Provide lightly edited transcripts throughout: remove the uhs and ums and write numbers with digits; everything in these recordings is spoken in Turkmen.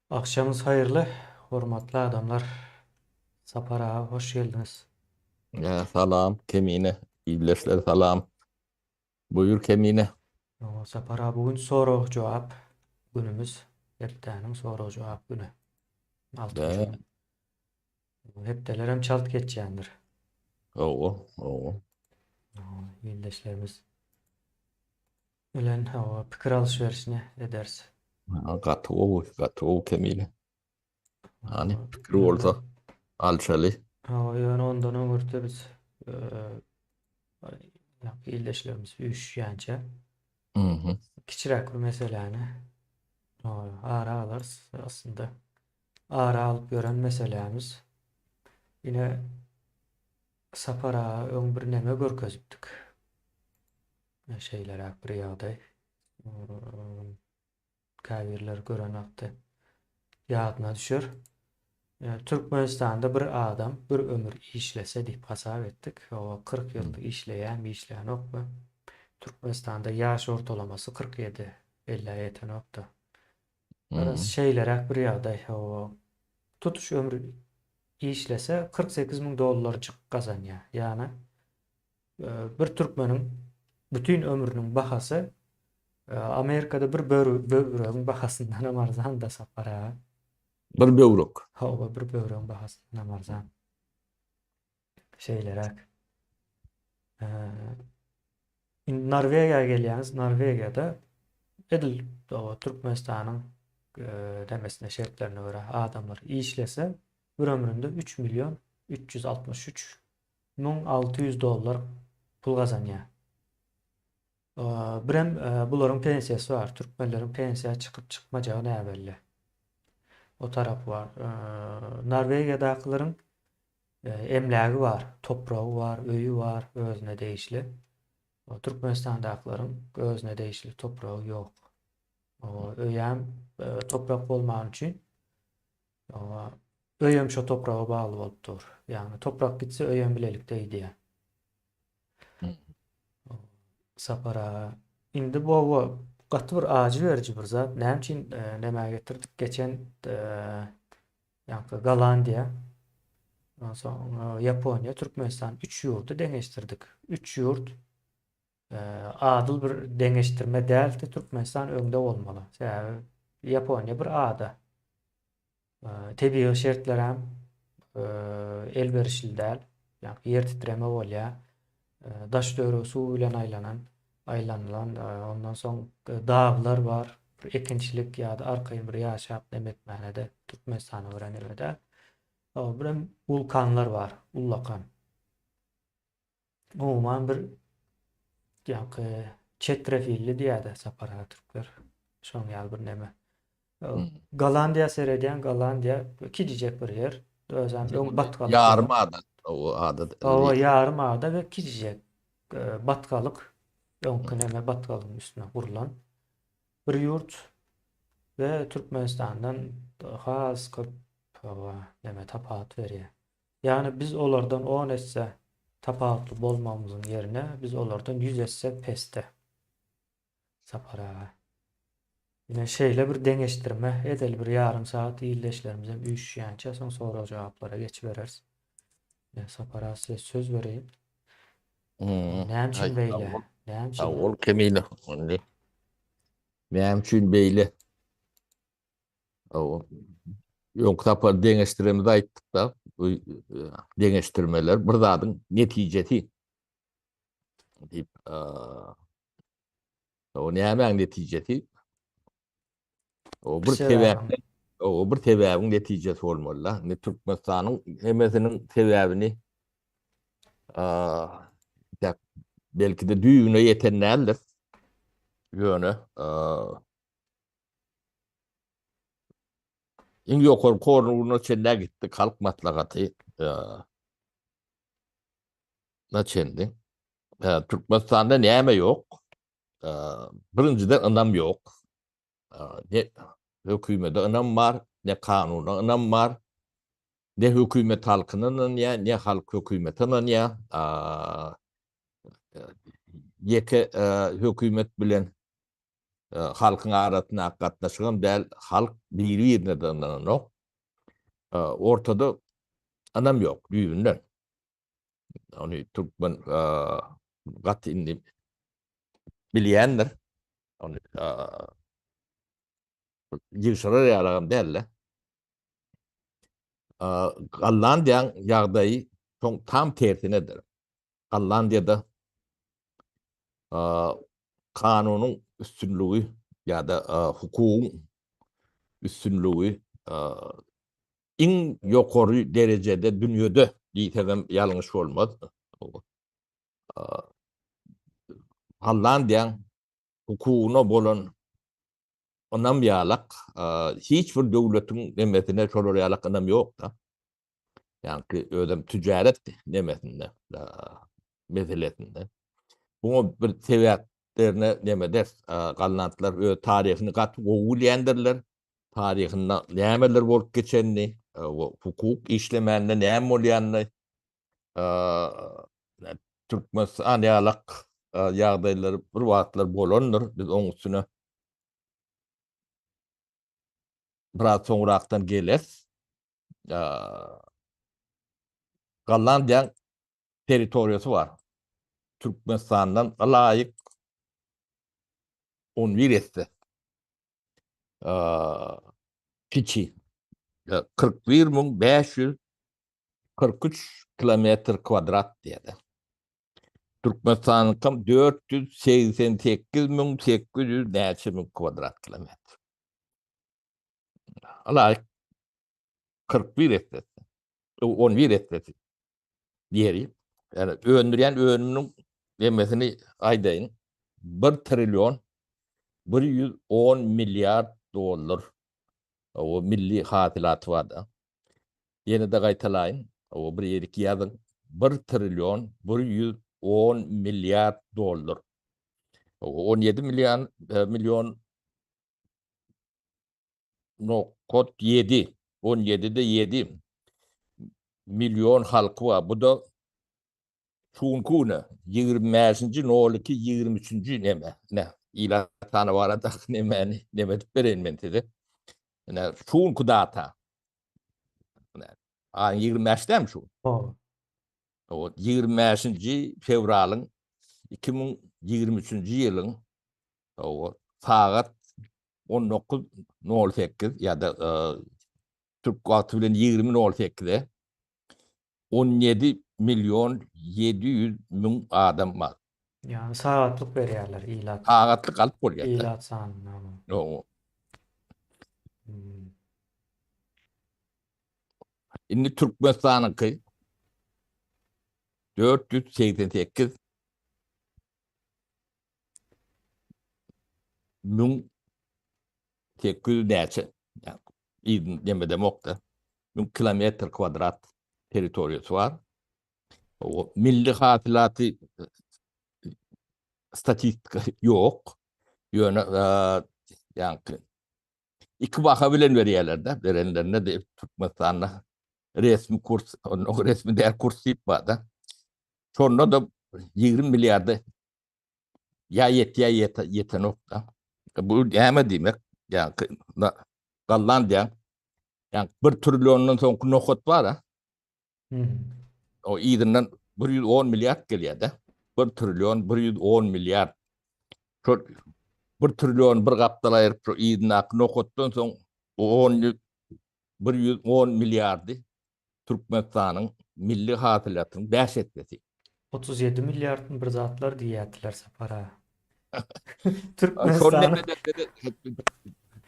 Agşamyňyz haýyrly, hormatly adamlar. Sapar aga hoş geldiňiz. Ýa salam Kemine, ildeşler salam. Buýur Kemine. Hawa Sapar aga bu gün sorag jogap günümiz. Hepdäniň sorag jogap güni. Altynjy gün. Hepdelerem çalt geçýändir. Hawa, hawa. Ildeşlerimiz bilen hawa pikir alyş-berişini ederis. Gaty gowy, gaty gowy Kemile. Hany pikir bolsa alşaly. Hawa, ýöne ondan öňürti biz ildeşlerimiz üýşýänçä kiçiräk bir meseläni ara alarys aslynda. Ara alyp ýören meselämiz ine Sapar aga öň bir neme görkezipdik. Şeýleräk bir ýagdaý. Käbirler gören wagty ýadyna düşer. Türkmenistanda bir adam bir ömür işlese diýip hasap etdik. O 40 ýyl işleýärmi, işlänokmy? Türkmenistanda ýaş ortalamasy 47, 50-ä ýetenok-da. Garaz, şeýleräk bir ýagdaý. O tutuş ömür işlese 48 müň dollarjyk gazanýar. Ýagny bir türkmeniň bütin ömrüniň bahasy Amerikada bir böwregiň bahasyndanam arzan-da Sapar aga. Bir böwrek. Hawa, bir böwregiň bahasyndanam arzan. Şeýleräk. Indi Norwegiýa gelýäňiz, Norwegiýada edil Türkmenistanyň demesine şertlerine görä adamlar işlese bir ömründe 3 million 363 1600 dollar pul gazanýar. Birem bularyň pensiýasy bar. Türkmenleriň pensiýa çykyp çykmajagy näbelli. O tarapy bar. Norwegiýadakylaryň emlägi bar, topragy bar, öýi bar özüne degişli. Türkmenistandakylaryň özüne degişli topragy ýok. Öýem toprak bolmany üçin öýem şo topraga bagly bolup dur. Ýagny toprak gitse öýem bilelikde gidýär. Sapar aga. Indi bu gaty bir ajy beriji bir zat. Näme üçin e, nämä getirdik? Geçen e, ýaňky Gollandiýa, ondan soň e, Ýaponiýa, Türkmenistan üç ýurdy deňeşdirdik. Üç ýurt adyl bir deňeşdirme däldi. Türkmenistan öňde bolmaly. Sebäbi Ýaponiýa bir ada. Tebigy şertlerem elwerişli däl. Ýagny ýer titreme bolýar. Daş-töweregi suw bilen aýlanan, aýlanylan, ondan soň daglar bar. Bir ekinçilik ýa-da arkaýyn bir ýaşap neme etmäne-de Türkmenistana görä neme däl. Birem wulkanlar bar, ullakan. Umuman bir ýaňky çetrefilli diýýärdi Sapar aga türkler. Şoň ýaly bir neme. Gollandiýa seredýän Gollandiýa kiçijek bir ýer. Özem öň batgalyk. Ýarym ada. O ada. Hawa, ýarym ada we kiçijek e, batgalyk. Öňki neme batgalygyň üstüne gurlan bir ýurt we Türkmenistandan has köp neme tapawut berýär. Ýagny biz olardan on esse tapawutly bolmagymyzyň ýerine, biz olardan ýüz esse pesde. Sapar aga. Ine şeýle bir deňeşdirme edeli bir ýarym sagat ildeşlerimizem üýşýänçä soň sorag-jogaplara geçibereris. Ine Sapar aga size söz bereýin. Näme üçin beýle? Näme üçin? Sag bol Kemine. Näme üçin beýle? Öňki sapar deňeşdiremizde aýtdyk-da, bu e, deňeşdirmeler bir zadyň netijesi diýip, e, o nämäň netijesi? O bir sebäp, o bir sebäbiň netijesi bolmaly-da. Indi Türkmenistanyň hemmesiniň sebäbini e, belki-de düýbüne ýeten däldir. Ýöne Iň ýokary kornuna çenli gitdik halk maslahaty na çenli. Türkmenistanda näme ýok? Birinjiden ynam ýok. Ne hökümete ynam bar, ne kanuna ynam bar. Ne hökümet halkyna ynanýar, ne halk hökümete ynanýar. Ýeke hökümet bilen. Halkyň arasyndaky gatnaşygam däl, halk biri-birine-de ynananok. Ortada ynam ýok düýbünden. Ony türkmen gaty indi bilýändir. Ony ýygşyrar ýalagam däl-de. Gollandiýaň ýagdaýy şoň tam tersinedir. Gollandiýada kanunyň üstünligi ýa-da hukugyň üstünligi iň ýokary derejede dünýede diýsegem ýalňyş bolmaz. Gollandiýaň hukugyna bolan ynam ýalak hiç bir döwletiň nemesine şolar ýalak ynam ýok-da. Ýaňky özem tüjaret nemesinde, meselesinde. Buňa bir sebäplerine neme ders, gollandlar öz taryhyny gaty gowy bilýändirler. Taryhynda nämeler bolup geçenini, hukuk işlemände näme bolýanyny, Türkmenistan ýalak ýagdaýlar bir wagtlar bolandyr. Biz oň üstüne biraz soňrakdan geleris. Gollandiýaň territoriýasy bar. Türkmenistandan ylaýyk 11 esse kiçi. 41543 kilometr kwadrat diýýär. Türkmenistanyňkam 488800 näçe müň kwadrat kilometr. Ylaýyk 41 essesi, 11 essesi ýeri. Ýani öndürýän önüminiň demesini aýdaýyn. 1 trillion 110 milliard dollar o milli hasylaty bar-da. Ýene-de gaýtalaýyn, o bir ýerik ýazyň. 1 trillion 110 milliard dollar. O 17 million e, million nokat 7, 17-de 7 million halky bar. Bu da şu günki güne 25-nji 02 23-nji neme. Ne ilat sany barada nemäni neme edip bereýin men size. Ne şu günki data. Ne aýyň 25 dämi şu? Ho. O 25-nji fewralyň 2023-nji ýylyň o sagat 19.08 ýa-da e, türk wagty bilen 20.08-e 17 million 700 müň adam bar. Ýagny sagatlyk berýärler ilat. Sagatlyk alyp bolýar. Ilat sanyny. Ýok. Hmm. Indi Türkmenistanyňky 488 1800 näçe ýyl demedemokda 1000 kilometr kwadrat territoriýasy bar. O milli hasylaty statistika ýok. Ýöne ýaňky iki baha bilen berýärler-de, berenlerinde de Türkmenistanda resmi kurs, onda resmi däl kurs diýip bar-da. Şonda da 20 milliarda ýa ýetýär ýa ýetenok-da. Bu näme diýmek? Ýa Gollandiýa ýa 1 trilliondan soňky nokat bar-a. O yzyndan 110 milliard gelýär-de. 1 trillion 110 milliard. Şol 1 trillion bir gapdal aýryp, şo yzyndaky nokatdan soň 10 110 milliardy Türkmenistanyň milli hasylatynyň 5 essesi. 37 milliardmy bir zatlar diýýärdiler Sapar aga. Türkmenistanyň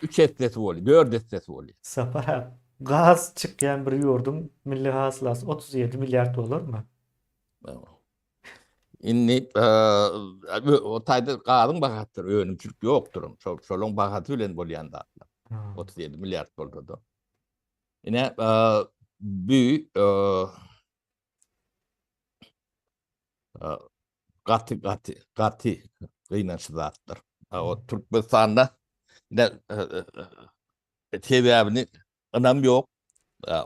3 essesi bolýar, 4 essesi bolýar. Sapar aga, gaz çykýan bir ýurduň milli hasylasy 37 milliard bolarmy? Indi o taýda gazyň bahasydyr, önümçilik ýokdur. Şol şolaň bahasy bilen bolýan zatlar. 37 milliard bolsa-da. Ine, bu gaty gaty gaty gynançly zatdyr. O Türkmenistanda ine sebäbini ynam ýok,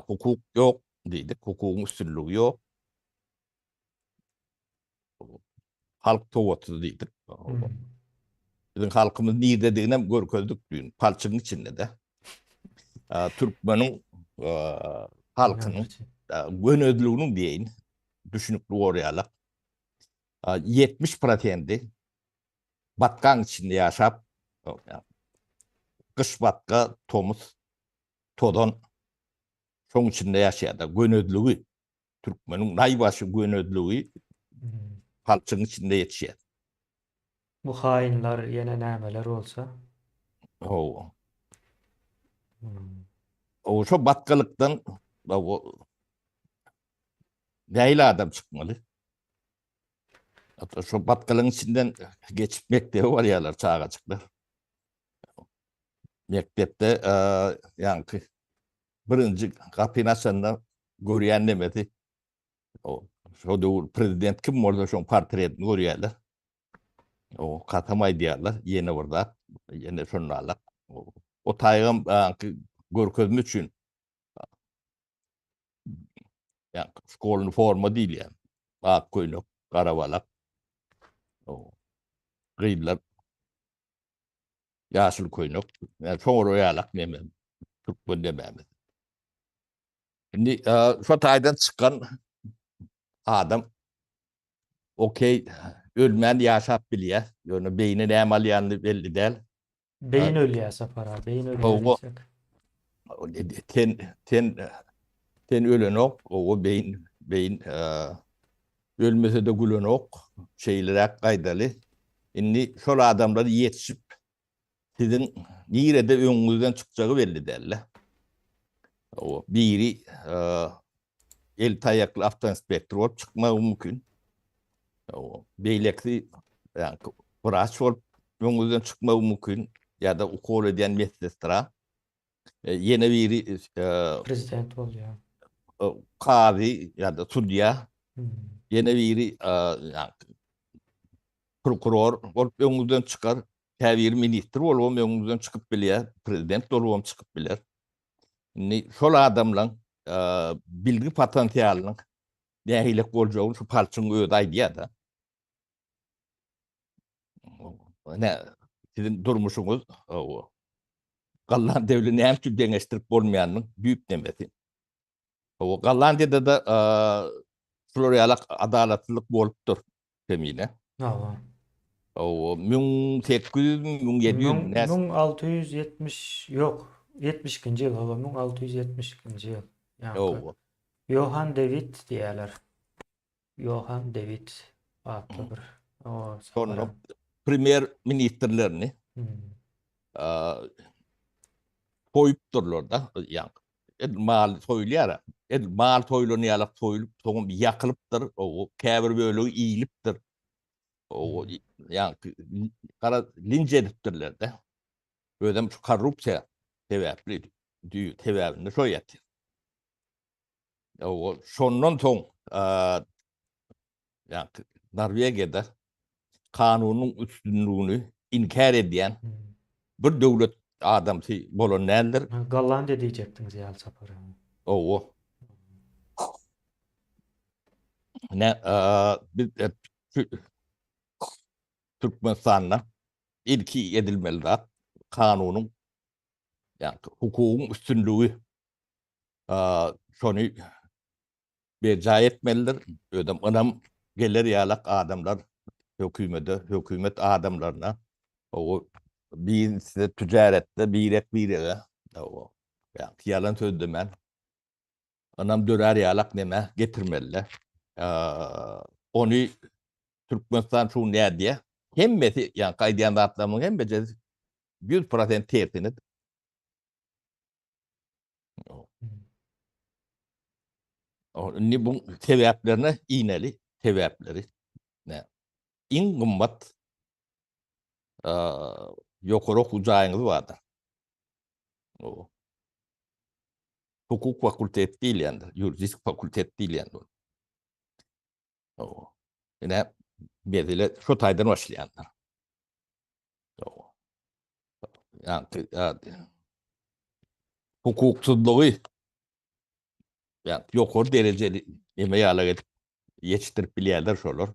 hukuk ýok diýdik, hukugyň üstünligi ýok. Halk sowatsyz diýdik. Biziň halkymyz niredediginem görkezdik düýn, palçygyň içinde-de. Türkmeniň halkynyň gönezliginiň diýeýin, düşünikli bolýarlar. 70 prosendi batgaň içinde ýaşap, gyş batga, tomus tozan şoň içinde ýaşaýarlar. Gönezligi, türkmeniň naýbaşy gönezligi palçygyň içinde ýetişýär. Bu haýynlar ýene nämeler bolsa. Hawa. O şo batgalykdan nähili adam çykmaly? Şo batgalygyň içinden geçip mekdebe barýarlar çagajyklar. Mekdepde ýaňky birinji gapyny açanda görýän nemesi o şo döwür prezident kim bolsa şoň portretini görýärler. O kasam aýdýarlar, ýene bir zat, ýene şonalak. O taýgam görkezme üçin ýa şkolny forma diýilýär. Ak köýnek, gara balak. O gyzlar ýaşyl köýnek. Ýa şoňa ýalak neme türkmen demämiz. Indi şo taýdan çykan adam okey ölmän ýaşap bilýär. Ýöne beýni näme alýany belli däl. Beýin ölýär Sapar aga, beýin ölýär diýsek. Ten ten ten ölenok, o beýin beýin ölmese-de gülenok. Şeýleräk gaýdaly. Indi şol adamlar ýetişip siziň nirede öňüňizden çykjagy belli däl-de. Biri el taýakly awtoinspektor bolup çykmagy mümkin. Beýlekisi ýa-ni wraç bolup öňüňizden çykmagy mümkin ýa-da ukol edýän medsestra. Ýene biri prezident bolýar. Kazy ýa-da sudýa. Ýene biri prokuror bolup öňüňizden çykar. Käbiri ministr bolubam öňüňizden çykyp bilýär, prezident bolubam çykyp biler. Indi şol adamlaň bilgi potensialynyň nähilek boljagyny şu palçyň özi aýdýar-da. Ne, siziň durmuşyňyz o Gollandiýa bilen näme üçin deňeşdirip bolmaýanynyň düýp nemesi. O Gollandiýada-da şular ýaly adalatsyzlyk bolupdyr. Kemine. Hawa. O 1800 1700 näçe? 1670 ýok, 72-nji ýyl, hawa, 1672-nji ýyl. Ýa. Johan de Witt diýýärler. Johan de Witt atly bir o Şonda premýer ministrlerini soýupdyrlar-da, ýa edil mal soýulýar. Edil mal soýulan ýaly soýulyp, soňam ýakylypdyr. O käbir bölegi iýilipdir. O ýa gara linç edipdirler-de. Özem şu korrupsiýa sebäpli, düýp sebäbinde şo ýatyr. O şondan soň ýa Norwegiýada kanunyň üstünligini inkär edýän bir döwlet adamsy bolan däldir. Gollandiýa diýjekdiňiz ýaly Sapar aga. Owo. Ne, biz Türkmenistanda ilki edilmeli zat kanunyň, ýagny hukugyň üstünligi şony berjaý etmelidir. Özem ynam geler ýalak adamlar hökümede, hökümet adamlaryna o biznesde, tüjaretde birek-birege ýagny ýalan sözlemän ynam dörär ýalak neme getirmeliler. Ony Türkmenistan şu nädýär? Hemmesi, ýagny aýdýan zatlarymyň hemmesi 100% tersine. Indi bu sebäplerine ineli, sebäpleri. Ne? Iň gymmat ýokary okuw jaýyňyz bardyr. O. Hukuk fakulteti diýilýändir, ýuridik fakultet diýilýändir. O. Ine, mesele şu taýdan başlaýandyr. O. Ýagny hukuksyzlygy ýagny ýokary derejeli neme ýaly edip ýetişdirip bilýärler şolar.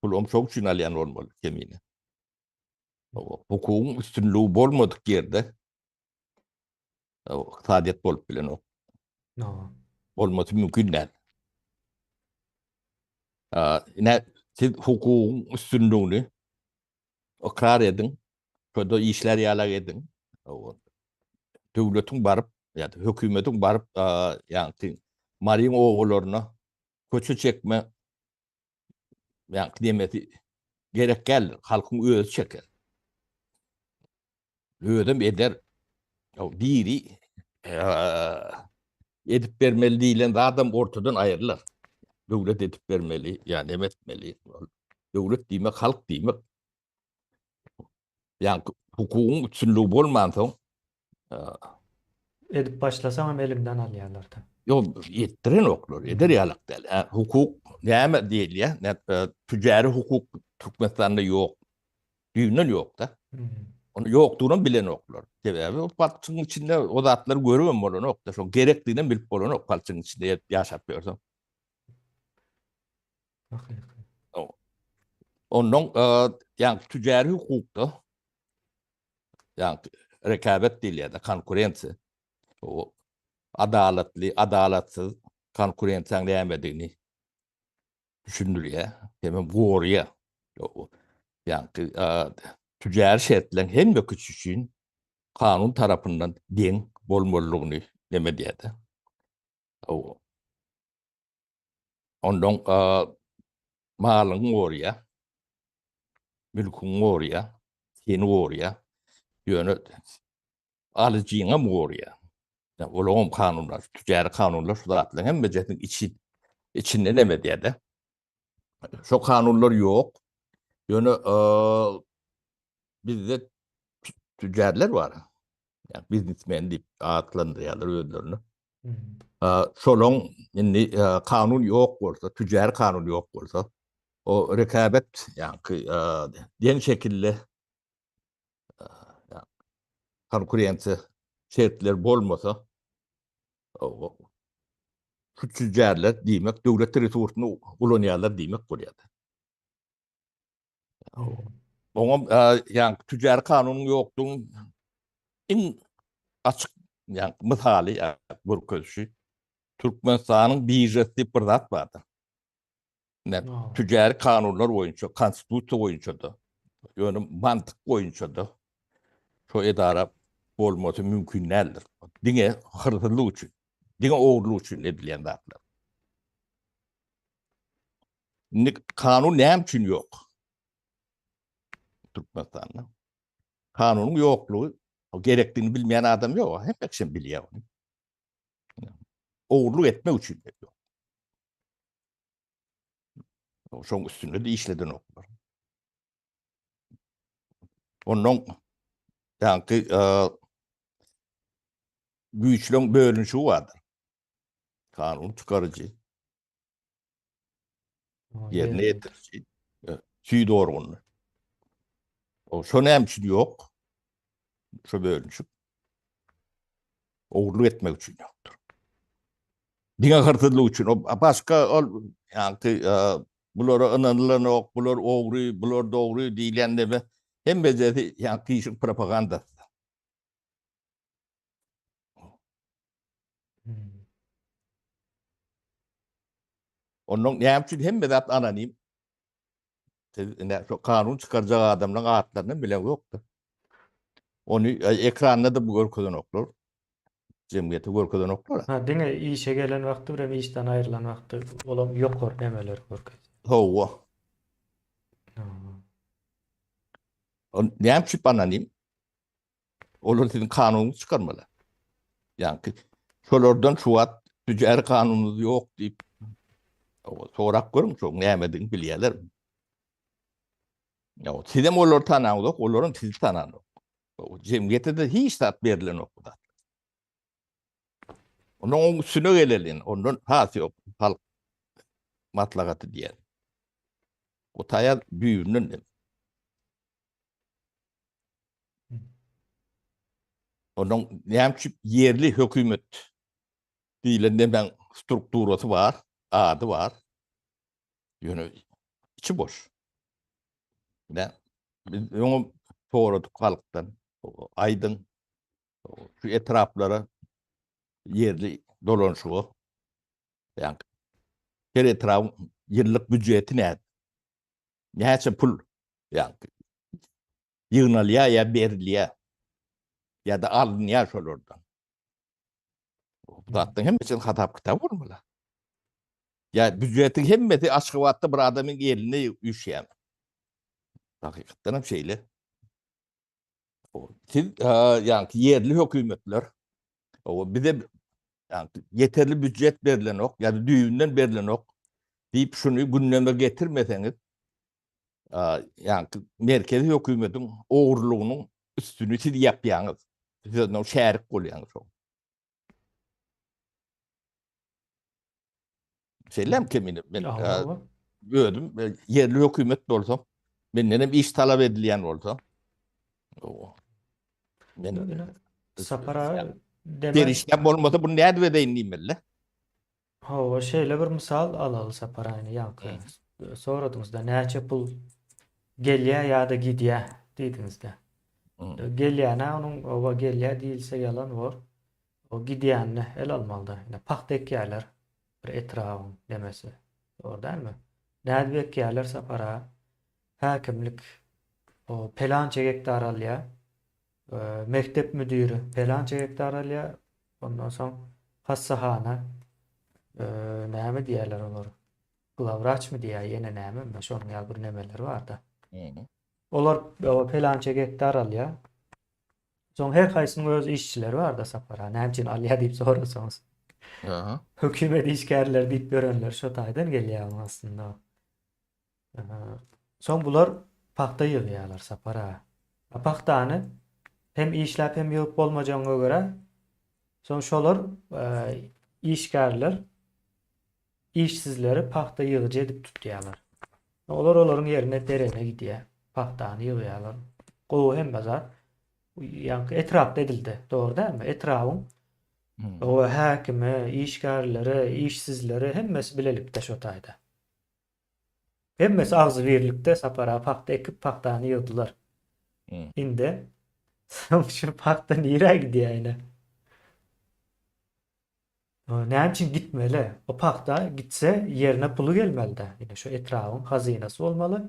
Pul hem şoň üçin alýan bolmaly kemine. Hukugyň üstünligi bolmadyk ýerde ykdysadyýet bolup bilenok. Bolmasy mümkin däl. Ine, siz hukugyň üstünligini ykrar ediň, şonda işlär ýalak ediň. Döwletiň baryp, ýa-da hökümetiň baryp, ýagny Maryň obalaryna köçe çekme ýagny nemesi gerek däldir. Halkyň özi çeker. Özem eder. Biri edip bermeli diýlen zadam ortadan aýrylar. Döwlet edip bermeli, ýa neme etmeli. Döwlet diýmek halk diýmek. Ýa hukugyň üstünligi bolmansoň edip başlasaň hem eliňden alýarlar-da. Ýok, etdirenoklar, eder ýalak däl. Hukuk näme diýilýär? Tüjary hukuk Türkmenistanda ýok. Düýbünden ýok-da. Ony ýokdugynam bilenoklar. Sebäbi o palçygyň içinde o zatlary görübem bolanok-da. Şoň gerekdiginem bilip bolanok palçygyň içinde ýaşap ýörseň. Hakyky. Ondan ýa tüjary hukukda ýa rekabet diýilýär-de, konkurensiýa. O adalatly, adalatsyz konkurensiýanyň nämedigini düşündirýär, hemem goraýar. Ýagny tüjary şertleriň hemme kişi üçin kanun tarapyndan deň bolmalydygyny neme edýär-de. Ondan malyňy goraýar, mülküňi goraýar, seni goraýar. Ýöne alyjyňam goraýar. Olaňam kanunlar, tüjary kanunlar şu zatlaryň hemmejesiniň içi içinde neme edýär-de. Şo kanunlar ýok. Ýöne bizde tüjarlar bar. Ýa biznesmen diýip atlandyrýarlar özlerini. Şolaň indi kanun ýok bolsa, tüjary kanun ýok bolsa, o rekabet, ýa-ni deň şekilde konkurensiýa şertleri bolmasa, şu tüjjarlar diýmek döwlet resursyny ulanýarlar diýmek bolýar. Oňa ýa tüjjar kanunyň ýokdugyny iň açyk ýa mysaly görkezişi Türkmenistanyň biržasy diýip bir zat bardyr. Ne tücari kanunlar boýunça, konstitusiýa boýunça-da, ýöne mantyk boýunça-da şo edara bolmasy mümkin däldir. Diňe hyrsyzlyk üçin, diňe ogurlyk üçin edilýän zatlar. Indi kanun näme üçin ýok? Türkmenistanda. Kanunyň ýoklugy gerekdigini bilmeýän adam ýok. Hemme kişi bilýär ony. Ogurlyk etmek üçin ýok. Şoň üstünde de işledenoklar. Ondan ýaňky e, güýçleň bölünişigi bardyr. Kanun çykaryjy, ýerine ýetiriji, e, süýd organy. O şo näme üçin ýok? Şo bölünişik. Ogurlyk etmek üçin ýokdur. Diňe hyrsyzlyk üçin. O başga ol ýaňky e, bulara ynanylanok, bular ogry, bular dogry diýilýän neme hemmejesi ýaňky işiň propagandasy. Hmm. Ondan näme üçin hemme zat anonim? Siz ine şu kanun çykarjak adamlaryň atlaryny bilen ýokdy. Ony e, ekranda da bu görkezenoklar. Jemgyýete görkezenoklar. Ha, diňe işe gelen wagty birem işden aýrylan wagty olam ýokary nemeleri görkezýär. Hawa. Ha. O näme üçin anonim? Olar siziň kanunyňyzy çykarmaly. Ýaňky şolardan şu wagt tüjär kanunyňyz ýok diýip sorap görüň, şoň nämedigini bilýärler. Ýa sizem olary tanaňyzok, olaram sizi tananok. Jemgyýete-de hiç zat berilenok bu zat. Ondan oň üstüne gelelin, ondan has ýok halk maslahaty diýen. O taýa düýbünden dem. Onuň näme üçin ýerli hökümet diýlen nemäň strukturasy bar, ady bar. Ýöne içi boş. Ine, biz öňem. Soradyk halkdan. Aýdyň şu etraplara ýerli dolanyşyga ýa her etrabyň ýyllyk býujeti näde? Näçe pul ýa ýygnalýar ýa berilýär ýa-da alynýar şolardan. Bu zatlaryň hemmesiniň hasap-kitaby bolmaly. Ýa býujetiň hemmesi Aşgabatda bir adamyň eline üýşýärmi? Hakykatdan hem şeýle. Siz ýa ýerli hökümetler bize ýeterli býujet berlenok ýa-da düýbünden berlenok diýip şuny gündeme getirmeseňiz, ýa merkezi hökümetiň ogurlygynyň üstüni siz ýapýaňyz. Siz ondan şärik bolýaňyz şoň. Şeýlem kemine men özüm ýerli hökümet bolsam, menden hem iş talap edilýän bolsa, men Sapar aga Serişdem bolmasa bunu nädip edeýin diýmeli. Hawa, şeýle bir mysal alaly Sapar aýny ýaňky soradyňyzda näçe pul gelýär ýa-da gidýär diýdiňizde. Gelýänä onuň oba gelýär diýilse ýalan bor. O gidýänini el almalyda. Ine pagta ekýärler bir etrabyň nemesi. Dogry dälmi? Nädip ekýärler Sapar aga? Häkimlik o pelança gektar alýar. Mekdep müdiri pelança gektar alýar. Ondan soň hassahana näme diýýärler olar? Glawraçmy diýýär, ýene näme, şonuň ýaly bir nemeleri bar-da. Olar pelança gektar alýar. Soň her haýsynyň öz işçileri bar-da Sapar aga, näme üçin alýar diýip sorasaňyz. Hökümet işgärleri diýip ýörenler şo taýdan gelýär onuň aslynda. Soň bular pagta ýygýarlar Sapar aga. A pagtany hem işläp hem ýygyp bolmajagyna görä, soň şolar işgärler işsizleri pagta ýygyjy edip tutýarlar. Olar olaryň ýerine derene gidýär. Pagtany ýygýarlar. Gowy hemme zat. Ýaňky etrapda edildi. Dogry dälmi? Etrabyň o häkimi, işgärleri, işsizleri hemmesi bilelikde şo taýda. Hemmesi agzybirlikde Sapar aga pagta ekip pagtany ýygdylar. Indi soň şu pagta nirä gidýär ine? Näme üçin gitmeli? O pagta gitse ýerine puly gelmeli-dä. Ine şu etrabyň hazynasy bolmaly.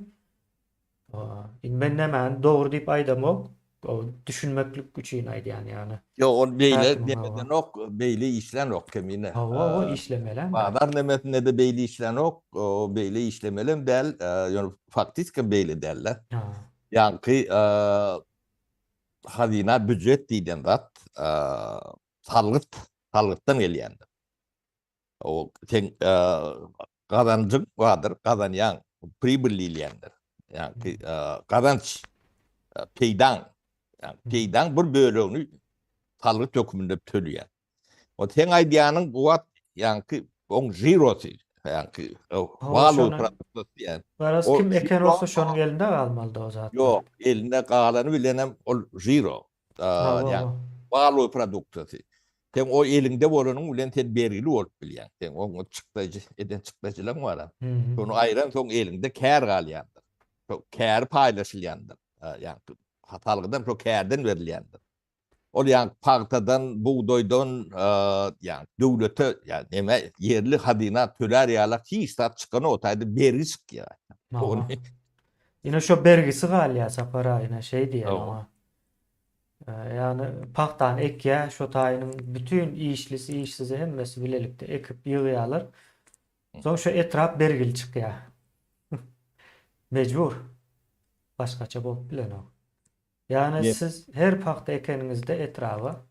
Indi men nämäni dogry diýip aýdamok. O düşünmeklik üçin aýdýan ýagny. Ýok, ol beýle nemedenok, beýle işlänok kemine. Hawa, o işlemelem. Bazar nemesinde-de beýle işlänok, o beýle işlemelem däl, ýöne faktiski beýle däl-de. Ýaňky hazyna býujet diýlen zat salgyt, salgytdan gelýändir. O sen gazanjyň bardyr, gazanýaň, pribyl diýilýändir. Ýagny gazanç, peýdaň, peýdaň bir bölegini salgyt hökmünde töleýär. O seň aýdýanyň bu wagt ýaňky oň žirosy, ýaňky walu produksiýasy diýýän. Garaz kim eken bolsa şonuň elinde galmalydy o zatlar. Ýok, elinde galany bilenem ol žiro. Ýagny walu produksiýasy. Sen o eliňde bolanyň bilen sen bergili bolup bilýäň. Sen oňa çykdajy eden çykdajylaň bar. Şony aýran soň eliňde kär galýandyr. Şo käri paýlaşylýandyr. Ýagny salgydan şo kärden berilýändir. Ol ýagny pagtadan, bugdaýdan, ýagny döwlete, ýagny neme ýerli hazyna tölär ýalak hiç zat çykanok, o taýda bergi çykýar. Ine şo bergisi galýar Sapar aga, ine şeý diýýär oňa. Ýagny pagtany ekýär, şo taýynyň bütin işlisi, işsizi hemmesi bilelikde ekip ýygýarlar. Soň şo etrap bergili çykýar. Mejbur. Başgaça bolup bilenok. Ýagny siz her pagta ekeniňizde etraba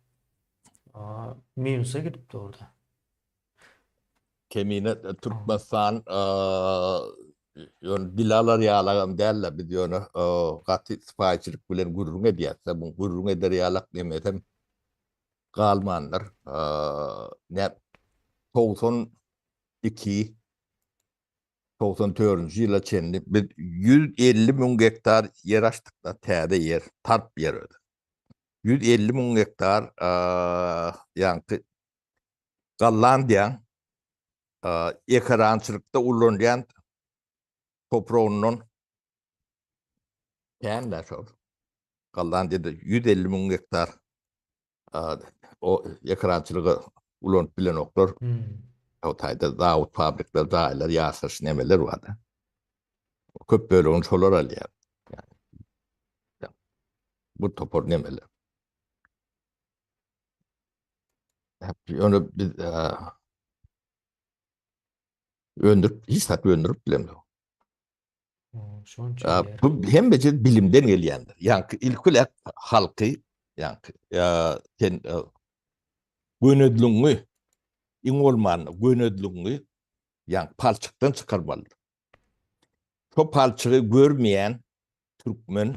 minusa gidip durdy. Kemine Türkmenistan ýöne dil alar ýalagam däl-de, biz ýöne gaty sypaýyçylyk bilen gürrüň edýäs-de, bu gürrüň eder ýalak nemesem galmandyr. Nä 92 94-nji ýyla çenli biz 150 müň gektar ýer açdyk-da, täze ýer, tarp ýer özi. 150 müň gektar ýaňky Gollandiýaň ekerançylykda ulanylýan topragyndan kän-dä şol. Gollandiýada 150 müň gektar o ekerançylyga ulanyp bilenoklar. Hmm. O taýda zawod, fabrikler, jaýlar, ýaşaýyş nemeler bar. Köp bölegini şolar alýar. Yani, bu topar nemeler. Ýöne biz öndürip, hiç zat öndürip bilemok. Şonça ýer. Bu hemmesi bilimden gelýändir. Ýaňky ilki bilen halky, ýaňky sen gönezligiňi iň bolmanda gönezligiňi ýaňky palçykdan çykarmalydyr. Şo palçygy görmeýän türkmen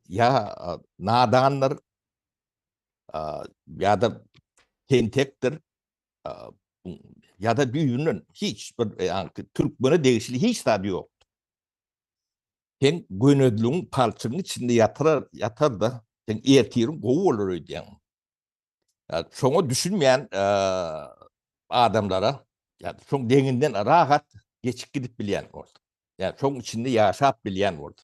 ýa nadandyr, ýa-da tentekdir, ýa-da düýbünden hiç bir ýaňky türkmene degişli hiç zady ýokdur. Sen gönezligiň palçygyň içinde ýatyrar, ýatar-da, sen ertiriň gowy bolar öýdýäň. Şoňa düşünmeýän adamlara, ýa şoň deňinden rahat geçip gidip bilýän bolsa, ýa şoň içinde ýaşap bilýän bolsa.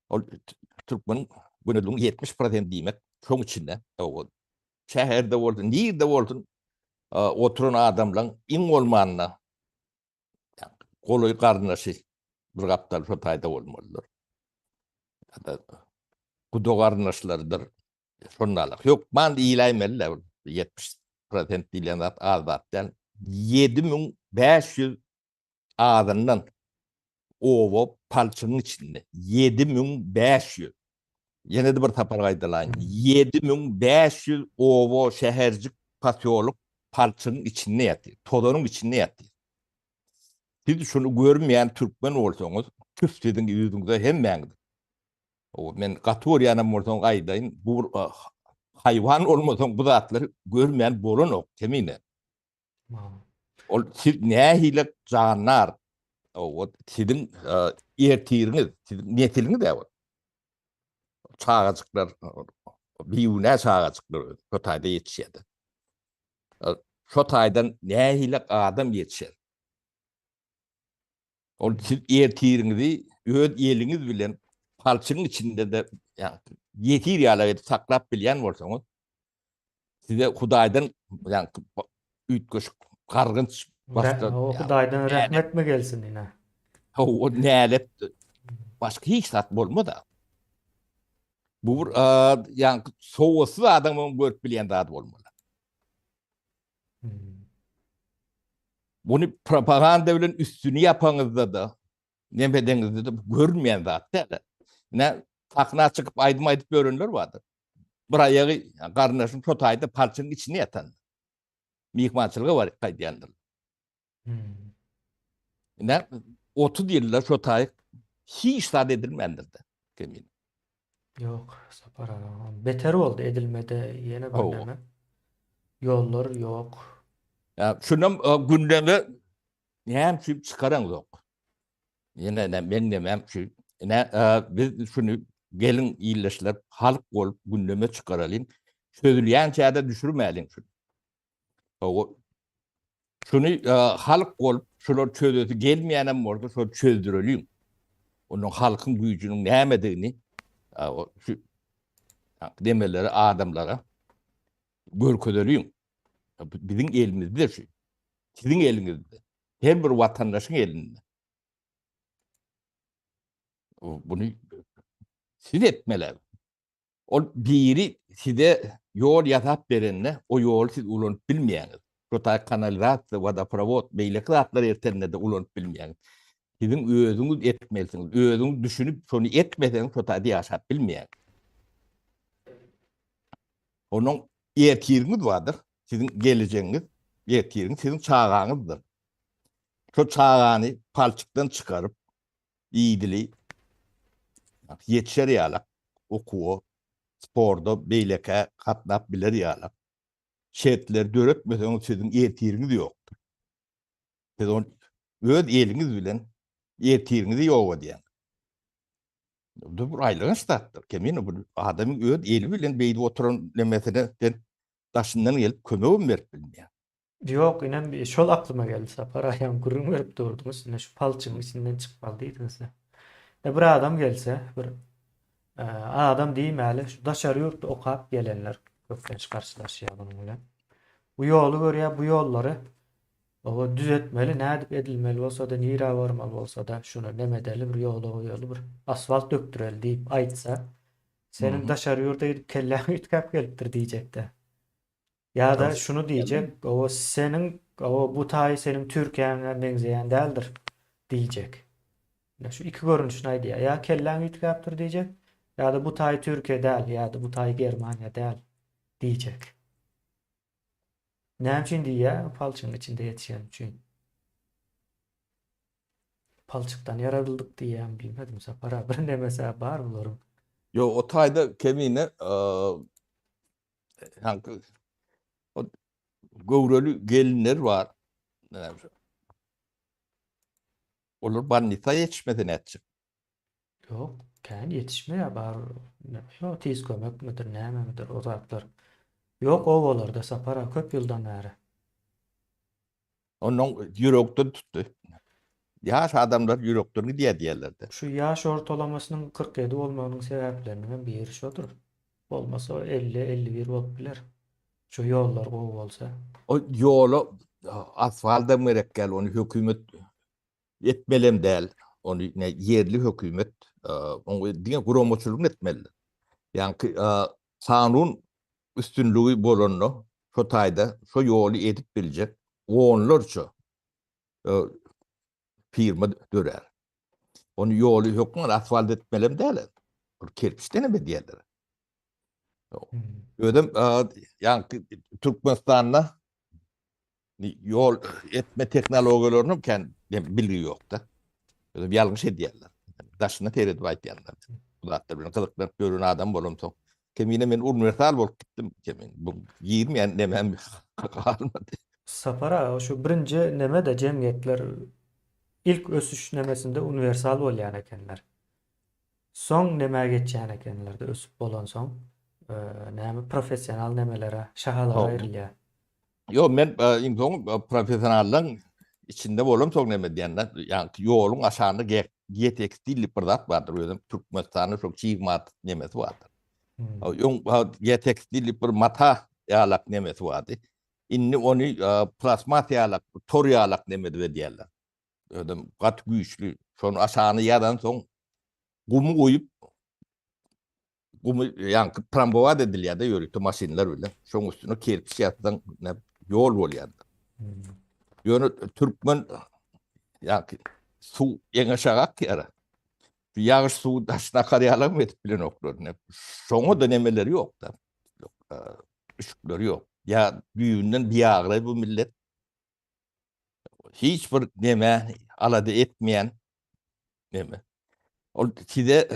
Ol türkmeniň gönezligiň 70% diýmek şoň içinde. O şäherde bolsun, nirde bolsun oturan adamlaryň iň bolmanda golaý garyndaşy bir gapdal şo taýda bolmalydyr. Ýa-da guda garyndaşlarydyr. Şondalyk. Hökman diýiläýmeli-de, 70% diýlen zat az zat däl. 7500 azyndan oba palçygyň içinde 7500 ýene-de bir sapar gaýdalaýyn 7500 oba şäherjik posýolok palçygyň içinde ýatyr tozanyň içinde ýatyr siz şuny görmeýän türkmen bolsaňyz tüf siziň ýüzüňize hemmäňiziň men gaty görýänem bolsaň aýdaýyn bu bir haýwan bolmasaň bu zatlary görmeýän bolanok kemine Ol siz nähili jandar? O siziň e, ertiriňiz, siziň nesiliňiz ýa ol. Çagajyklar, bigünä çagajyklar şo taýda ýetişýär. Şo taýdan nähili adam ýetişer? Ol siz ertiriňizi öz eliňiz bilen palçygyň içinde-de ýesir ýaly edip saklap bilýän bolsaňyz, size Hudaýdan ýa üýtgeşik gargynç başga Hudaýdan rehmetmi gelsin ine. Hawa, nälet başga hiç zat bolmaz-a. Bu bir ýa sowatsyz adamyň görüp bilýän zady bolmaly. Hmm. Muny propaganda bilen üstüni ýapaňyzda-da, neme edeňizde-de görünmeýän zat däl. Ine, sahna çykyp aýdym aýdyp ýörenler bardyr. Bir aýagy garyndaşym şo taýda palçygyň içinde ýatan. Myhmançylyga baryp gaýdýandyr. Hmm. Ine, 30 ýylda şo taý hiç zat edilmändir-de. Kemine. Ýok, Sapar aga. Beter boldy edilmede ýene bir näme. Ýollar ýok. Ýa şunam e, gündeme näme üçin çykaraňzok? Ýene ne men nemem şu. Ine e, biz şuny geliň illeşler halk bolup gündeme çykaralyň. Çözülýänçä-de düşürmäliň şuny. Hawa. Şuny e, halk bolup şular çözesi gelmeýänem bolsa şol çözdüreliň. Onuň halkyň güýjüniň nämedigini e, şu demeleri adamlara görkezeliň. Biziň elimizde şu. Siziň eliňizde. Her bir watandaşyň elinde. Bunu siz etmeli. Ol biri size ýol ýasap berende, o ýoly siz ulanyp bilmeýäňiz. Şo taý kanalizasiýa, wodoprowod, beýleki zatlar ertende-de ulanyp bilmeýäňiz. Siziň özüňiz etmelisiňiz. Özüňiz düşünip, şony etmeseňiz, şo taýda ýaşap bilmeýäňiz. Onuň ertiriňiz bardyr, siziň gelejegiňiz, ertiriňiz siziň çagaňyzdyr. Şo çagany palçykdan çykaryp, idili ýetişer ýalak, okuwa, sporda, beýlekä gatnap biler ýalak şertleri döretmeseňiz siziň ertiriňiz ýokdur. Siz ony öz eliňiz bilen ertiriňizi ýok edýäňiz. Bu bir aýylganç zatdyr. Kemine bu adamyň öz eli bilen beýdip oturan nemesine sen daşyndan gelip kömegem berip bilmeýäň. Ýok, inem şol aklyma geldi Sapar aýam gürrüň berip durdyňyz, ine şu palçygyň içinden çykmaly diýdiňiz-de. Bir adam gelse, bir adam diýmäli, şu daşary ýurtda okap gelenler köplenç garşylaşýar munuň bilen. Bu ýoly görýär, bu ýollary oba düzetmeli, nädip edilmeli bolsa-da, nirä barmaly bolsa-da, şuny neme edeli, bir ýola goýaly, bir asfalt dökdüreli diýip aýtsa, seniň daşary ýurda gidip kelläň üýtgäp gelipdir diýjekde. Ýa-da şuny diýjek, oba seniň, oba bu taýy seniň Türkiýäňe meňzeýän däldir diýjek. Ine şu iki görnüşini aýdýar. Ýa kelläň üýtgäpdir diýjek, ýa-da bu taýy Türkiýe däl, ýa-da bu taýy Germaniýa däl diýjek. Näme üçin diýýär? Palçygyň içinde ýetişeni üçin. Palçykdan ýaradyldyk diýýän bilmedim Sapar aga bir nemesi bar bularyň. Ýok, o taýda kemine Haňky o göwreli gelinler bar. Olar bolnisa ýetişmese nätjek? Ýok, kän ýetişmeýär bar. Ýok, tiz kömekmidir, nämemidir o zatlar. Ýok obalarda Sapar aga köp ýyldan bäri. Ondan ýürekden tutdy. Ýaş adamlar ýürekden gidýär diýerler-de. Şu ýaş ortalamasynyň 47 bolmagynyň sebäpleriniň hem biri şodur. Bolmasa 50, 51 bolup biler. Şu ýollar gowy bolsa. O ýola asfaldam gerek däl, ony hökümet etmelem däl. Ony ne ýerli hökümet, oňa diňe guramaçylygyny etmelidir. Ýaňky kanun üstünligi bolanda şo taýda şo ýoly edip biljek onlarça firma dörär. Ony ýoly hökman asfalt etmelem däl. Ol kerpiçden hem edýärler. Özem ýaňky Türkmenistanda ýol etme tehnologiýalarynyň kän bilgi ýok-da. Özem ýalňyş edýärler. Daşyna seredip aýtýarlar. Bu zatlar bilen gyzyklanyp ýören adam bolamsoň, kemine men uniwersal bolup gitdim. Kemin bu girmeýän nemem galmady. Sapar aga, şu birinji neme-de jemgyýetler ilk ösüş nemesinde uniwersal bolýan ekenler. Soň nämä geçýän ekenler-de ösüp bolansoň, näme professional nemelere, şahalara aýrylýar. Ýok, men iň soň professionallaryň içinde bolamsoň näme diýende, ýaňky ýoluň aşagynda G-tekstil diýip bir zat bardyr, özem Türkmenistanda şol çig mat nemesi bardyr. Öň G-tekstil diýip bir mata ýalak nemesi bardy. Indi ony plastmas ýalak, tor ýalak neme edip edýärler. Özem gaty güýçli. Şony aşagyna ýazansoň gumy guýup gumy ýaňky prombować edilýär-de ýörite maşynlar bilen. Şoň üstüne kerpiç ýazsaň ýol bolýar. Ýöne türkmen ýaňky suw eňeşe akýar. Ýagyş suwy daşyna akar ýalam edip bilenoklar. Şoňa-da nemeleri ýok-da. Üşükleri ýok. Ýa düýbünden biagyraý bu millet. Hiç bir neme alada etmeýän neme. Ol size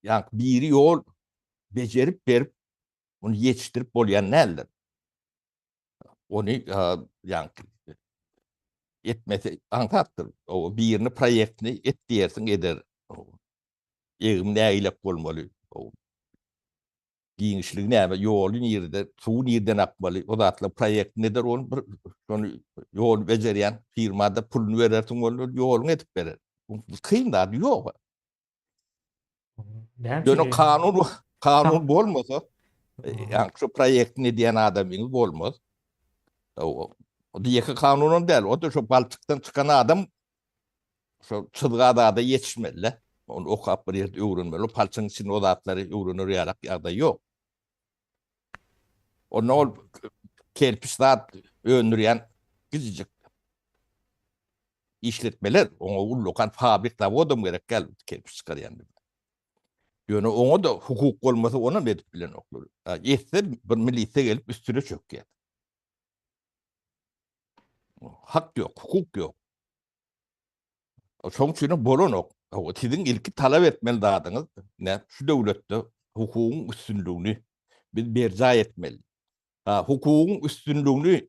ýa biri ýol bejerip berip, ony ýetişdirip bolýan däldir. Ony ýa etmesi aňsatdyr. O birini proýektini et diýersiň eder. Egim nägilek bolmaly. Giňişligi näme, ýoly nirede, suwy nirden akmaly, o zatlar proýektini eder, ony bir şony ýol bejerýän firmada puluny berersiň, ol ýoluňy edip berer. Kyn zady ýok. Ýöne kanun kanun bolmasa, ýa şu proýektini edýän adamyňyz bolmaz. O ýeke kanunam däl, o da şu balçykdan çykan adam Şol çyzga zada ýetişmeli-de. Ony okap bir ýerde öwrenmeli. O palçygyň içinde o zatlary öwrener ýalak ýagdaý ýok. Onda ol kerpiç zat öndürýän gijijik işletmeler, oňa ullakan fabrik, zawodam gerek däl kerpiç çykarýan. Ýöne oňa-da hukuk bolmasa onam edip bilenoklar. Etse bir milisiýa gelip üstüne çökýär. Hak ýok, hukuk ýok. Şoň üçin hem bolanok. Siziň ilki talap etmeli zadyňyz ne? Şu döwletde hukugyň üstünligini biz berjaý etmeli. Ha, hukugyň üstünligini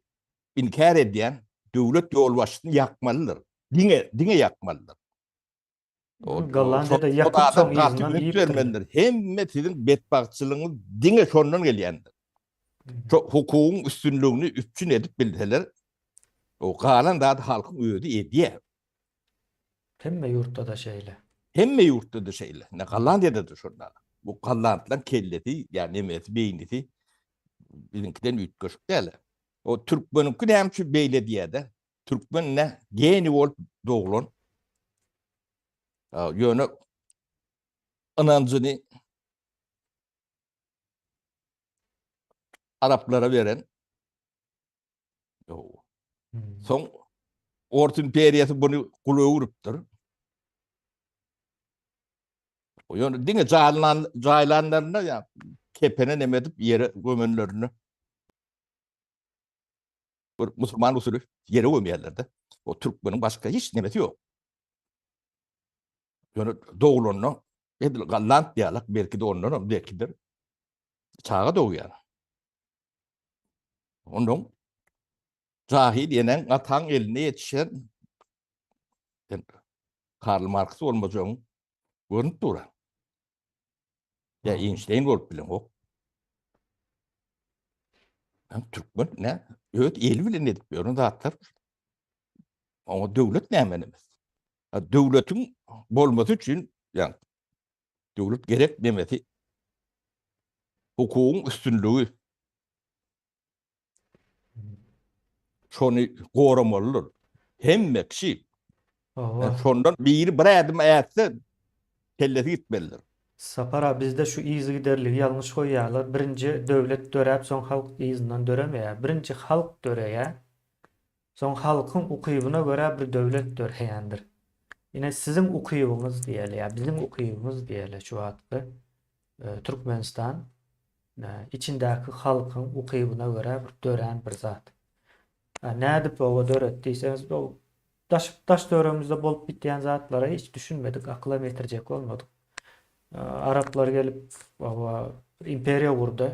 inkär edýän döwlet ýolbaşçysyny ýakmalydyr. Diňe, diňe ýakmalydyr. Gollandiýada ýakyp soň yzyndan iýipdirler. Hemme siziň betbagtçylygyňyz diňe şondan gelýändir. Şo hukugyň üstünligini üpjün edip bilseler, o galan zady halkyň özi edýär. Hemme ýurtda-da şeýle. Hemme ýurtda-da şeýle. Ine Gollandiýada-da şonda. Bu gollandlaryň kellesi, ýa nemesi, beýnisi biziňkiden üýtgeşik däl. O türkmeniňki näme üçin beýle diýýär-de? Türkmen ne geniý bolup doglan. Ýöne ynanjyny araplara beren. Soň Ors imperiýasy buny gula öwrüpdir. Ýöne diňe jaýlan jaýlanlarynda ýa kepene neme edip ýere gömenlerinde bir musulman usuly ýere gömýärler-de. O türkmeniň başga hiç nemesi ýok. Ýöne dogulanda edil gallant ýalak belki-de ondan hem belkidir. Çaga dogýar. Ondan jahil eneň ataň eline ýetişen sen Karl Marks bolmajagyň görünip dur. Ýa Einstein bolup bileňok. Hem türkmen ne? Öz eli bilen edip ýören zatlar. Oňa döwlet näme emes? Döwletiň bolmasy üçin, ýa döwlet gerek demesi hukugyň üstünligi şony goramalydyr. Hemme kişi. Hawa. Şondan biri bir ädim ätse kellesi gitmelidir. Sapar aga bizde şu yzygiderligi ýalňyş goýýarlar. Birinji döwlet döräp soň halk yzyndan döremeýär. Birinji halk döreýär. Soň halkyň ukybyna görä bir döwlet döreýändir. Ine siziň ukybyňyz diýeli ýa biziň ukybymyz diýeli şu wagtky Türkmenistan içindäki halkyň ukybyna görä bir dörän bir zat. Nädip oba döret diýseňiz bu daş daş töweregimizde bolup bitýän zatlara hiç düşünmedik, akylam ýetirjek bolmadyk. Araplar gelip oba imperiýa gurdy.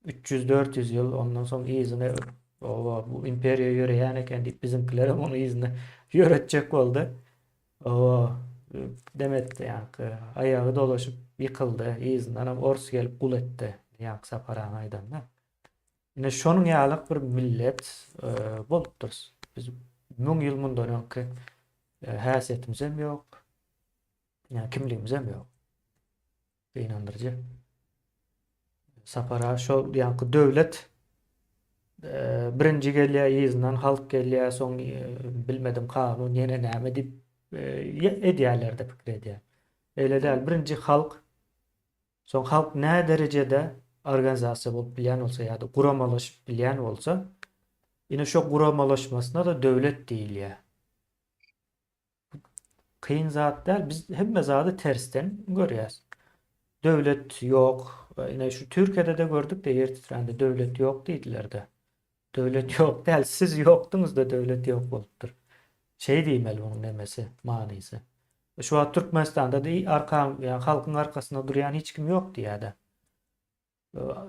300-400 ýyl ondan soň yzyna oba bu imperiýa ýöreýän eken diýip biziňkilerem onuň yzyna ýöretjek boldy. Oba demetdi ýaňky aýagy dolaşyp ýykyldy. Yzyndanam ors gelip gul etdi. Ýaňky Sapar aga aýdanda. Ine şonuň ýalyk bir millet e, bolupdyrys. Biz müň ýyl mundan öňki e, häsiýetimizem ýok. Ýa kimligimizem ýok. Gynandyryjy. Sapar aga şol ýaňky döwlet e, birinji gelýär, yzyndan halk gelýär, soň e, bilmedim kanun ýene näme diýip e, edýärler-de pikir edýär. Eýle däl, birinji halk, soň halk nä derejede organizasiýa bolup bilýän bolsa ýa-da guramalaşyp bilýän bolsa, ine şo guramalaşmasyna-da döwlet diýilýär. Kyn zat däl. Biz hemme zady tersden görýäs. Döwlet ýok. Ine şu Türkiýede-de gördük-de ýer titrände döwlet ýok diýdiler-de. Döwlet ýok däl, siz ýokduňyz-da döwlet ýok bolupdyr. Şeý diýmeli munuň nemesi, manysy. Şu wagt Türkmenistanda-da arka, ýa halkyň arkasynda durýan hiç kim ýok diýýär-de.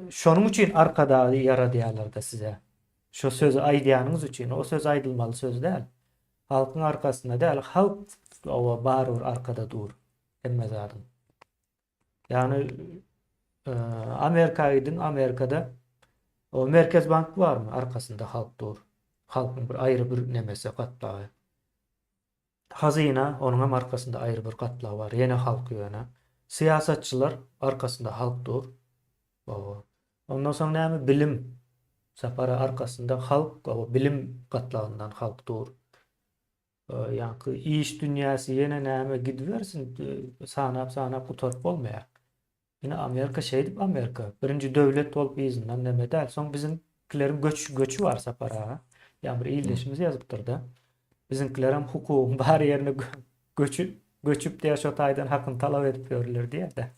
Şonuň üçin Arkadagy ýaradýarlarda size. Şo sözi aýdýanyňyz üçin. O söz aýdylmaly söz däl. Halkyň arkasynda däl, halk oba barybir arkada dur. Hemme zadyň. Ýagny Amerika gidiň, Amerikada o Merkez bank barmy? Arkasynda halk dur. Halkyň bir aýry bir nemesi, gatlagy. Hazyna, onuňam arkasynda aýry bir gatlag bar, ýene halk ýöne. Syýasatçylar, arkasynda halk dur. Hawa. Ondan soň näme, bilim. Sapara arkasynda halk, hawa, bilim gatlagyndan halk dur. Ýaňky iş dünýäsi ýene näme gidibersin, sanap-sanap gutaryp bolmaýar. Ine Amerika şeýdip Amerika. Birinji döwlet bolup yzyndan neme däl. Soň biziňkileriň göç göçi bar Sapar aga. Ýa bir ildeşimiz ýazypdyrda. Biziňkilerem hukugyň bar ýerine göçüp göçüp diýä şo taýdan hakyny talap edip ýörler diýä-de.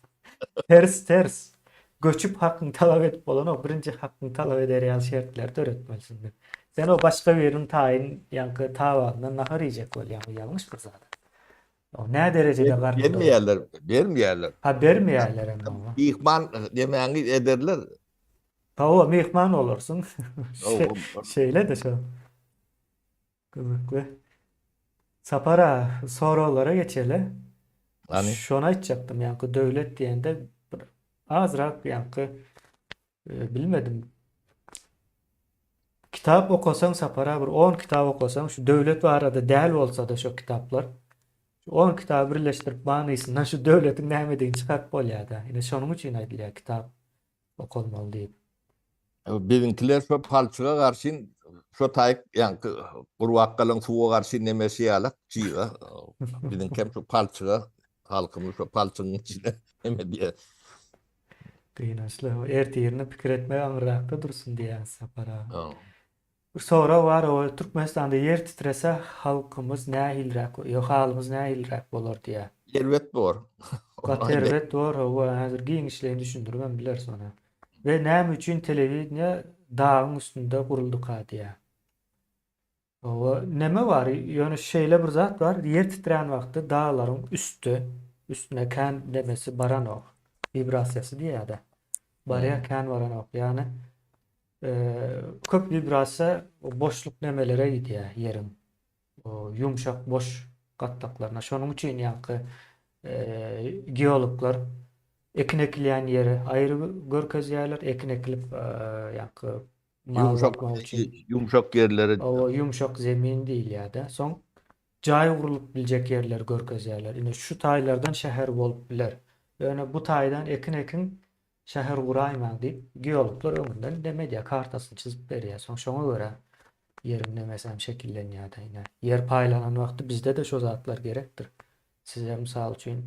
Ters ters. Göçüp hakyňy talap edip bolanok. Birinji hakyňy talap eder ýaly şertleri döretmelisiň. Sen o başga biriniň taýyn ýaňky tabanyndan nahar iýjek bolýaň. Bu ýalňyş bir zat. O nä derejede garny doýar? Bermeýärler, bermeýärler. Ha bermeýärler hem oňa. Myhman demäňi ederler. Hawa, myhman bolarsyň. Şeýle-de şo. Gyzykly. Sapar aga, soraglara geçeli. Hany? Şony aýtjakdym, ýaňky döwlet diýende bir azrak ýaňky bilmedim. Kitap okasaň Sapar aga bir on kitap okasaň şu döwlet barada däl bolsada şo kitaplar. Şu on kitaby birleşdirip manysyndan şu döwletiň nämedigini çykaryp bolýar-da. Ine şonuň üçin aýdylýar kitap okalmaly diýip. Biziňkiler şo palçyga garşyn şo taýyk ýaňky gurbakgalaň suwa garşy nemesi ýalak çyga biziňkem şu palçyga halkymyz şo palçygyň içine neme diýýär. Gynançly. Ertirini pikir etmek aňyrrakda dursun diýýän Sapar aga. Bir sorag bar o Türkmenistanda ýer titrese halkymyz nähiliräk ýo halymyz nähiliräk bolar diýýär. Erbet bor. Gaty erbet bor hawa häzir giňişleýin düşündiribem bileris ony. We näme üçin telewideniýe dagyň üstünde guruldyka diýýär. Hawa neme bar ýöne şeýle bir zat bar ýer titrän wagty daglaryň üsti üstüne kän nemesi baranok wibrasiýasy diýýärde barýar kän baranok ýagny Köp wibrasiýa boşluk nemelere gidýär ýeriň ýumşak boş gatlaklaryna. Şonuň üçin ýaňky geologlar ekin ekilýän ýeri aýry görkezýärler, ekin ekilip ýaňky mal bakmak üçin. Ýumşak ýerleri. Hawa, ýumşak zemin diýilýär-de. Soň jaý gurlup biljek ýerleri görkezýärler. Ine şu taýlardan şäher bolup biler. Ýöne bu taýdan ekin ekiň, Şäher guraýmaň diýip, geologlar öňünden neme edýär, kartasyny çyzyp berýär. Soň şoňa görä ýeriň nemesi hem şekillenýär-de ine. Ýer paýlanan wagty bizde-de şo zatlar gerekdir. Size mysal üçin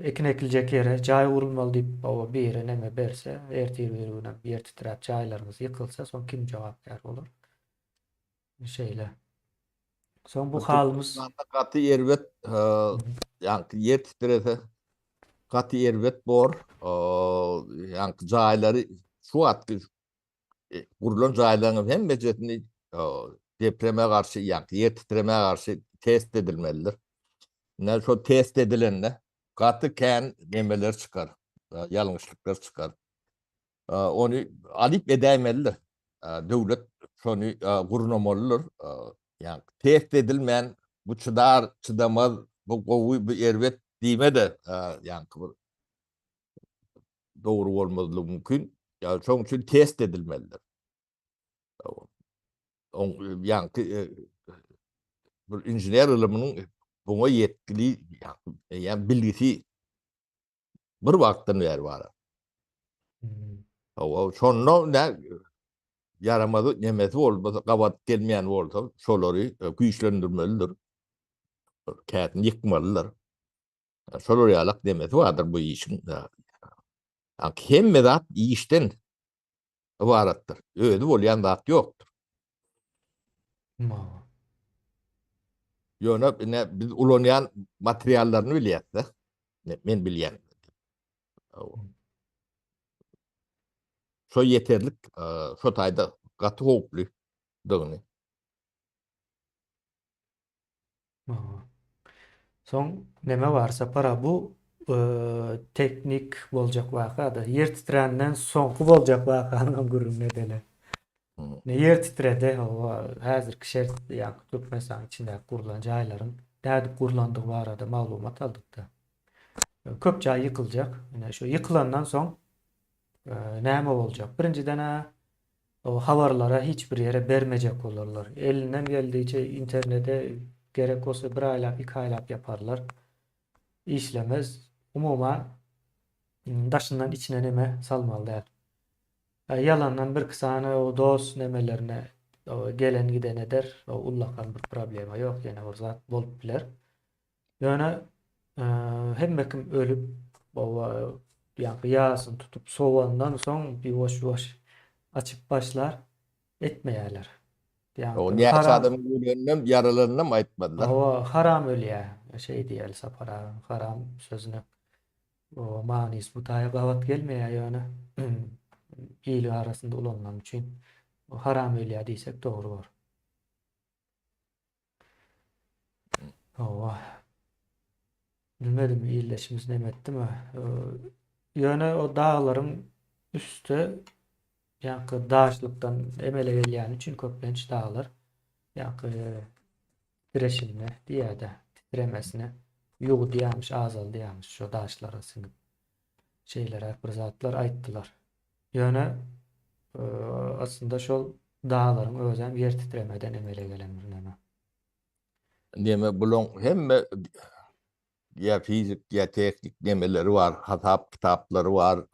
ekin ekiljek ýere jaý gurulmaly diýip, hawa, biri neme berse, ertir-birigünem ýer titräp jaýlaryňyz ýykylsa, soň kim jogapkär bolar? Şeýle. Soň bu halymyz gaty erbet, ýaňky ýer titrese gaty erbet bor. Ýaňky jaýlary şu wagtky e, gurlan jaýlaryň hemmejesini depreme garşy, ýaňky ýer titremä garşy test edilmelidir. Ine şo test edilende gaty kän nemeler çykar, ýalňyşlyklar çykar. Ony alyp edäýmelidir. Döwlet şony gurnamalydyr. Ýagny test edilmän bu çydar, çydamaz, bu gowy, bu erbet diýme-de, ýagny bir dogry bolmazlygy mümkin. Ýagny şonuň üçin test edilmelidir. Ýagny bir inžener ylymynyň buňa ýetgili, ýagny bilgisi Bir wagtdan bäri bar. Hawa, şonda ne ýaramaz nemesi bolmasa, gabat gelmeýän bolsa, şolary e, güýçlendirmelidir. Kätini ýykmalydyr. Şolar ýalak nemesi bardyr bu işiň. Hemme zat işden ybaratdyr. Özi bolýan zat ýokdur. Ýöne ine biz ulanýan materiallaryny bilýäs-de. Men bilýän. Şo ýeterlik, şo taýda gaty howplydygyny. Soň neme bar Sapar a bu teknik boljak waka-da. Ýer titränden soňky boljak wakanyňam gürrüňini edeli. Ne ýer titredi, hawa, häzirki şert, ýaňky Türkmenistanyň içindäki gurlan jaýlaryň nädip gurlandygy barada maglumat aldyk-da. Köp jaý ýykyljak. Ine şu ýykylandan soň näme boljak? Birinjiden-ä O habarlara hiç bir ýere bermejek bolarlar. Elinden geldigiçe internete gerek bolsa bir aýlap, iki aýlap ýaparlar. Işlemez. Umuman daşyndan içine neme salmaly däl. Ýalandan birki sany o dost nemelerine gelen giden eder. O ullakan bir problema ýok, ýene bir zat bolup biler. Ýöne hemme kim ölüp, oba ýaňky ýasyny tutup sowandan soň ýuwaş-ýuwaş açyp başlar, etmeýärler. Ýaňky näçe adamyň öleninem, ýaralanynam aýtmadylar. Hawa, haram ölýär. Şeý diýeli Sapar aga, haram sözüne o manysy bu taýa gabat gelmeýär ýöne il arasynda ulanylany üçin haram ölýär diýsek dogry bor. Hawa. Bilmedim ildeşimiz neme etdimi. Ýöne o daglaryň üsti ýaňky daşlykdan emele gelýäni üçin köplenç daglar ýaňky titreşimine diýýär-de, titremesine ýuwudýarmyş, azaldýarmyş şo daşlara siňip. Şeýleräk bir zatlar aýtdylar. Ýöne aslynda şol daglaryň özem ýer titremeden emele gelen bir neme. Neme bulaň hemme. ýa fizik, ýa tehnik nemeleri bar, hasap kitaplary bar.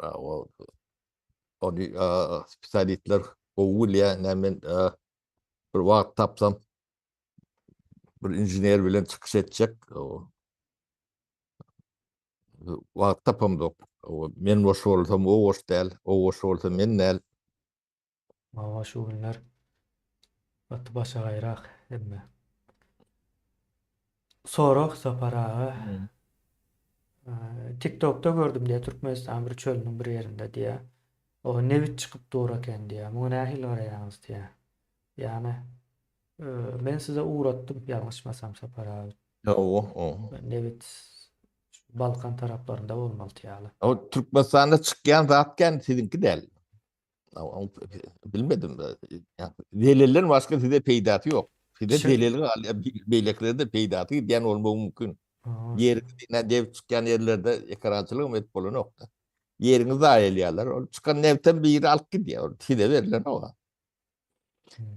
Ony spesialistler gowy bilýär. Ine men bir wagt tapsam bir inžener bilen çykyş etjek. Wagt tapamzok. Men boş bolsam o boş däl, o boş bolsa men däl. Hawa şu günler gaty başagaýrak hemme. Sorag Sapar aga. TikTokda gördüm diýýär, Türkmenistan bir çölüniň bir ýerinde diýýär. O nebit çykyp dur eken diýýär. Muňa nähili garaýaňyz diýýär. Ýagny men size ugratdym ýalňyşmasam Sapar aga. Hawa, hawa. Nebit Balkan taraplarynda bolmaly ýaly. O Türkmenistanda çykýan zat kän siziňki däl. Bilmedim. Zelelden başga size peýdasy ýok. Size zelel galýar, beýlekilere-de peýdasy gidýän bolmagy mümkin. Ýeriňizi ine nebit çykýan ýerlerde ekerançylygam edip bolanok-da. Ýeriňizi zaýa elýärler. Ol çykan nebtem biri alyp gidýär. Ol size berlenok.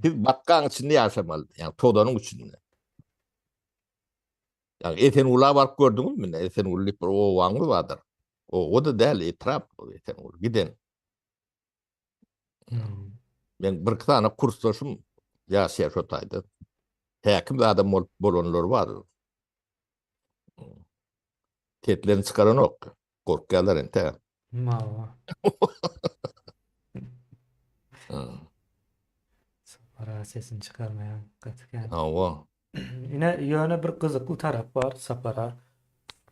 Siz batgaň içinde ýaşamaly, ýagny tozanyň içinde. Ýagny Esengula baryp gördüňizmi? Ine Esengul diýip bir obaňyz bardyr. Oba-da däl, etrap Esengul. Giden. Men bir iki sany kursdaşym ýaşaýar şo taýda. Häkim zadam bolup bolanlar bar. Seslerini çykaranok. Gorkýarlar entä. Mawa. Sapar sesini çykarmaýan gaty kän. Hawa. Ine ýöne bir gyzykly tarap bar Sapara.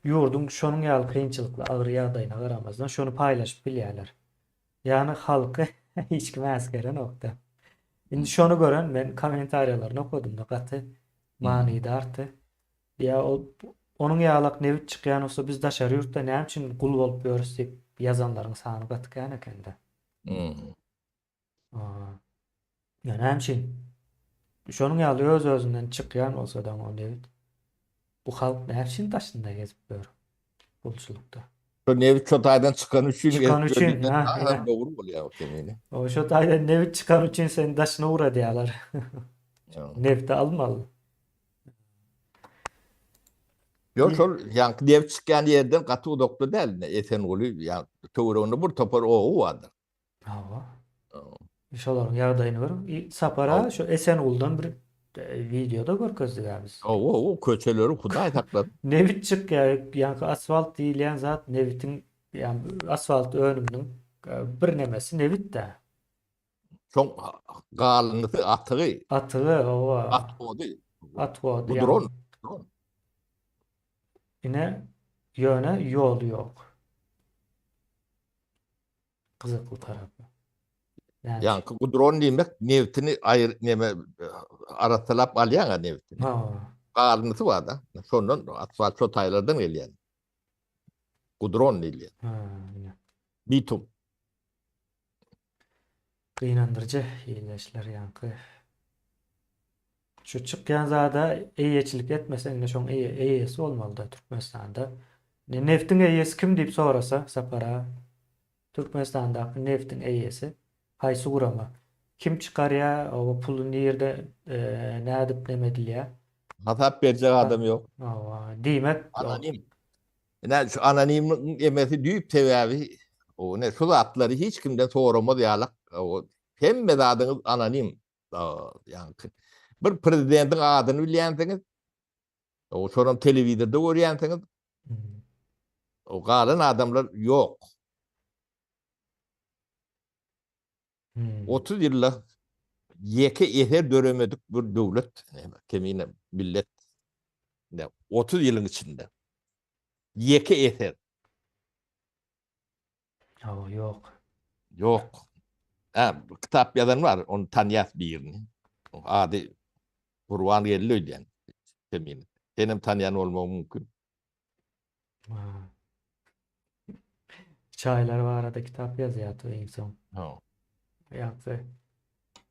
Ýurduň şonuň ýaly kynçylykly agyr ýagdaýyna garamazdan şony paýlaşyp bilýärler. Ýagny halky hiç kim äsgerenokda. Indi şony gören men kommentariýalaryny okadymda gaty manydardy. Ýa ol onuň ýalak nebit çykýan bolsa biz daşary ýurtda näme üçin gul bolup ýörüs diýip ýazanlaryň sany gaty kän ekende. Ýa näme üçin? Şonuň ýaly öz-özünden çykýan bolsa-da o nebit. Bu halk näme üçin daşynda gezip ýör gulçulykda? Şo nebit şo taýdan çykany üçin Çykany üçin, ha, ine. Dogry bolýar o kemini. O şo taýdan nebit çykany üçin seni daşyna ugradýarlar. Nebiti almaly. Ýok şol ýaňky nebit çykýan ýerden gaty uzakda däl. Esenguly ýa töwereginde bir topar oba bardyr. Hawa. Şolaryň ýagdaýyny görüň. Sapara şu Esenguldan bir e, wideoda görkezdik ha biz. Hawa, o köçeleri Hudaý saklasyn. Nebit çykýar, ýaňky asfalt diýilýän zat nebitiň, ýa asfalt önüminiň e, bir nemesi nebit-dä. Şoň galyndysy, atygy. Atygy, hawa. Atgody. Atgody. Gudron. Ine, ýöne ýoly ýok. Gyzykly tarapy. Ýaňky gudron diýmek nebtini aýyr neme arassalap alýaň-a nebtini. Hawa. Galyndysy bar-da. Şondan asfalt şo taýlardan gelýän. Gudron diýilýär. Ha, ine. Bitum. Gynandyryjy ildeşler ýaňky. Şu çykýan zada eýeçilik etmeseň ine şoň eýesi bolmalyda Türkmenistanda. Ne neftiň eýesi kim diýip sorasa Sapar aga. Türkmenistandaky neftiň eýesi haýsy gurama? Kim çykarýa o puly nirde nädip neme edilýä? Hasap berjek adam ýok. Hawa diýmek Anonim. Ine şu anonimligiň emesi düýp sebäbi o ine şu zatlary hiç kimden soramaz ýalak hemme zadyňyz anonim. Ýaňky bir prezidentiň adyny bilýänsiňiz, o şonam telewizorda görýänsiňiz. O galan adamlar ýok. 30 ýylda ýeke eser döremedik bir döwlet, kemine millet. 30 ýylyň içinde ýeke eser. Hawa, ýok. Ýok. Hä, kitap ýazan bar, ony tanýas birini. Ady Gurban Geldi öýdýän. Kemine. Senem tanýan bolmagyň mümkin. Ha. Çaýlar barada kitap ýazýardy iň soň. Ha. Ýa-da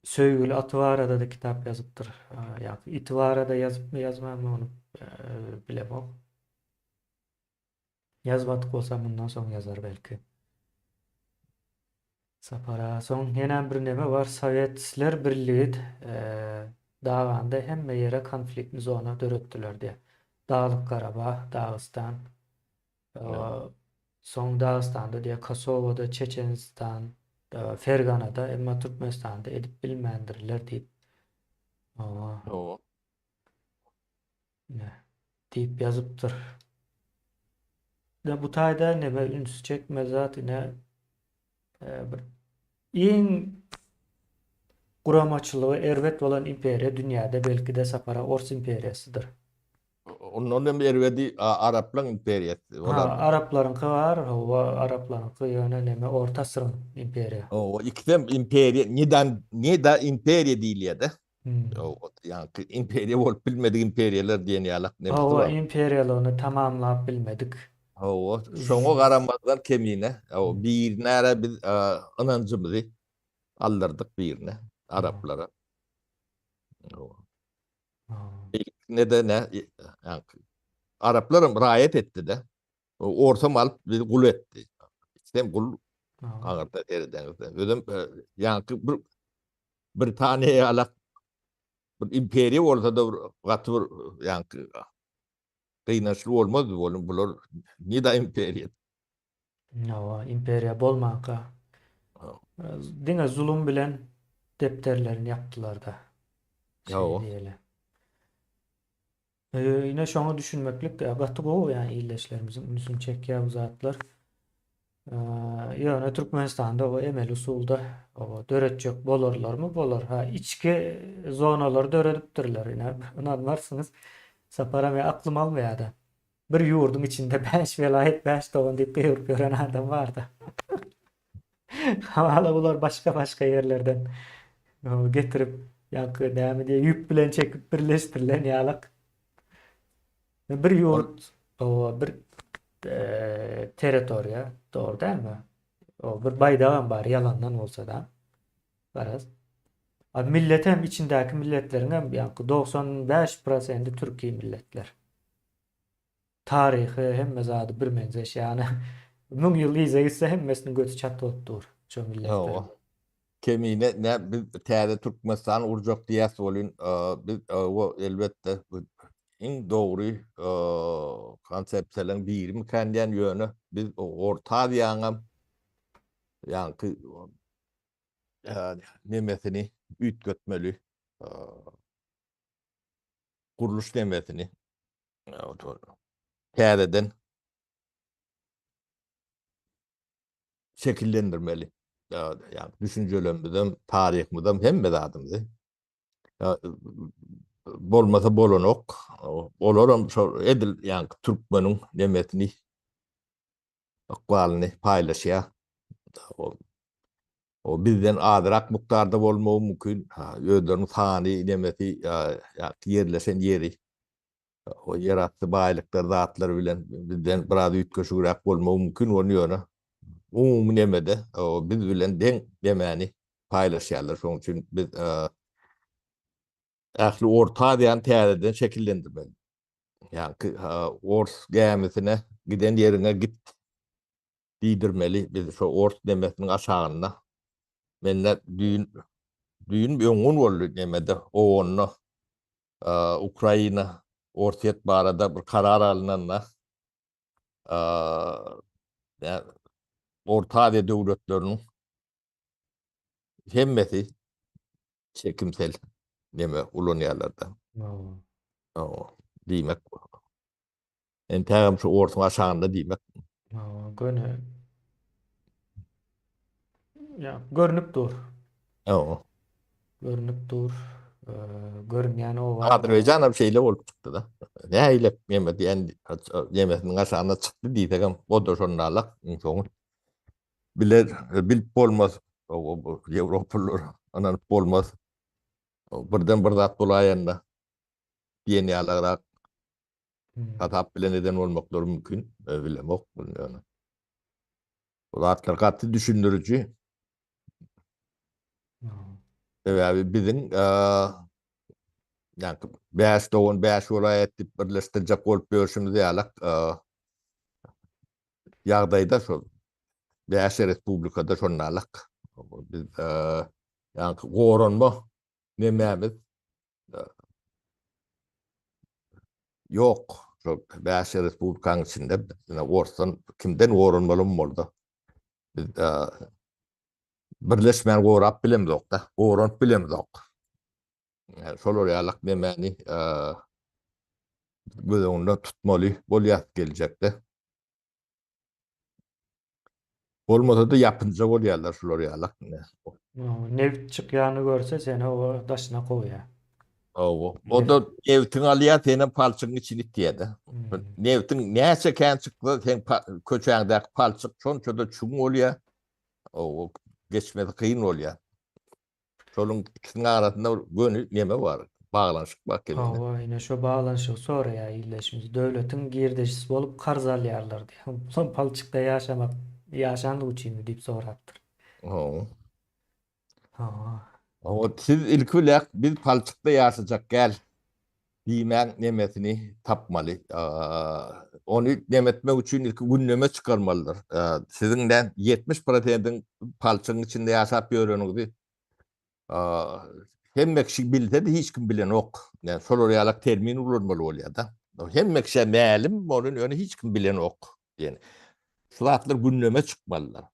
söýgüli aty barada-da kitap ýazypdyr. Ýa-da iti barada ýazypmy, ýazmanmy ony bilemok. Ýazmadyk bolsa mundan soň ýazar belki. Sapar aga soň ýenem bir neme bar Sowetler birligi daganda hemme ýere konfliktni zona döretdiler diýýär. Daglyk Garabag, Dagystan. Soň Dagystanda diýýär, Kosowada, Çeçenistan, Ferganada, emma Türkmenistanda edip bilmändirler diýip. Hawa. Hawa. Ine, diýip ýazypdyr. Ine bu taýda neme üns çekmeli zat ine bir iň guramaçylygy erbet bolan imperiýa dünýäde belki-de Sapara Ors imperiýasydyr. Ondan hem erbedi araplaryň imperiýasy. Ha, araplaryňky bar, hawa, araplaryňky ýöne neme orta asyryň imperiýa. Hawa, ikisem imperiýa, neden, neda imperiýa diýilýär-de. Ýaňky imperiýa bolup bilmedik imperiýalar diýen ýalak nemesi bar. Hawa, imperiýalygyny tamamlap bilmedik. Hawa, şoňa garamazdan kemine, birine-ä biz ynanjymyzy aldyrdyk birine, araplara. Hawa. Beýlekisine-de nä, ýaňky araplaram raýat etdi-de. Orsam alyp bizi gul etdi. Ikisem gul aňyrda seredeňizde. Özem ýaňky bir Britaniýa ýalak bir imperiýa bolsa-da bir gaty bir ýaňky gynançly bolmazdy bolum bular nida imperiýa. Hawa, imperiýa bolmanka diňe zulum bilen depderlerini ýapdylar-da. Şeý diýeli. Ine şoňa düşünmeklik gaty gowy ýa ildeşlerimiziň ünsüni çekýär bu zatlar. Ýöne Türkmenistanda o emeli usulda o döretjek bolarlarmy bolar. Ha içki zonalary döredipdirler. Ine ynanmarsyňyz. Saparam ýa aklym almaýar-da. Bir ýurduň içinde 5 welaýat 5 dogan diýip gygyryp ýören adam barda. Hamala bular başga-başga ýerlerden getirip, ýaňky näme diýýär, ýüp bilen çekip birleşdirilen ýalak. Bir ýurt, o bir territoriýa, dogry dälmi? O bir baýdagam bar, ýalandan bolsa-da. Garaz. A millet hem içindäki milletleriň hem ýaňky 95 prosendi türki milletler. Taryhy hemme zady birmeňzeş ýagny müň ýyl yza gitse hemmesiniň göti çat bolup dur şo milletleriň. Hawa. Kemine nä biz täze Türkmenistan gurjak diýýäs welin biz o elbetde bu iň dogry konsepsiýalaryň birimikän diýýän ýöne biz Orta Aziýanyňam ýaňky nemesini üýtgetmeli gurluş nemesini täzeden şekillendirmeli. Ýagny düşünjelerimizem, taryhymyzam, hemme zadymyzy. Bolmasa bolanok. Olaram şol edil ýaňky türkmeniň nemesini ykbalyny paýlaşýar. O bizden azrak mukdarda bolmagy mümkin. Özleriniň sany, nemesi, ýerleşen ýeri, o ýerasty baýlyklar, zatlar bilen bizden biraz üýtgeşigräk bolmagy mümkin bolny ýöne umumy nemede biz bilen deň nemäni paýlaşýarlar. Şonuň üçin biz ähli Orta Aziýany täzeden şekillendirmeli. Ýaňky ors gämisine giden ýeriňe git diýdirmeli biz şo ors nemesiniň aşagynda. Mende düýn düýn öňňün boldy nemede OON-da Ukraina Orsýet barada bir karar alynanda Orta Aziýa döwletleriniň hemmesi çekimsel neme ulanýarlar-da. Diýmek Entägem şu orsuň aşagynda diýmek. Hawa, göni. Ýa, görnüp dur. Hawa. Görnüp dur. Görünýän oba. Azerbaýjan hem şeýle bolup çykdy-da. Nähili neme diýen nemesiniň aşagynda çykdy diýsegem, o-da şondalak iň soňy. Biler, bilip bolmaz. Ýewropalylar ynanyp bolmaz. Birden bir zat bolaýanda diýen ýalyrak Hasap bilen eden bolmaklary mümkin. Bilemok bunu ýöne. Bu zatlar gaty düşündiriji. Sebäbi biziň ýa bäş dogan bäş welaýat diýip birleşdirjek bolup ýörşümiz ýalak ýagdaýda şol bäş respublikada şonalak. Biz ýa goranma nemämiz ýok. Şo 5 respublikanyň içinde ine orsdan kimden goranmalym boldy. Biz birleşmän gorap bilemzok-da, goranyp bilemzok. Şolar ýalak nemäni göz öňünde tutmaly bolýar geljekde. Bolmasa-da ýapynja bolýarlar şular ýalak. Nebit çykýany görse seni o daşyna kowýar. Hawa. O-da nebitiňi alýar, senem palçygyň içini itýär-de. Nebitiň näçe kän çyksa, seň köçäňdäki palçyk şonça-da çuň bolýar. Hawa, geçmesi kyn bolýar. Şonuň ikisiniň arasynda bir göni neme bar, baglanyşyk bar kemine. Hawa, ine şo baglanyşygy soraýar ildeşimiz. Döwletiň girdejisi bolup karz alýarlar diýýär. Bulam palçykda ýaşamak, ýaşanlygy üçinmi diýip sorapdyr. Hawa. Hawa. Hawa, siz ilki bilen biz palçykda ýaşajak gel diýmäň nemesini tapmaly. Ony neme etmek üçin ilki gündeme çykarmalydyr. Siziň nä 70 prosentiň palçygyň içinde ýaşap ýöreniňizi hemme kişi bilse-de hiç kim bilenok. Ýa şolar ýalak termin ulanmaly bolýar-da. Hemme kişä mälim bolan ýöne hiç kim bilenok diýen. Şu zatlar gündeme çykmalydyr.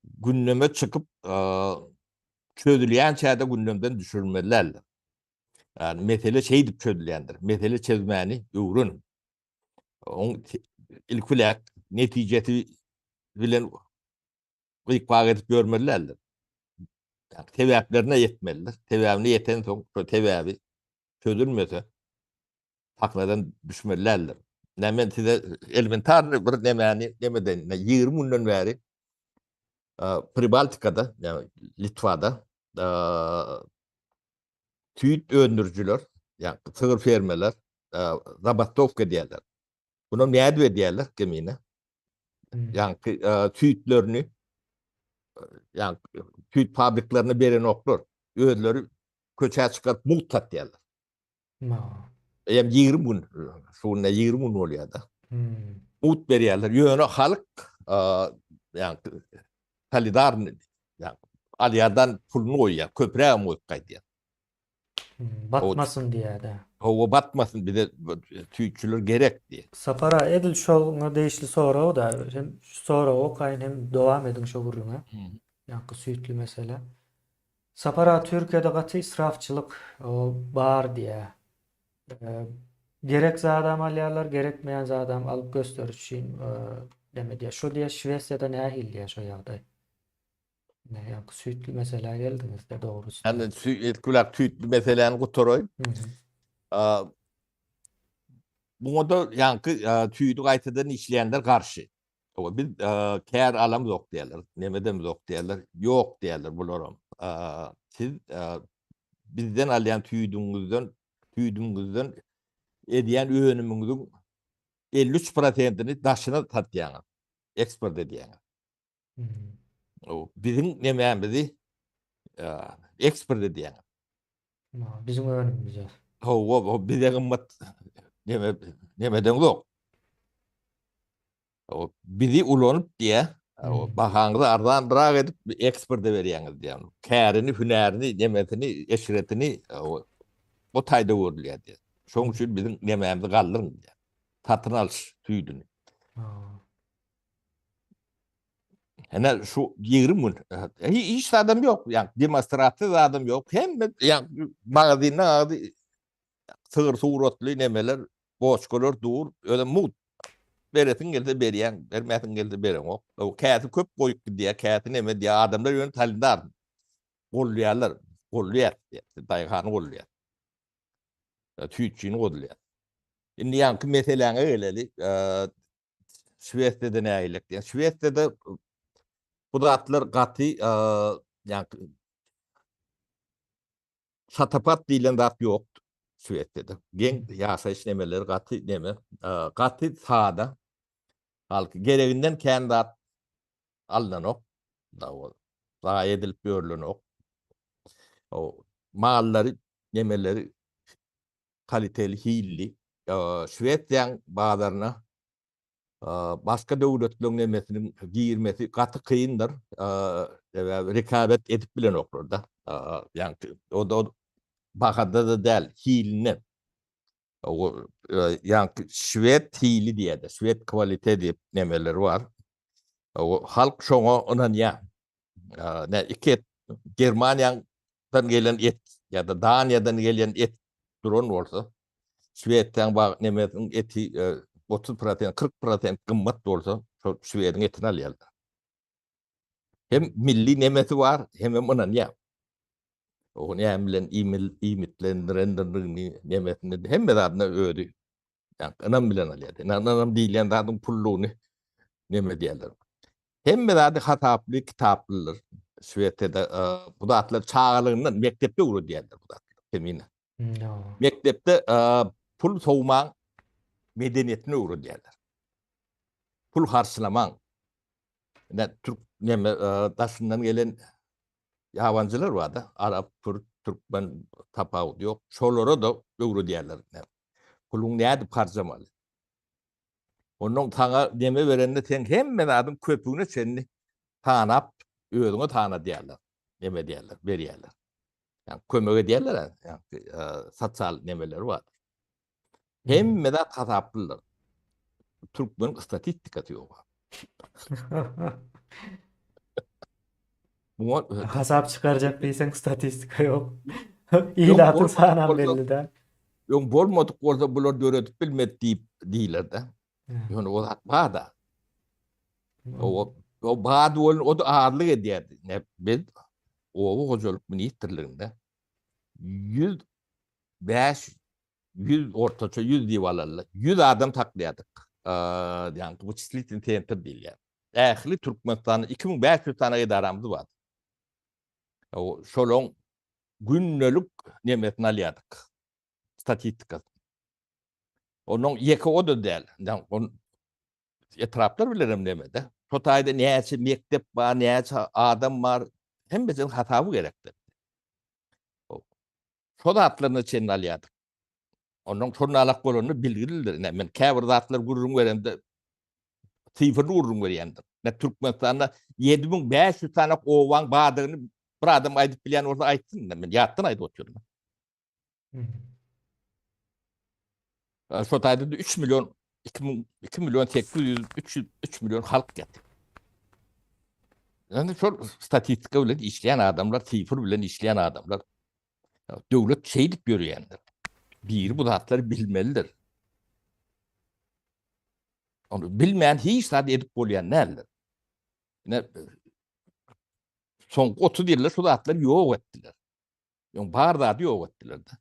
Gündeme çykyp çözülýänçä-de gündemden düşürmeli däldir. Yani mesele şeýdip çözülýändir. Mesele çözmäni öwreniň. Oň ilki bilen netijesi bilen gyk-bak edip ýörmeli däldir. Yani sebäplerine ýetmelidir. Sebäbine ýeten soň şo sebäbi çözülmese sakladan düşmeli däldir. Ne men size elementarny bir nemäni nemeden 20 günden bäri Pribaltikada, ýagny Litwada süýt öndürijiler, ýagny sygyr fermeler zabastowka edýärler. Bunu nädip edýärler kemine? Ýagny süýtlerini ýagny süýt fabriklerine berenoklar. Özleri köçä çykaryp mugt satýarlar. Eýýäm 20 gün, şu günde 20 gün bolýar-da. Mugt berýärler. Ýöne halk ýagny solidarny ýagny alýardan puluny goýýar, köprägem goýup gaýdýar. Batmasyn diýýär-de. Hawa, batmasyn, bize süýtçüler gerek diýýär. Sapar aga, edil şoňa degişli sorag-da, hem şu soragy okaýyn, hem dowam ediň şo gürrüňe. Ýaňky süýtli mesele. Sapar aga, Türkiýede gaty israfçylyk bar diýýär. Gerek zadam alýarlar, gerekmeýän zadam alyp gösteriş üçin neme diýýär. Şo diýýär, Şwesiýada nähili diýýär şo ýagdaý. Ine, ýaňky süýtli meselä geldiňiz-de dogrusy. Indi ilki bilen süýtli meseläni gutaraýyn. Muňa-da ýaňky süýdi gaýtadan işleýänler garşy. Biz kär alamzok diýýärler, nemedemzok diýýärler, ýok diýýärler bularam. Siz bizden alýan süýdüňizden, süýdüňizden edýän önümiňiziň 53 prosentini daşyna satýaňyz, eksport edýäňiz. Biziň nemämizi eksport edýäňiz. Biziň önümimizi. Hawa, bize gymmat neme nemeden ýok. Bizi ulanyp diýä, bahaňyzy arzanrak edip eksporta berýäňiz diýä. Kärini, hünärini, nemesini, eşretini o taýda görülýär diýä. Şonuň üçin biziň nemämizi galdyryň diýä. Satyn alyş süýdüni. Ene şu 20 gün hiç zadam ýok. Ýa demonstrasiýa zadam ýok. Hemme ýa magazinden agzy sygyr suratly nemeler, boçkalar dur. Özem mugt. Beresiň gelse berýäň, bermäsiň gelse bereňok. O käsi köp goýup gidýär, käsi neme diýýär. Adamlar ýöne solidar. Gollaýarlar. Gollaýar. Daýhany gollaýar. Süýtçini gollaýar. Indi ýaňky meseläňe geleli. Şwesiýada nähili diýen. Şwesiýada bu zatlar gaty ýaňky şatapat diýlen zat ýok Şwesiýada. Geň ýaşaýyş nemeleri gaty neme, gaty sada. Halky gereginden kän zat alnanok. Zaýa edilip ýörlenok. O mallary, nemeleri kaliteli, hilli. Şwesiýanyň bazaryna başga döwletleriň nemesiniň girmesi gaty kyndyr. Sebäbi rekabet edip bilenoklar-da. Ýagny o-da bahada-da däl, hilinde. O ýaňky şwed hili diýýärler, şwed kwalite diýip nemeleri bar. O halk şoňa ynanýar. Ne iki et Germaniýadan gelen et ýa-da Daniýadan gelen et duran bolsa, Şwesiýanyň bag nemesiniň eti 30%, 40% gymmat bolsa, şol şwediň etini alýarlar. Hem milli nemesi bar, hemem ynanýar. O näme bilen iýmitlendirendigini, nemesini, hemme zadyna özi ýa ynam bilen alýar. Ynam diýilýän zadyň pullugyny neme diýerler. Hemme zady hasaply, kitaplydyr. Şwesiýada bu zatlar çagalygyndan mekdepde öwredýärler bu zatlary. Kemine. Mekdepde pul sowmaň medeniýetini öwredýärler. Pul harçlamaň. Ne türk neme daşyndan gelen ýabanjylar bar-da, arap, kürt, türkmen tapawudy ýok. Şolara-da öwredýärler. Puluň nädip harjamaly? Ondan saňa neme berende sen hemme zadyň köpügine çenli sanap, özüňe sanadýarlar. Neme diýerler, berýärler. Ýa kömek edýärler, ýa sosial nemeleri bar. Hemme zat hasaplydyr. Türkmen statistikasy ýok. Muňa hasap çykarjak diýseň statistika ýok. Ilatyň sanam belli däl. Öň bolmadyk bolsa bular döredip bilmedi diýip diýiler-de. Ýöne o zat bar-da. O o bar bolun o da azlyk edýärdi. Ne biz oba hojalyk ministrliginde 105 100 ortaça 100 diýip alaly. 100 adam saklaýardyk. Ýagny wyçislitelnyý sentr diýilýär. Ähli Türkmenistanda 2500 sany edaramyz bar. Şolaň gündelik nemesini alýardyk. Statistikasyny. Onuň ýeke o-da däl. Etraplar bilen hem nemede. Şo taýda näçe mekdep bar, näçe adam bar, hemmesiniň hasaby gerekdir. Şo zatlaryna çenli alýardyk. Ondan şonda alak bolanda bilgilidir. Ine, men käbir zatlar gürrüň beremde sifrli gürrüň berýändir. Ine, Türkmenistanda 7500 sany obaň bardygyny bir adam aýdyp bilýän bolsa aýtsyn. Ine, men ýatdan aýdyp otyryn. Şo taýda 3 million 2 2 million 800 300 3 million halk ýatyr. Yani şol statistika bilen işleýän adamlar, sifr bilen işleýän adamlar döwlet şeýdip ýörýändir. Biri bu zatlary bilmelidir. Onu bilmän hiç zat edip bolýan däldir. Ne soňky 30 ýylda şu zatlary ýok etdiler. Ýoň bar zady ýok etdiler-de.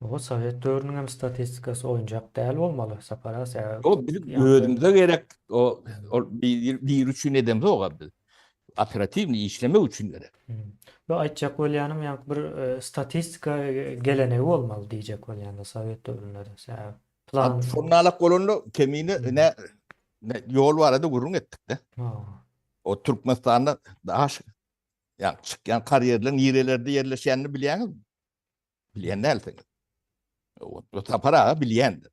O sowet döwrüniň hem statistikasy oýunjak däl bolmaly Sapar aga sebäbi Ýok biziň özümize gerek o ol biri üçin edemzok biz. Operatiwnyý işlemek üçin gerek. Ýok aýtjak bolýanym ýaňky bir statistika gelenegi bolmaly diýjek bolýan-da sowet döwründe-de sebäbi plan Şonalak bolanda kemine ne ýol barada gürrüň etdik-de. O Türkmenistanda daş ýa çykýan karýerleň nirelerde ýerleşýänini bilýäňizmi? Bilýän dälsiňiz. O Sapar aga bilýändir.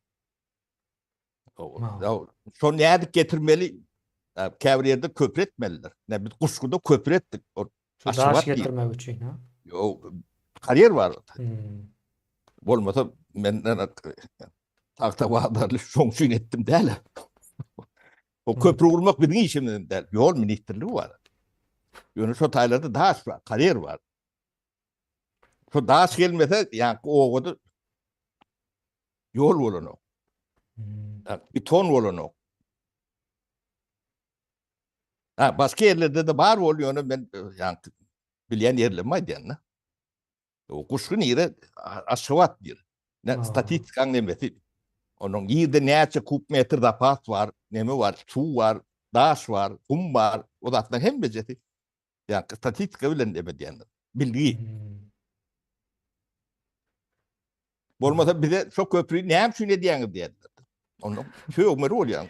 Şony nädip getirmeli? Käbir ýerde köpri etmelidir. Ne biz Guşguda köpri etdik. Şu daş getirmek üçin, ha? Ýok, karýer bar. Hmm. Bolmasa men tagta bazarly şoň üçin etdim däl. O köprü gurmak biziň işimiz däl. Ýol ministrligi bar. Ýöne şo taýlarda daş bar, karýer bar. Şo daş gelmese, ýaňky obada ýol bolanok. Hmm. Beton bolanok. Ha, başga ýerlerde-de bar bol, ýöne men ýaňky bilýän ýerlerimi aýdýan-da. O Guşgy nire? Aşgabat nire? Ne statistikaň nemesi? Onuň ýerde näçe kub metr zapas bar, neme bar, suw bar, daş bar, gum bar, o zatlaryň hemmejesi ýa statistika bilen neme diýendir. Bilgi. Hmm. Bolmasa bize şo köprüni näme üçin edýäňiz diýerler. Onda sögmeli bolýaň.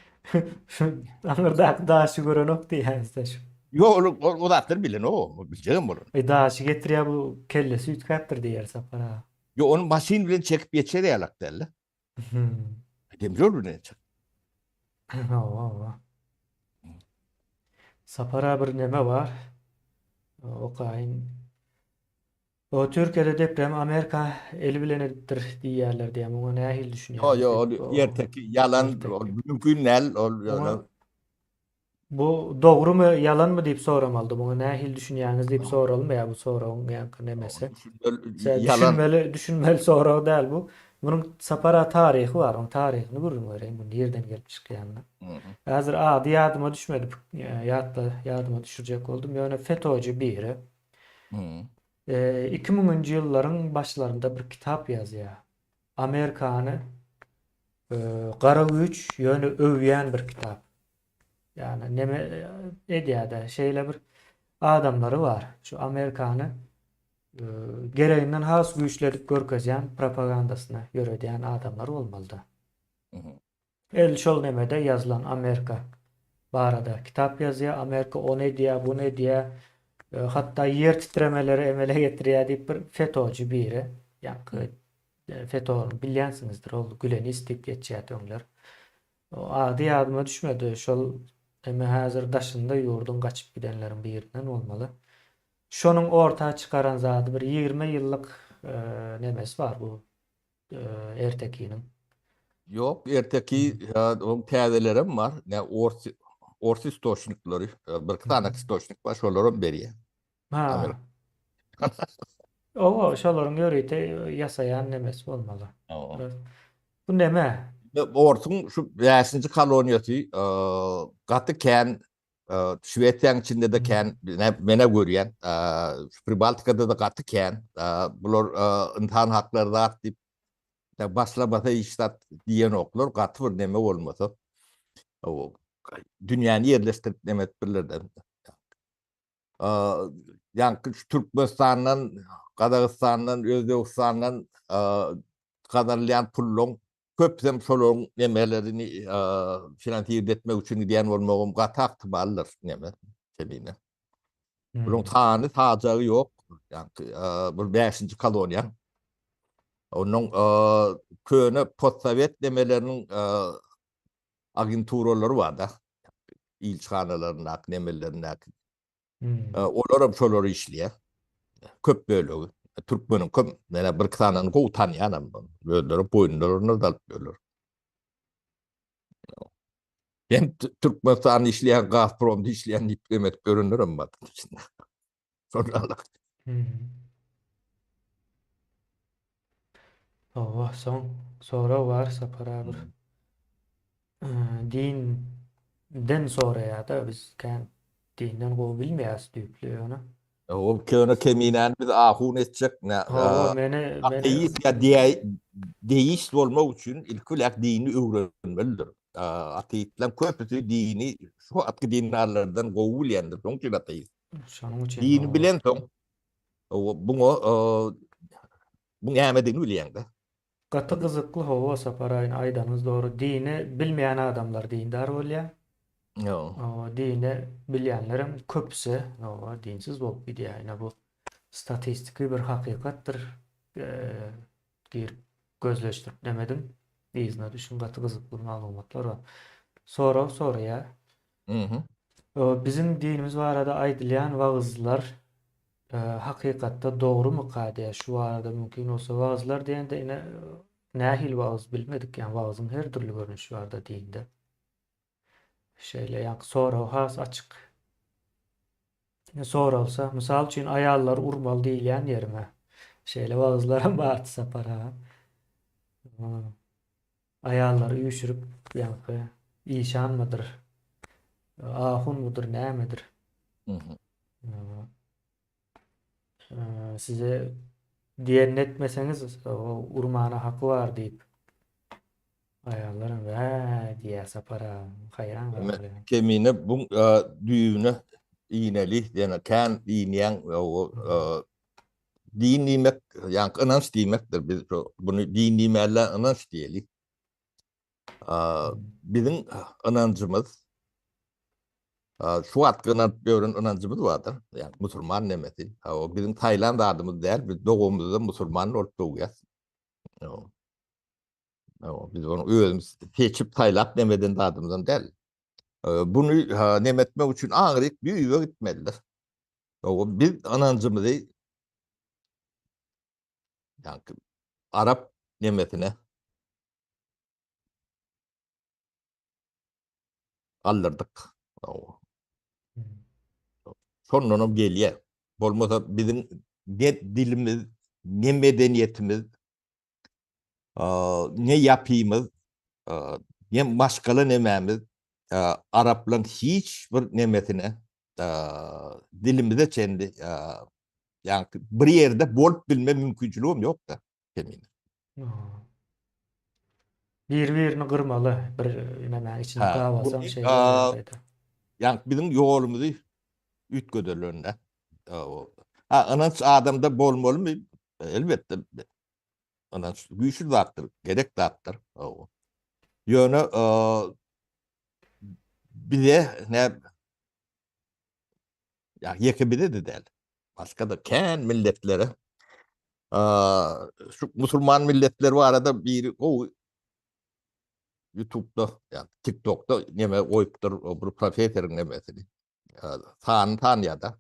Şu aňyrdaky daşy görenok diýýäňiz-de şu. Ýok, ol ol zatlary bilenok, biljegem bolan. E daşy getirýär bu kellesi üýtgäpdir diýer Sapar aga. Ýok, ony maşyn bilen çekip geçer ýalak däl-de. Demir ýol bilen çek. Hawa, hawa. Sapar aga bir neme bar. Okaýyn. O Türkiýede depremi Amerika eli bilen edipdir diýýärler diýýär. Muňa nähili Ýo, düşünýäňiz ýo, ol diýip. O erteki, ýalan, ol erteki. mümkin däl, ol Muňa ýöne bu dogrumy, ýalanmy diýip soramalydy. Muňa nähili düşünýäňiz diýip soralmaýar bu soragyň ýaňky nemesi. Düşünmeli, Sen ýalan. düşünmeli, düşünmeli sorag däl bu. Munuň Sapar aga taryhy bar. Oň taryhyny gürrüň bereýin, bu nirden gelip çykýanyny. Häzir ady ýadyma düşmedi, ýatla, ýadyma düşürjek boldum. Ýöne FETÖ-ci biri. 2000-nji ýyllaryň başlarynda bir kitap ýazýar. Amerikany gara güýç ýöne öwýän bir kitap. Ýagny neme edýär-de, şeýle bir adamlary bar. Şu Amerikany gereginden has güýçli edip görkezýän propagandasyny ýöredýän adamlar bolmalyda. El şol nemede ýazylan Amerika barada kitap ýazýar, Amerika ony edýär, buny edýär, hatda ýer titremeleri emele getirýär diýip bir FETÖ-ci biri, ýaňky FETÖ-ni bilýänsiňizdir, ol Gülenist diýip geçýärdi öňler. O ady ýadyma düşmedi, şol eme häzir daşynda ýurduň gaçyp gidenleriň birinden bolmaly. Şonuň orta çykaran zady bir 20 ýyllyk nemesi bar bu ertekiniň. Ýok, erteki oň täzelerem bar. Ne ors ors istoçnikleri, bir iki sany istoçnik bar, şolaram berýär. Ha. Owa, şolaryň ýörite ýasaýan nemesi bolmaly. Bu neme? Orsuň şu bäşinji koloniýasy gaty kän Şwesiýanyň içinde-de kän, men-ä görýän, şu Pribaltikada-da gaty kän. Bular ynsan haklary zat diýip, başlamasa hiç zat diýenoklar, gaty bir neme bolmasa. Dünýäni ýerleşdirip neme etipdirler-de. Ýaňky şu Türkmenistandan, Gazagystandan, Özbegistandan gazanylýan pullaryň köpüsem şolaryň nemelerini finansirde etmek üçin gidýän bolmagam gaty ahtimaldyr neme Kemine. Bunuň sany sajagy ýok. Ýaňky bir bäşinji koloniýa. Onuň köne postsowet nemeleriniň agenturalary bar-da. Ilçihanalaryndaky nemelerindäki. Olaram şolar işleýär. Köp bölegi. Türkmeniň köp, menä bir iki sanyny gowy tanýanam. Özleri boýunlaryna dalyp ýörler. Hem Türkmenistanda işleýän, Gazpromda işleýän diýip hem edip ýörenlerem bar içinde. Şonda Hawa, soň sorag bar Sapar abi. Dinden soraýar-da biz kän dinden gowy bilmeýäris düýpli ýöne. Ol köne keminäni biz ahun etjek. Hawa, meni meni ateist ýa deist bolmak üçin ilki bilen dini öwrenmelidir. Ateistleriň köpüsi dini şu wagtky dindarlardan gowy bilýändir, şonuň üçin ateist. Şonuň üçin dini bilensoň buňa bu nämedigini bilýäň-de. Gaty gyzykly hawa Sapar aýyn aýdanyňyz dogry dini bilmeýän adamlar dindar bolýar. Hawa dini bilýänlerem köpüsi hawa dinsiz bolup gidýär ine bu statistiki bir hakykatdyr girip gözleşdirip nemediň yzyna düşüň gaty gyzykly maglumatlar bar. Sorag soraýar. Biziň dinimiz barada aýdylýan wagyzlar hakykatda dogrumyka diýýär. Şu barada mümkin bolsa wagyzlar diýende ine nähili wagyz bilmedik ýa wagyzyň her dürli görnüşi barda dinde. Şeýle ýa sorag has açyk. Soralsa, mysal üçin aýallary urmaly diýilýän ýerime. Şeýle wagyzlaram bardy Sapar aga. Aýallary üýşürip ýaňky işanmydyr, ahunmydyr, nämedir. Size diýenini etmeseňiz urmana haky bar diýip. Aýallaram wä diýýär Sapar aga, haýran galýar. Kemine bu düýbüne ineli, ýöne kän inýäň Din diýmek, ýaňky ynanç diýmekdir. Biz bunu din diýmäli, ynanç diýeli. Biziň ynanjymyz şu wagtky ynanyp ýören ynanjymyz bardyr. Ýagny musulman nemesi. O biziň saýlan zadymyz däl. Biz dogumyzda musulman bolup dogýas. Biz onu özümiz seçip saýlap nemeden zadymyzam däl. Bunu neme etmek üçin aňryk düýbe gitmelidir. Biz ynanjymyzy. Ýaňky arap nemesine aldyrdyk. Şondanam gelýär. Bolmasa biziň ne dilimiz, ne medeniýetimiz, ne ýapymyz, ne maşgala nemämiz araplaryň hiç bir nemesine dilimize çenli ýaňky bir ýerde bolup bilme mümkinçiligem ýok-da kemine. Bir-birini gyrmaly, bir nämäň içinde gabasaň şeýle ýagdaýda. Ýaňky biziň ýolumyzy üýtgederler-de. Ha, ynanç adamda bolmalymy? Elbetde, ynanç güýçli zatdyr, gerek zatdyr. Ýöne bize ne ýa ýeke bize-de däl, başga-da kän milletlere şu musulman milletleri barada biri gowy YouTube'da, ýa TikTok'da neme goýupdyr, bir professoryň nemesini. Sany tanýar-da.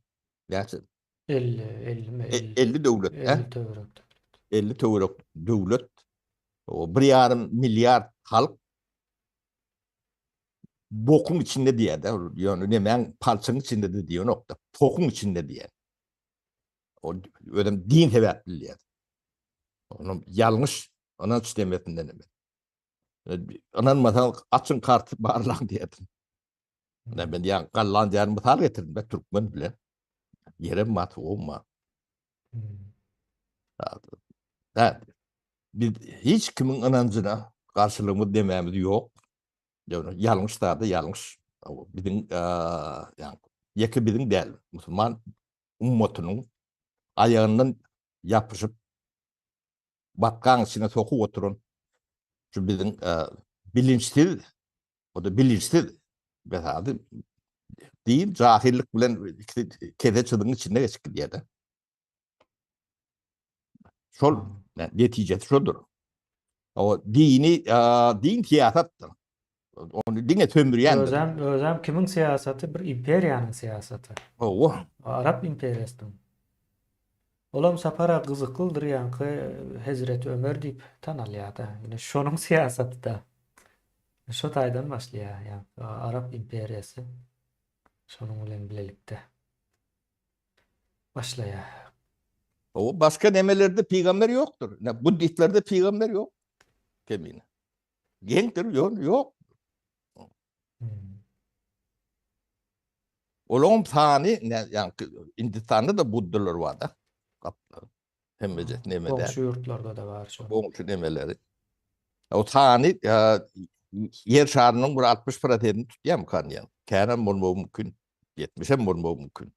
Näçe? 50, 50 mi? 50 döwlet, 50 töwerek döwlet. 50 töwerek döwlet. O 1,5 milliard halk bokuň içinde diýýär-de, ýöne nemäň palçygyň içinde-de diýenok-da, pokuň içinde diýýär. O özem din sebäpli diýýär. Onuň ýalňyş ynanç demesinden eme. Ynanmasaň açyň karty barlaň diýýär. Ine men ýa Gollandiýany mysal getirdim be türkmen bilen. Ýerem bar, suwum bar. Ha, biz hiç kimiň ynanjyna garşylygymyz demämiz ýok. Ýöne ýalňyş zada ýalňyş. Biziň ýa ýeke biziň däl, musulman ummatynyň aýagyndan ýapyşyp batgaň içine sokup oturan şu biziň bilinçsiz O-da bilinçsiz besady din jahillik bilen ikisi kese çyzygyň içinde geçip gidýär-de. Şol netijesi şodur. O dini din syýasatdyr. Ony diňe sömürýändir. Özem, özem kimiň syýasaty? Bir imperiýanyň syýasaty. Hawa. Arap imperiýasynyň. Olam Sapara gyzyklydyr ýaňky Hezreti Ömer diýip tanalýar-da. Ine şonuň syýasaty-da. Şo taýdan başlaýar ýaňky Arap imperiýasy. Şonuň bilen bilelikde başlaýar. O başga nemelerde pygamber ýokdur. Ne buddistlerde pygamber ýok. Kemine. Geňdir, ýok, ýok. Hmm. Olaryň sany, ýaňky Hindistanda-da buddalar bar-da. Gaplar. Hemmeje neme däl. Goňşy ýurtlarda-da bar şo. Goňşy nemeleri. O sany ýer şarynyň bir 60 prosentini tutýarmykan diýen. Känem bolmagy mümkin. 70 hem bolmagy mümkin.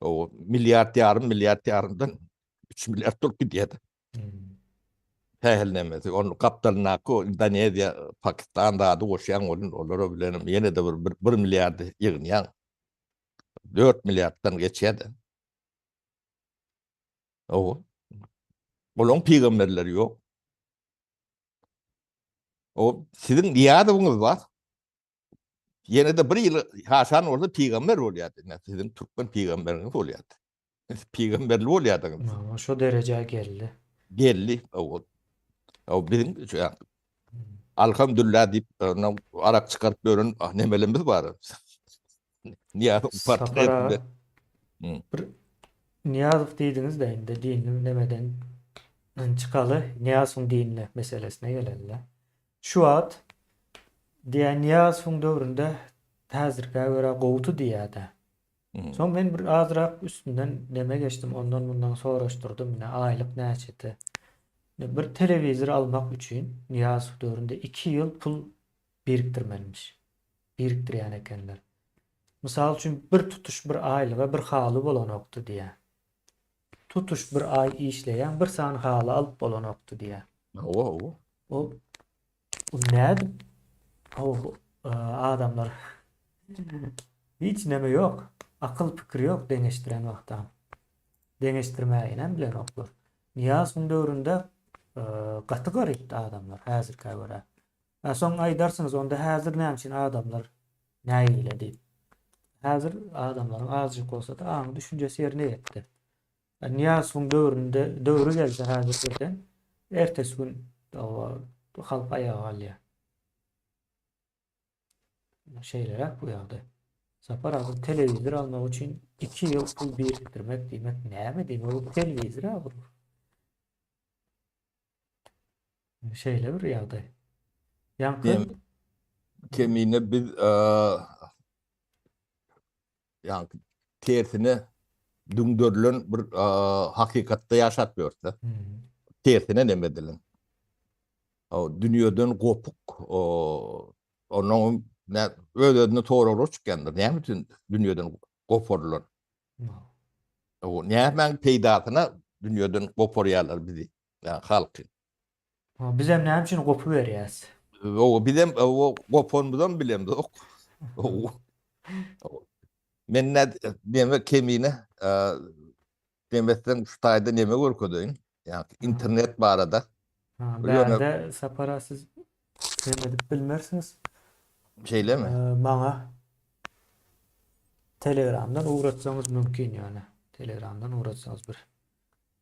O milliard ýarym, milliard ýarymdan 3 milliard bolup gidýär. Sähel nemesi, onuň gapdalyndaky o Indoneziýa, Pakistan zady goşýaň welin, olara bilenem ýene-de bir bir, bir milliardy ýygnýaň. 4 milliarddan geçýär-de. Owa. Olaryň pygamberleri ýok. O siziň Nyýazowyňyz bar. Ýene-de bir ýyl haşan bolsa pygamber bolýardy. Ine, siziň türkmen pygamberiňiz bolýardy. Siz pygamberli bolýardyňyz. Hawa, şo derejä geldi. Geldi. Hawa. Hawa, biziň şu Alhamdulillah diýip, ondan arak çykaryp ýören nemelerimiz bar. Nyýazow portretinde. Bir Nyýazow diýdiňiz-de, indi dinli nemeden çykaly, Nyýazowyň dinli meselesine geleli. Şu wagt diýýär Nyýazowyň döwründe häzirkä görä gowudy diýýär-de. Soň men bir azrak üstünden neme geçdim, ondan-mundan soraşdyrdym, ine aýlyk näçedi. Bir telewizor almak üçin Nyýazow döwründe iki ýyl pul birikdirmelimiş. Birikdirýän ekenler. Mysal üçin bir tutuş bir aýlyga bir haly bolanokdy diýýär. Tutuş bir aý işleýäň, bir sany haly alyp bolanokdy diýýär. Hawa, hawa. O o nädip o adamlar hiç neme ýok. Akyl pikir ýok deňeşdiren wagtam. Deňeşdirmäginem bilenoklar. Nyýazowyň döwründe gaty garypdy adamlar häzirkä görä. Hä soň aýdarsyňyz onda häzir näme üçin adamlar nägile diýip. Häzir adamlaryň azajyk bolsa-da aňy düşünjesi ýerine ýetdi. Nyýazowyň döwründe döwri gelse häzir birden ertesi gün halk aýaga galýar. Şeýleräk bu ýagdaý. Sapar aga telewizor almak üçin 2 ýyl pul birikdirmek diýmek näme diýmek? Bu telewizor-a bu. Şeýle bir ýagdaý. Ýaňky Kemine biz ýaňky tersine düňderilen bir hakykatda ýaşap ýörse. Tersine neme edilen. Dünýeden gopuk, onuň öz-özüne soraglar çykýandyr. Näme üçin dünýeden goparylan? Nämäň peýdasyna dünýeden goparýarlar bizi, ýa halky? Bizem näme üçin gopuberýäs? Owa, bizem gopanymyzam bilemzok. Men neme kemine demesden şu taýda neme görkezeýin. Ýa internet barada. Ha, bärde Sapar siz neme edip bilmersiňiz. Şeýlemi? Maňa Telegramdan ugratsaňyz mümkin ýöne. Telegramdan ugratsaňyz bir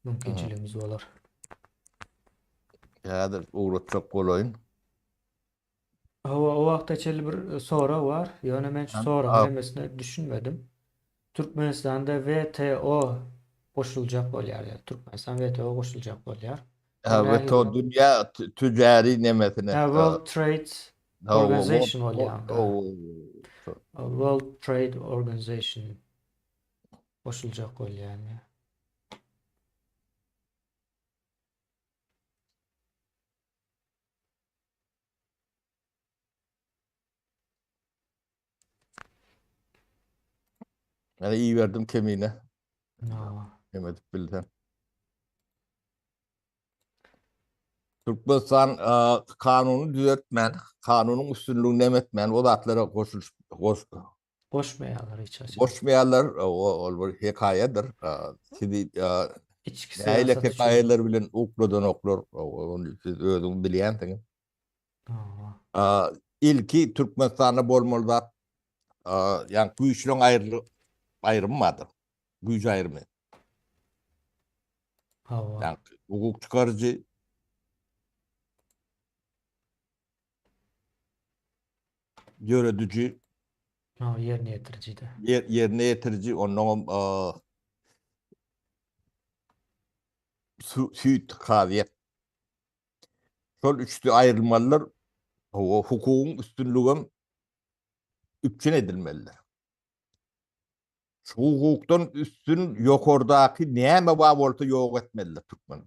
mümkinçiligimiz bolar. Häzir ugratjak bolaýyn. Hawa, o wagta çenli bir sorag bar. Ýöne men şu soragyň hemmesine düşünmedim. Türkmenistanda WTO goşuljak bolýar ýa Türkmenistan WTO goşuljak bolýar. Ha, WTO dünýä tüjäri nemesine. Ha, World Trade Organization bolýar. World Trade Organization goşuljak bolýar. Yani iyi verdim kemine. Hem edip bilsen. Türkmenistan kanuny düzetmän, kanunyň üstünligini nem etmän, o zatlara goşulyş goş Goşmaýarlar hiç haçan. Goşmaýarlar, ol bir hekaýadyr. Sizi içki nähili hekaýalar bilen ukladanoklar, ony siz özüňiz bilýänsiňiz. Ilki Türkmenistanda bolmaly zat, ýagny güýçleň aýrylyk aýrymy bardyr. Güýç aýrymy. Hawa. Ýagny hukuk çykaryjy, Dörediji. Ha, ýerine ýetiriji-de. Ýer, ýerine ýetiriji, onnoňam süýt, kazyýet. Şol üçüsi aýrylmalydyr. Hawa, hukugyň üstünligem üpjün edilmelidir. Şu hukukdan üstün ýokardaky näme bar bolsa ýok etmelidir türkmen.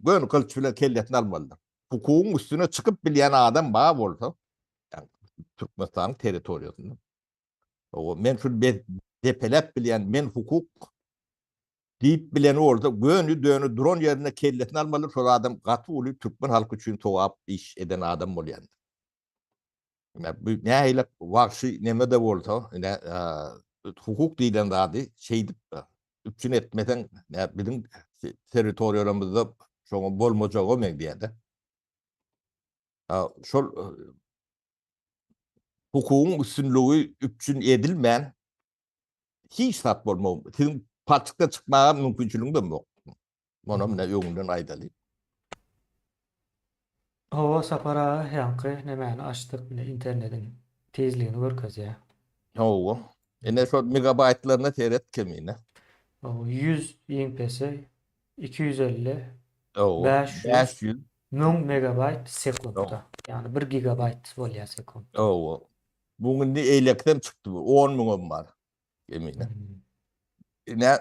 Göni gylyç bilen kellesini almalydyr. Hukugyň üstüne çykyp bilýän adam bar bolsa, ýagny Türkmenistanyň territoriýasynda, men şuny depeläp bilýän, men hukuk diýip bileni bolsa, göni döni duran ýerinde kellesini almalydyr, şol adam gaty uly türkmen halky üçin sogap iş eden adam bolýandyr. Ine, bu nähili wagşy neme-de bolsa, ine, hukuk diýlen zady şeýdip üpjün etmeseň, biziň territoriýalarymyzda şoňa bolmajaga meňzeýär-de. Şol hukugyň üstünligi üpjün edilmän hiç zat bolmaz. Siziň palçykdan çykmaga mümkinçiligiňiz hem ýok. Muny mine öňünden aýdaly. Hawa Sapar aga ýaňky nemäni açdyk ine internediň tizligini görkezýär. Hawa. Ine şo megabaýtlaryna seret kemine. Hawa 100 iň pesi 250 Hawa. 500 500 1000 megabaýt sekuntda. Ýagny 1 gigabaýt bolýar sekuntda. Hawa. Bu indi eýlekisem çykdy bu. 10 müňem bar. Kemine. Ine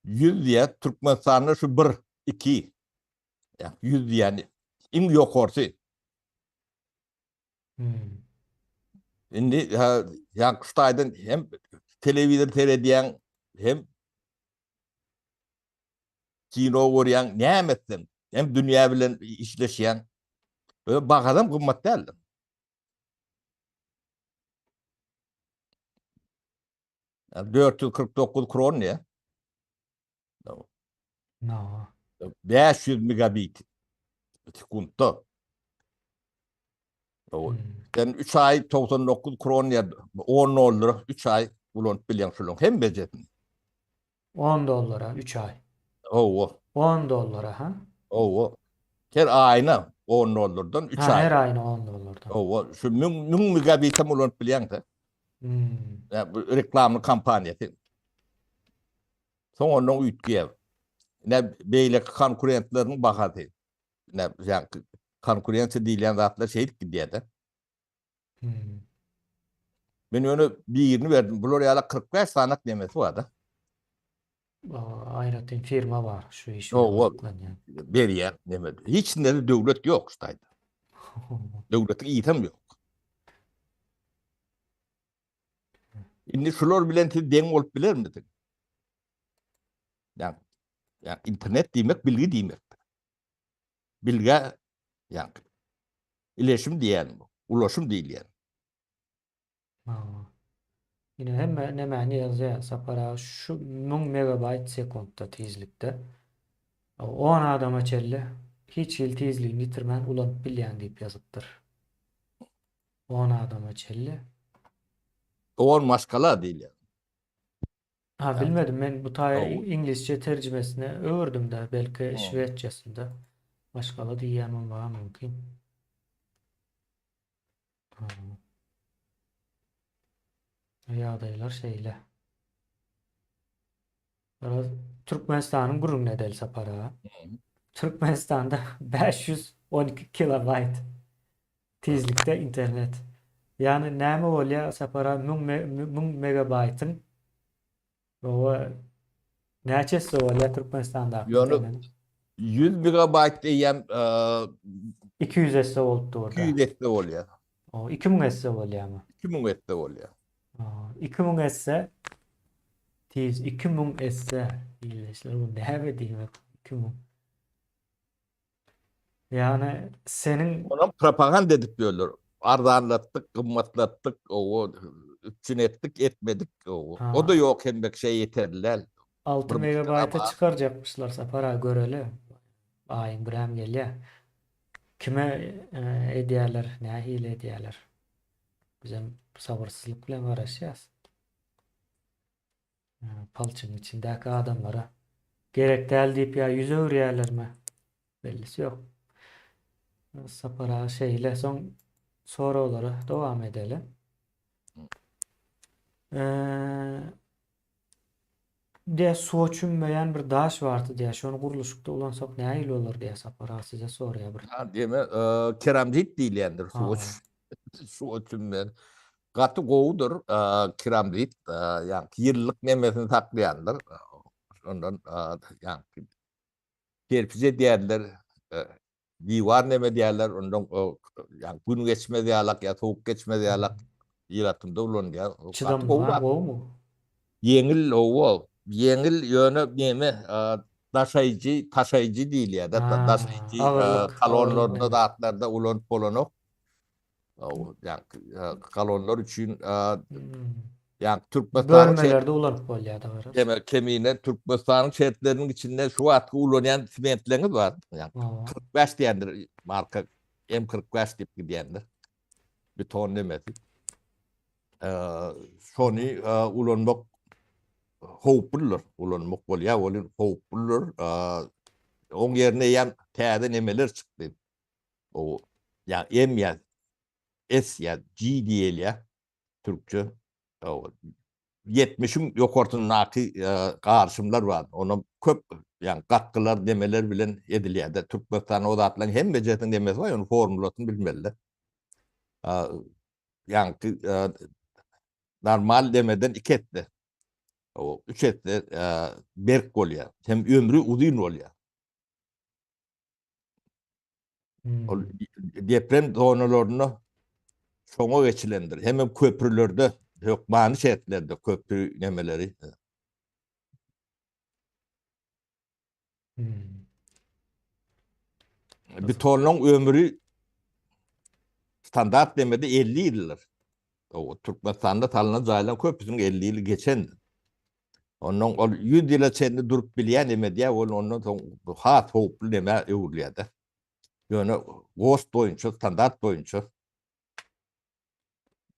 100 diýýär. Türkmenistanda şu 1 2 100 diýýän iň ýokarsy. Hmm. Indi ýa şu taýdan hem telewizor seredýäň, hem kino görýäň, näme etseň, hem dünýä bilen işleşýäň. Öý bahasam gymmat däldir. 449 kron diýýär. No. 500 megabit sekuntda. Hmm. Sen 3 ay 99 kron ýa 10 dollar 3 ay ulanyp bilýän şularyň hem bejesini. 10 dollara 3 aý. Hawa. 10 dollara ha? Hawa. Her aýyna 10 dollardan 3 Ha, aý. her aýyna 10 dollardan. Hawa, şu 1000 1000 megabitem ulanyp bilýäň sen. Hmm. Ya, bu reklamly kampaniýasy. Soň ondan üýtgeýär. Ne beýleki konkurentleriniň bahasy. Ne ýa konkurensiýa diýilýän zatlar şeýdip gidýär-de. Hmm. Men ýöne birini berdim. Bular ýaly 45 sanak nemesi bar-da. Aýratyn firma bar şu iş bilen gyzyklanýan. Berýär neme. Hiç nede döwlet ýok şu taýda. Döwletiň ysam ýok. Indi şular bilen siz deň bolup bilermisiň? Ýa, ýa internet diýmek bilgi diýmekdir. Bilgä ýa ileşim diýen, ulaşym diýilýär. Hawa. Ine hemme nemäni ýazýar Sapar aga şu 1000 megabaýt sekuntda tizlikde. 10 adama çenli hiç hili tizligini ýitirmän ulanyp bilýän diýip ýazypdyr. 10 adama çenli. On maşgala diýilýär. Ha bilmedim men bu taýy iňlisçe terjimesine öwürdim-de belki şwedçesinde maşgala diýýän bolmagy mümkin. Ýagdaýlar şeýle. Biraz Türkmenistanyň gürrüňini edeli Sapar aga. Türkmenistanda 512 kilobaýt tizlikde internet. Ýagny näme bolýar Sapar aga 1000 1000 megabaýtyň oba näçe esse bolýar Türkmenistandaky Ýöne 100 megabaýt eýýäm 200 esse bolup dur. 200 esse bolýar. O 2000 esse bolýarmy? 2000 esse bolýar. 2000 esse tiz 2000 esse ildeşler bu näme diýmek 2000. Ýagny seniň Onam propaganda edip ýörler. Arzanlatdyk, gymmatlatdyk, owo üpjün etdik, etmedik. O-da ýok hemme kişä ýeterli däl. 6 megabaýta çykarjakmyşlar Sapar aga göreli. Aýyň birem gelýär. Kime edýärler, nähili edýärler. Bizem sabyrsyzlyk bilen garaşýas. Palçygyň içindäki adamlara gerek däl diýip ýa ýüz öwürýärlermi? Bellisi ýok. Sapar aga şeýle soň soraglara dowam edeli. Diýä suwa çümmeýän bir daş bardy diýä şony gurluşykda ulansak nähili bolar diýä Sapar aga size soraýar bir. Ha diýme keramzit diýilýändir suwa suwa çümmeýän. Gaty gowudyr keramzit ýa ýyllyk nemesini saklaýandyr. Ondan ýa kerpiç edýärler, diwar neme edýärler, ondan ýa gün geçmez ýalak ýa sowuk geçmez ýalak ýylatymda ulanylýar. Çydamly gowumy? Ýeňil owa, ýeňil ýöne neme daşaýjy, taşaýjy diýilýär-de, daşaýjy kolonlarda zatlarda ulanyp bolanok. Kolonlar üçin ýa Türkmenistanyň bölmelerde ulanyp bolýar da garaz. Demek kemine Türkmenistanyň şertleriniň içinde şu wagtky ulanýan sementleriňiz bar. Ýa 45 diýendir marka M45 diýip gidýändir. Beton nemesi. Şony ulanmak howpludyr. Ulanmak bolýar, ol howpludyr. Oň ýerine ýa täze nemeler çykdy. O ýa M ýa S ýa G diýilýär türkçe. O 70-iň ýokarsyndaky garyşymlar bar. Onam köp ýa gatgylar nemeler bilen edilýär-de. Türkmenistanda o zatlaryň hemmejesiniň nemesi bar, ýöne formulasyny bilmeli-de. Ýaňky normal nemeden iki esse, o üç esse berk bolýar. Hem ömri uzyn bolýar. Hmm. Ol deprem zonalarynda şoňa geçilendir. Hemem köprülerde hökmany şertlerde köprü nemeleri. Hmm. Betonyň ömri standart demede 50 ýyldyr. O Türkmenistanda salynan jaýlaryň köpüsiniň 50 ýyly geçendir. Ondan ol 100 ýyla çenli durup bilýän neme diýýär, ol ondan soň has howply nämä öwrülýär-de. Ýöne GOST boýunça, standart boýunça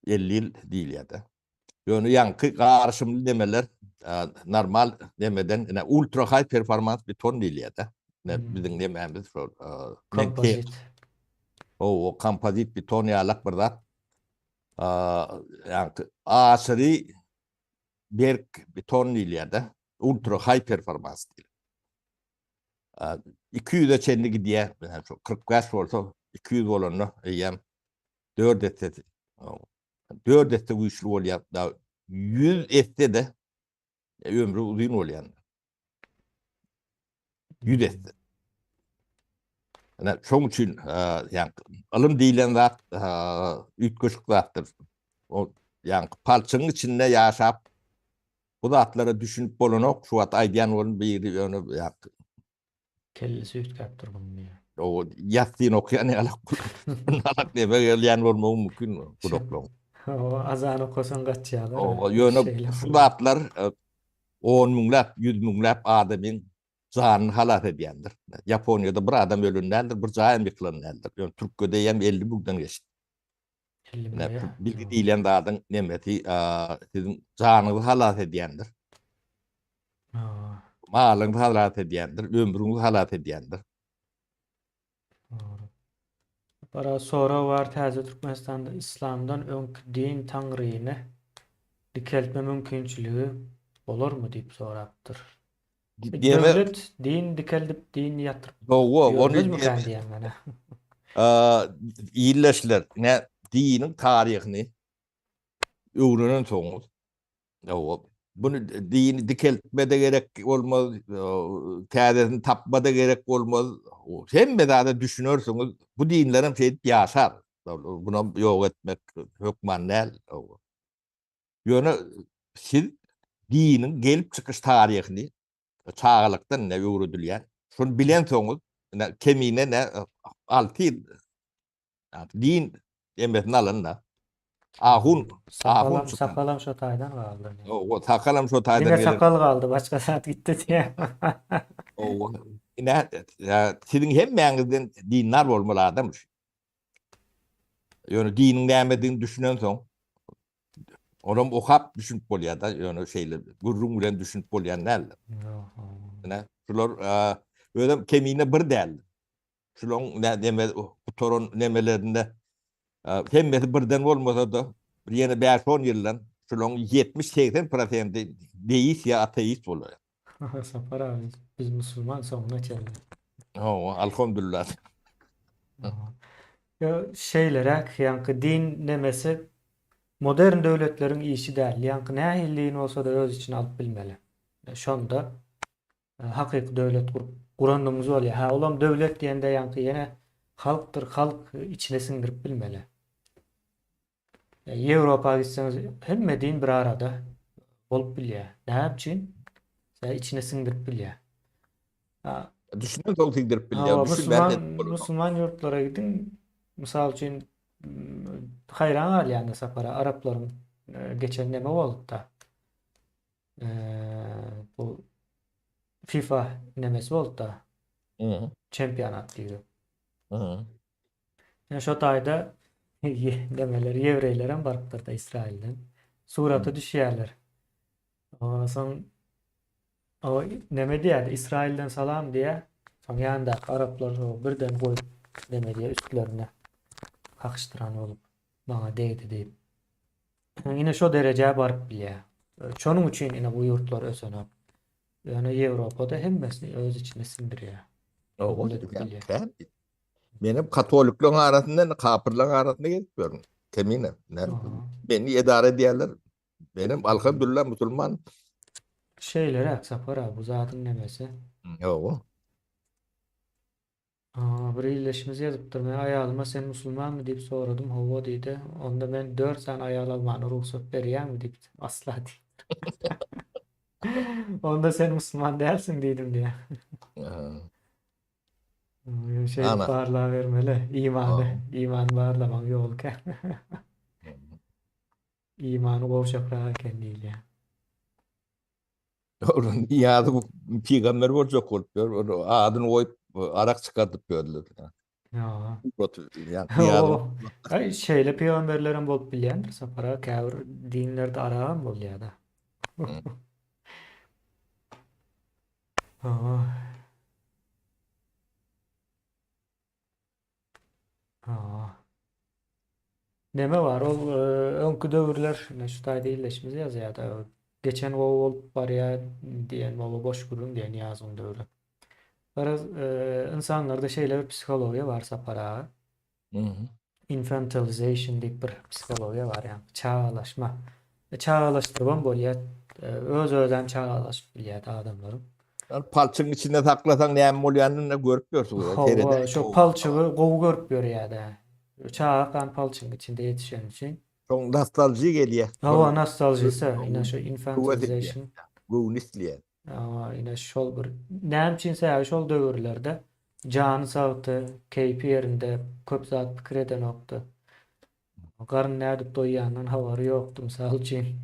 50 ýyl diýilýär-de. Ýöne ýaňky garyşymly nemeler, normal nemeden ine ultra high performance beton diýilýär-de. Ine biziň nemämiz şol. Kompozit. O kompozit beton ýalak bir zat. Ýa aşyry berk beton diýilýär-de. Ultra high performance diýilýär. 200-e çenli gidýär. Mesela şu 45 bolsa 200 bolanda eýýäm 4 esse 4 esse güýçli bolýar. Da 100 esse de ömri uzyn bolýar. 100 esse. Ine şoň üçin ýa ylym diýlen zat üýtgeşik zatdyr. O ýa palçygyň içinde ýaşap Bu zatlara düşünip bolanok şu wagt aýdýan bolun biri ýöne ýa. Kellesi üýtgäp dur munuň diýýär. O ýassyn okýan ýalak alak neme gelýän bolmagy mümkin gulaklaň. Hawa azan okasaň gaçýarlar. Hawa ýöne şu zatlar on müňläp ýüz müňläp adamyň janyny halas edýändir. Ýaponiýada bir adam ölen däldir, bir jaýam ýykylan däldir. Ýöne Türkiýede eýýäm 50 müňden geçdi. Bilgi diýlen zadyň nemesi siziň janyňyzy halas edýändir. Malyňyzy halas edýändir, ömrüňizi halas edýändir. Dogry. Bara sorag bar täze Türkmenistanda islamdan öňki din taňryny dikeltme mümkinçiligi bolarmy diýip sorapdyr. Döwlet din dikeldip din ýatyryp Hawa, ony diýmezmikä diýýän men. Illeşler, ne diniň taryhyny öwrenen soňuz, hawa, bunu dini dikeltme-de gerek bolmaz, täzesini tapma-da gerek bolmaz. Hemme zada düşünersiňiz. Bu dinlerem şeýdip ýaşar. Bunam ýok etmek hökman däl. Ýöne siz diniň gelip çykyş taryhyny çagalykdan ne öwredilýär. Şony bilensoňyz, ine kemine ne 6 ýyl din emesini alanda ahun ahun sakalam şo taýdan galdy. O sakalam şo taýdan. Diňe sakal galdy, başga zat gitdi diýä. O ine siziň hemmäňizden dindar bolmaly adam şu. Ýöne diniň nämedigini düşünensoň, onam okap düşünip bolýar-da, ýöne şeýle gürrüň bilen düşünip bolýan däldir. Ine, şular özem kemine bir däl. Şularyň näme gutaran nemelerinde hemmesi birden bolmasa-da, bir ýene bäş-on ýyldan şularyň 70-80 prosenti deist ýa ateist bolar. Sapar abi biz musulman soňuna çenli. Hawa, alhamdulillah. Ýa şeýleräk ýaňky din nemesi modern döwletleriň işi däl. Ýaňky nähili din bolsa-da öz içine alyp bilmeli. Şonda hakyky döwlet gurup gurandygyňyz bolýar. Hä olam döwlet diýende ýaňky ýene halkdyr, halk içine siňdirip bilmeli. Ýewropa gitseňiz hemme din bir arada bolup bilýär. Näme üçin? Sebäbi içine siňdirip bilýär. Düşünen soň siňdirip bilýär. Düşünmän musulman ýurtlara gidiň. Mysal üçin haýran galýan Sapara araplaryň e, geçen neme boldy-da. E, bu FIFA nemesi boldy-da. Çempionat diýip. Ýa şo taýda demeler ýewreýlerem barypdyr-da Ysraýyldan. Surata düşýärler. Soň o neme diýýärdi? Ysraýyldan salam diýýär. Soň ýanyndaky araplar şo birden goýup neme diýýär üstlerine kakyşdyran bolup maňa degdi diýip. Ine şo derejä baryp bilýär. Şonuň üçin ine bu ýurtlar ösenok. Ýöne Ýewropada hemmesini öz içine siňdirýär. Kabul edip bilýär. Menem katolikleriň arasynda, kapyrlaryň arasynda gezip ýörün. Kemine. Meni edara edýärler. Menem alhamdulillah musulman. Şeýleräk Sapar abi bu zadyň nemesi. Ýoga. Bir ildeşimiz ýazypdyr, men aýalyma sen musulmanmy diýip soradym, hawa diýdi. Onda men dört sany aýal almana rugsat berýäňmi diýipdim, asla diýipdir. Onda sen musulman dälsiň diýdim diýýär. Şeýdip barlabermeli imany, imany barlamagyň ýoly kän. Imany gowşakrak eken diýilýär. Nyýazow pygamber boljak bolup ýör. Ony adyny goýup arak çykardyp ýördüler. Aý şeýle pygamberlerem bolup bilýändir Sapar aga käbir dinlerde aragam bolýada. Hawa. Hawa. Neme bar ol öňki döwürler ine şu taýda illeşimiz ýazýar-da. Geçen gowy bolup barýar diýen baba boş gürrüň diýen ýazyň döwri. Garaz, ynsanlarda şeýle bir psihologiýa bar Sapar aga. Infantilization diýip bir psihologiýa bar, ýagny çagalaşma. Çagalaşdyrybam bolýar, öz-özem çagalaşyp bilýär adamlaryň. Ol palçygyň içinde saklasaň näme bolýanyny görüp ýörsüň. Hawa, şo palçygy gowy görüp ýörýär-de. Çagakam palçygyň içinde ýetişeni üçin. Soň nostaljiýa gelýär. Hawa, nostaljiýa, ine şo infantilization. Göwni isleýär. Hawa, ine şol bir. Näme üçin sebäbi şol döwürlerde jany sagdy, keýpi ýerinde, köp zat pikir edenokdy. Garyn nädip doýýandan habary ýokdy, mysal üçin.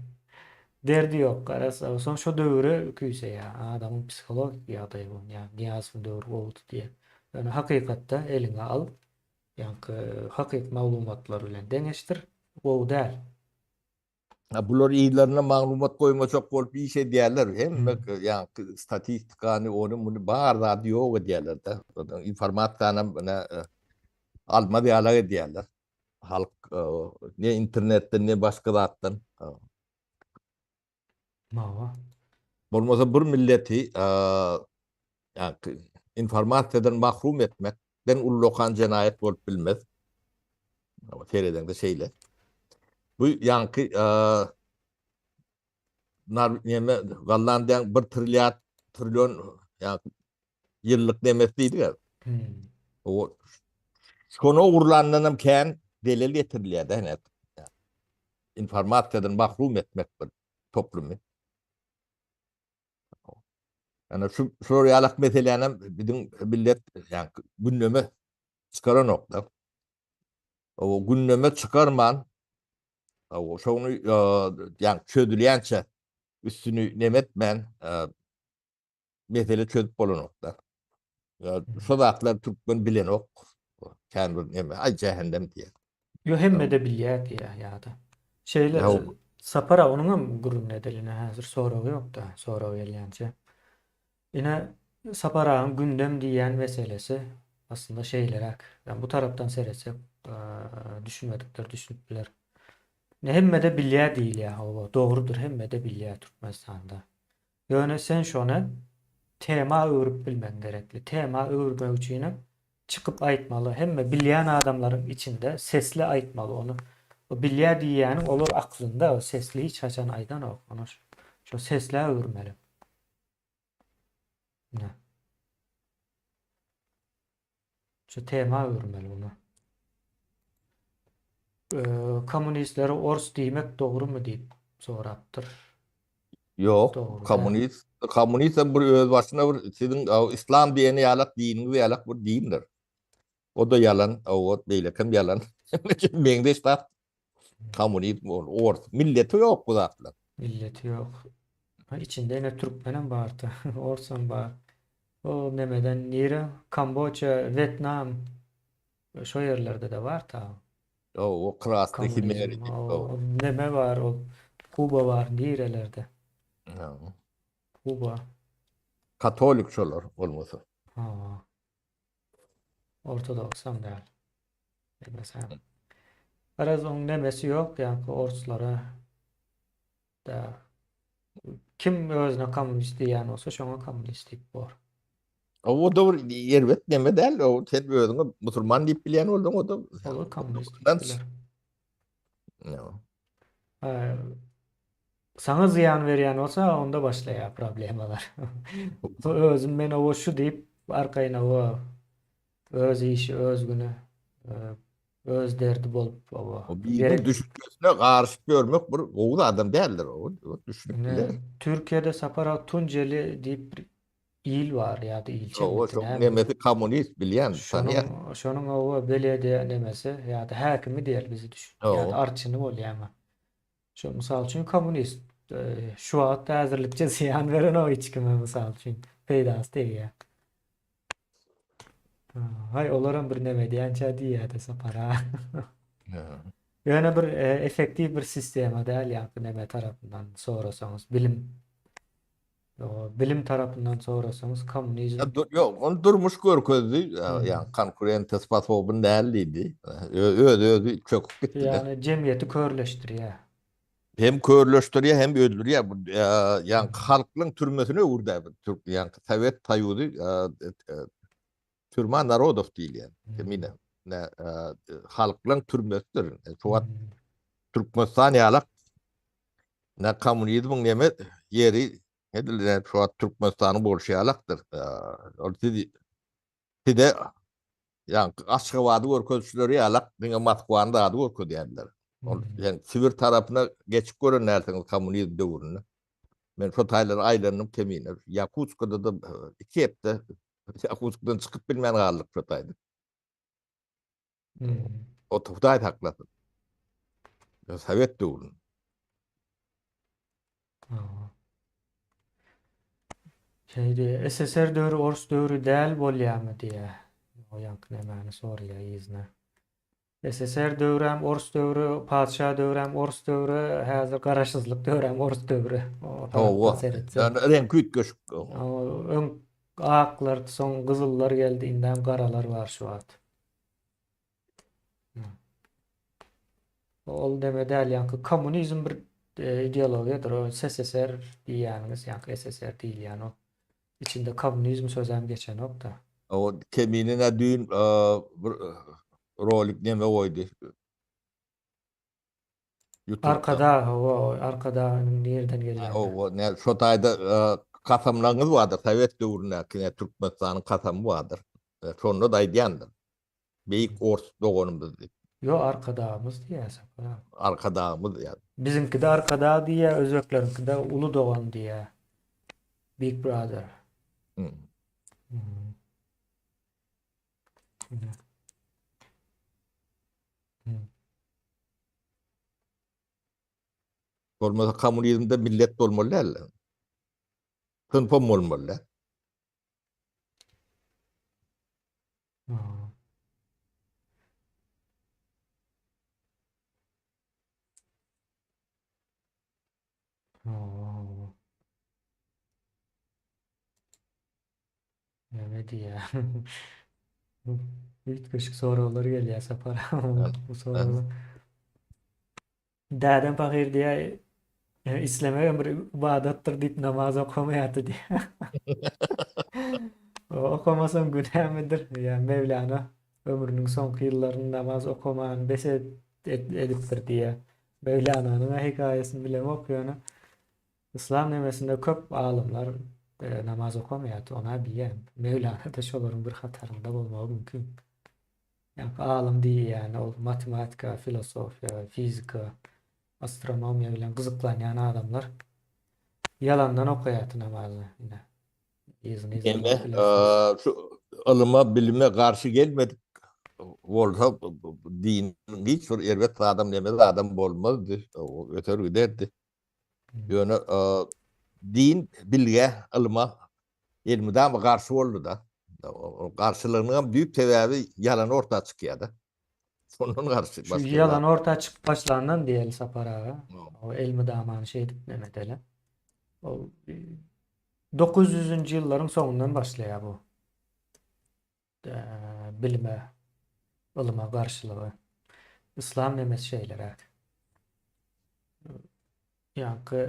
Derdi ýok, garaz, soň şo döwüre küýseýär. Adamyň psihologik ýagdaýy bu. Ýa Nyýazowyň döwri gowudy diýýär. Ýöne hakykatda eliňe al, ýaňky hakyky maglumatlar bilen deňeşdir, gowy däl. Ha, bular yzlaryna maglumat goýmajak bolup iş edýärler. Hemme ýaňky statistikany, ony muny bar zady ýok edýärler-de. Informasiýany ine almaz ýalak edýärler. Halk ne internetden ne başga zatdan. Hawa. Bolmasa bir milleti ýaňky informasiýadan mahrum etmekden ullakan jenaýat bolup bilmez. Seredeňde şeýle. Bu ýaňky nar neme Gollandiýaň 1 trilliard trillion ýaňky ýyllyk nemesi diýdik. Hmm. O şony ogurlandan hem kän delil getirilýär-de. Informasiýadan mahrum etmek bir toplumy. Ýani şu şular ýalak meseläni hem biziň millet ýani gündeme çykaranoklar. O gündeme çykarman o şony ýani çözülýänçe üstüni neme etmän mesele çözüp bolanoklar. Şu zatlar türkmen bilenok. Kän bir neme, ay jähennem diýýär. Ýo hemme-de bilýär diýýär ýa-da. Şeýle Sapar aga onuň hem gürrüňini edeline häzir soragy ýok-da, sorag gelýänçä. Ine Sapar agaň gündem diýýän meselesi aslynda şeýleräk. Ýa bu tarapdan seretsek düşünmedikler düşünip biler. Ine hemme-de bilýär diýilýär hawa dogrudyr hemme-de bilýär Türkmenistanda. Ýöne sen şony tema öwrüp bilmegiň gerekli. Tema öwürmek üçinem çykyp aýtmaly. Hemme bilýän adamlaryň içinde sesli aýtmaly ony. O bilýä diýýäniň olar aklynda o sesli hiç haçan aýdanok. Ony şo seslä öwürmeli. Ine. Şu tema öwürmeli bunu. Kommunistlere ors diýmek dogrumy diýip sorapdyr. Ýok, kommunist, kommunist hem bir öz başyna bir siziň islam diýeni ýalak diniňiz ýalak bir dindir. O da ýalan, o beýlekem ýalan. Meňzeş zat. Kommunizm ol ors. Milleti ýok bu zatlar. Milleti ýok. Ha içinde ine türkmenem bardy, orsam bar. O nemeden nire? Kamboça, Wetnam şo ýerlerde-de bar ta. O krasny Kommunizm, o neme bar, ol Kuba bar, nirelerde? Kuba. Katolik şolar bolmasa. Ha. Ortodoksam däl. Bilmesem. Garaz oň nemesi ýok ýaňky orslara da kim özüne kommunist diýýän bolsa şoňa kommunist diýip bor. O da bir erbet neme däl. O sen özüňe musulman diýip bilýän bolsaň o da Olar kommunist diýip biler. Saňa zyýan berýän bolsa onda başlaýar problemalar. Özüm men owo şu diýip arkaýyn owo öz işi öz güni öz derdi bolup owo. O biriniň düşünjesine garyşyp ýörmek bir gowy zadam däldir o düşünip biler. Türkiýede Sapar aga Tunceli diýip bir il bar ýa-da ilçe Owo şoň nemesi kommunist bilýän tanýan. Şonuň owo belediýe nemesi ýa-da häkimi diýeli bizi düşün ýa-da arçyny bolýamy. Şu mysal üçin kommunist şu wagt häzirlikçe zyýan berenok hiç kime mysal üçin peýdasy degýär. Haý olaram bir neme edýänçä diýýärdi Sapara. Ýöne bir effektiw bir sistema däl ýaňky neme tarapyndan sorasaňyz bilim. Bilim tarapyndan sorasaňyz kommunizm. Ýok, ony durmuş görkezdi. Ýa konkurentiýa sposobny däl diýdi. Öz-özi çöküp gitdi. Ýagny jemgyýeti körleşdirýär. Hem körleşdirýär, hem öldürýär. Ýagny halklaryň türmesine öwürdi bu türk, ýagny Sowet Soýuzy türma narodow diýilýär. Kemine halklaryň türmesidir. Şu wagt Türkmenistan ýalak Ne kommunizmiň neme ýeri edil ne şu wagt Türkmenistanyň bolşy ýalakdyr. Ol siz size ýa Aşgabady görkezişleri ýalak diňe Moskwany zady görkezýärler. Ol ýa Sibir tarapyna geçip gören dälsiňiz kommunizm döwründe. Men şo taýlara aýlandym kemine. Ýakutskada da 2 hepde Ýakutskdan çykyp bilmän galdyk şo taýda. Hmm. O Hudaý saklasyn. Sowet döwründe. Şeý diýýär, SSR döwri ors döwri däl bolýamy diýýär. O ýaňky nämäni soraýar yzyna. SSR döwrem ors döwri, patyşa döwrem ors döwri, häzir garaşsyzlyk döwrem ors döwri. Hawa. Reňki üýtgeşik. Öň aklar, soň gyzyllar geldi, indem garalar bar şu wagt. Ol neme däl, ýaňky kommunizm bir e, ideologiýadyr. O SSR diýýäniňiz, ýaňky SSR diýilýän o. Içinde kommunizm sözem geçenok-da. O Kemine nä düýn e, bir e, rolik neme goýdy. YouTube'da. Arkadag, hawa, Arkadagyň nireden gelýän? Hawa, ne şo taýda e, kasamlaryňyz bardyr, sowet döwründäki ne Türkmenistanyň kasamy bardyr. E, şonda da aýdýandyr. Beýik ors doganymyz diýip. Ýo, Arkadagymyz diýýär Sapar aga. Arkadagymyz diýýär. Biziňkide Arkadag diýýär, özbekleriňkide uly dogan diýýär. Big brother. Hmm. Hmm. Hmm. Bolmasa kommunizmde millet bolmaly däl. Synpam bolmaly däl. Hmm. Hmm. Näme diýýär? Üýtgeşik soraglar gelýär Sapar. Bu soraglar. Dädem pahyr diýýär, e, islemegem bir ybadatdyr diýip namaz okamaýardy diýýär. Okamasaň günämidir? Ýa Mewlana ömrüniň soňky ýyllarynda namaz okamany bes edipdir diýýär. Mewlananyň hekaýasyny bilemok ýöne Yslam nemesinde köp alymlar namaz okamaýardy, ona bilýän. Mewlana-da şolaryň bir hatarynda bolmagy mümkin. Ýaňky alym diýýäni ol matematika, filosofiýa, fizika, astronomiýa bilen gyzyklanýan adamlar ýalandan okaýardy namazy. Ine. Yzyny yzarlap bilersiňiz. Şu ylyma, bilime garşy gelmedik bolsa din hiç bir erbet zadam, neme zadam bolmazdy, öter giderdi. Ýöne din bilgä, ylma elmydama garşy boldy-da. Garşylygynyň hem düýp sebäbi ýalan orta çykýar-da. Şondan garşy. Şu ýalan orta çykyp başlandan diýeli Sapar aga. O elmydamany şeýdip neme edeli. O 900-nji ýyllaryň soňundan başlaýar bu. Bilime, ylyma garşylygy. Yslam nemesi şeýleräk. Ýaňky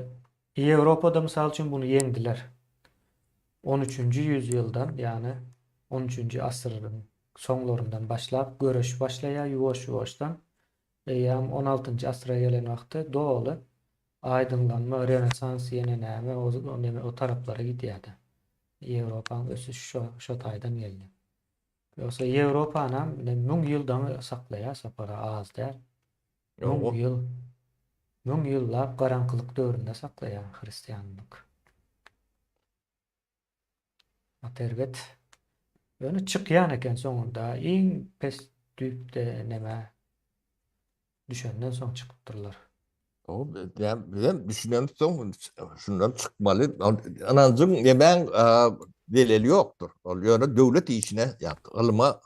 Ýewropada mysal üçin muny ýeňdiler. On üçünji ýüzýyldan, ýagny on üçünji asyryň soňlaryndan başlap göreş başlaýar ýuwaş-ýuwaşdan. Eýýäm on altynjy asyra gelen wagty doly aýdyňlanma, renesans ýene näme o neme o taraplara gidýärdi. Ýewropaň ösüşi şo şo taýdan geldi. Ýogsa Ýewropanam ine müň ýyl daňy saklaýar Sapar az däl. Müň ýyl. Müň ýyllap garaňkylyk döwründe saklaýar hristianlyk. Gaty erbet. Ýöne çykýan eken soňunda iň pes düýpde neme düşenden soň çykypdyrlar. O bizem düşünemsoň şundan çykmaly. Ynanjyň nemäň zeleli ýokdur. Ol ýöne döwlet işine, ýa ylma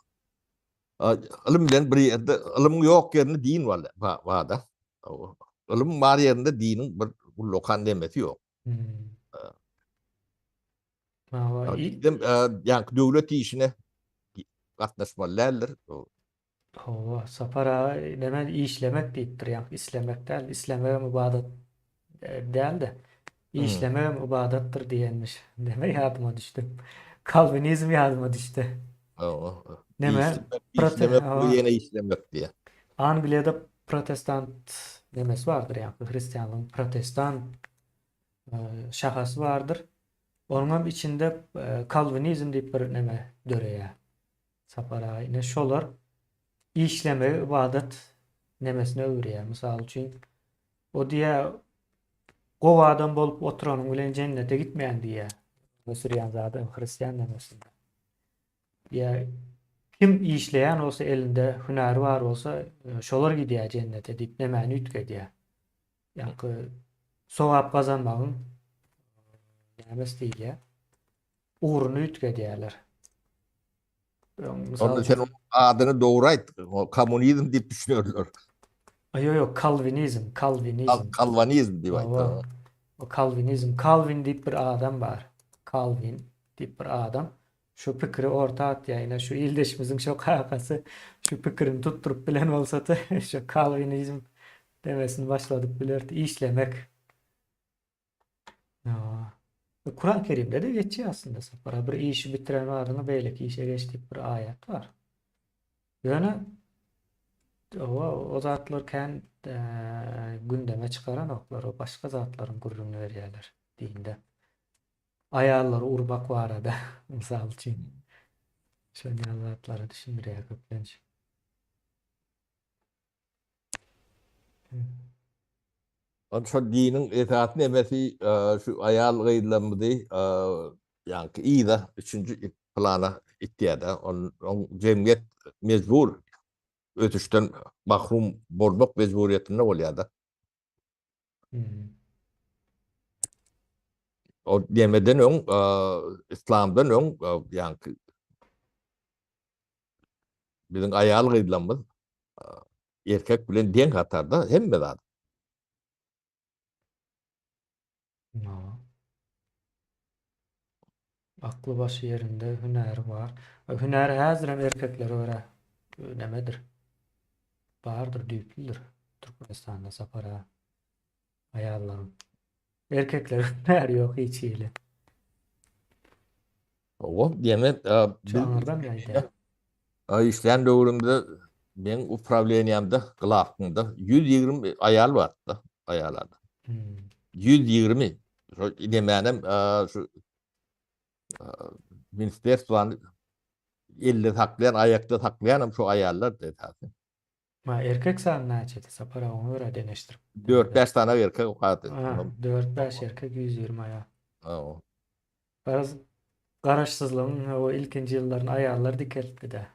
Ylym bilen bir ýerde, ylymyň ýok ýerinde din bar-da. Ylym bar ýerinde diniň bir ullakan nemesi ýok. Hmm. Hawa, Bizem ýaňky döwlet işine gatnaşmaly däldir. Hawa, Sapar aga näme işlemek diýipdir, ýaňky islemek däl, islemegem ybadat däl-de, işlemegem ybadatdyr diýenmiş. Näme ýadyma düşdi. Kalwinizm ýadyma düşdi. Hawa. Näme? Işlemek, işlemek we ýene işlemek diýýär. Angliýada protestant nemesi bardyr, ýaňky hristianlygyň protestant şahasy bardyr. Onuňam içinde kalwinizm diýip bir neme döreýär. Sapar aga ine şolar işlemegi ybadat nemesine öwürýär. Mysal üçin o diýýär gowy adam bolup oturanyň bilen jennete gitmeýäň diýýär. Ösürýän zady hristian nemesinde. Diýýär kim işleýän bolsa elinde hünäri bar bolsa şolar gidýär jennete diýip nemäni üýtgedýär. Ýaňky sogap gazanmagyň nämesi diýilýär? Ugruny üýtgedýärler. Onda sen onuň adyny dogry aýt. Kommunizm diýip düşünerler. Ýok, ýok, kalwinizm, kalwinizm. Kalwanizm diýip aýt. O kalwinizm, Kalwin diýip bir adam bar. Kalwin diýip bir adam şu pikiri orta atýar. Ine şu ildeşimiziň şo kakasy şu pikirini tutduryp bilen bolsady, şu kalwinizm Demesini başladyp bilerdi. Işlemek. Kuran Kerimde de geçýär aslynda Sapar. Bir işi bitiren badyňa beýleki işe geç diýip bir aýat bar. Ýöne o, o zatlar kän e, gündeme çykaranoklar. O başga zatlaryň gürrüňini berýärler dinde. Aýallary urmak barada mysal üçin. Şol ýaly zatlary düşündirýär köplenç. Şol diniň esasy nemesi şu aýal gyzlarymyzy ýaňky yza üçünji plana itýär-de. Oň jemgyýet mejbur ösüşden mahrum bolmak mejburyýetinde bolýar-da. O nemeden öň, islamdan öň ýaňky biziň aýal gyzlarymyz erkek bilen deň hatarda hemme zat. No. Akly başy ýerinde hünäri bar. Hünäri häzirem erkeklere görä nemedir? Bardyr, düýplüdir. Türkmenistanda Sapar aga. Aýallaryň. Erkekleriň hünäri ýok hiç hili. Owa, diýmek, Şu aňyrdan gaýdýar. Işlän döwrümde meň uprawleniýamda, glawkymda 120 aýal bardy, aýal adam. 120. Şo demänem şu ministerstwany elde saklaýan, aýakda saklaýanam şu aýallar esasy. Ma erkek sany näçedi Sapar aga oňa görä deňeşdirip. Dört-bäş sany erkek bardy. Dört-bäş erkek 120 aýal. Hawa. Garaz, garaşsyzlygyň o ilkinji ýyllaryny aýallar dikeltdi-dä.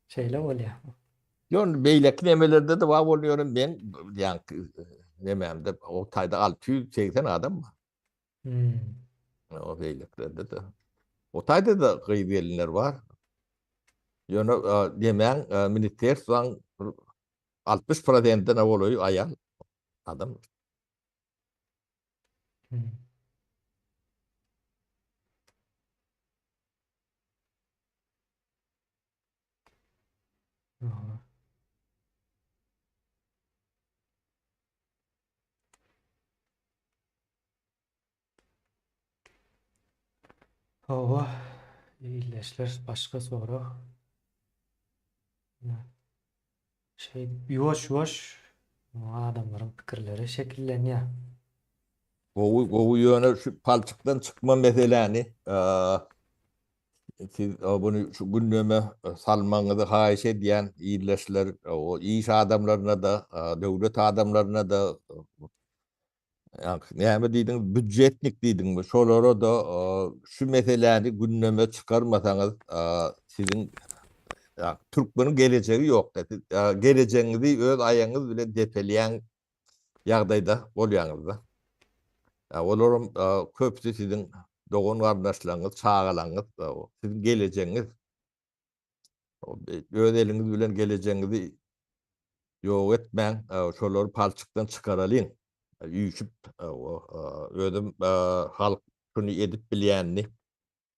Şeýle bolýar. Ýok, indi beýleki nemelerde-de bar bolýar, ýöne meň ýaňky nemämde o taýda 680 adam bar. Hmm. O beýlekilerde-de. O taýda-da gyz-gelinler bar. Ýöne nemäň, ministerstwaň bir 60 prosentine golaýy aýal adam. Hmm. Aha. Hawa, ildeşler başga sorag. Şeýdip ýuwaş-ýuwaş adamlaryň pikirleri şekillenýär. Gowy gowy ýöne şu palçykdan çykma meseläni siz buny şu gündeme salmagyňyzy haýyş edýän ildeşler iş adamlaryna-da döwlet adamlaryna-da Ýaňky näme diýdiň, býudžetnik diýdiňmi? Şolara-da şu meseläni gündeme çykarmasaňyz, siziň türkmeniň gelejegi ýok-da. Siz gelejegiňizi öz aýagyňyz bilen depeleýän ýagdaýda bolýaňyz-da. Olaram köpüsi siziň dogan-garyndaşlaryňyz, çagalaryňyz, siziň gelejegiňiz. Öz eliňiz bilen gelejegiňizi ýok etmäň, şolary palçykdan çykaralyň. Üýşüp, özüm halk şuny edip bilýänini.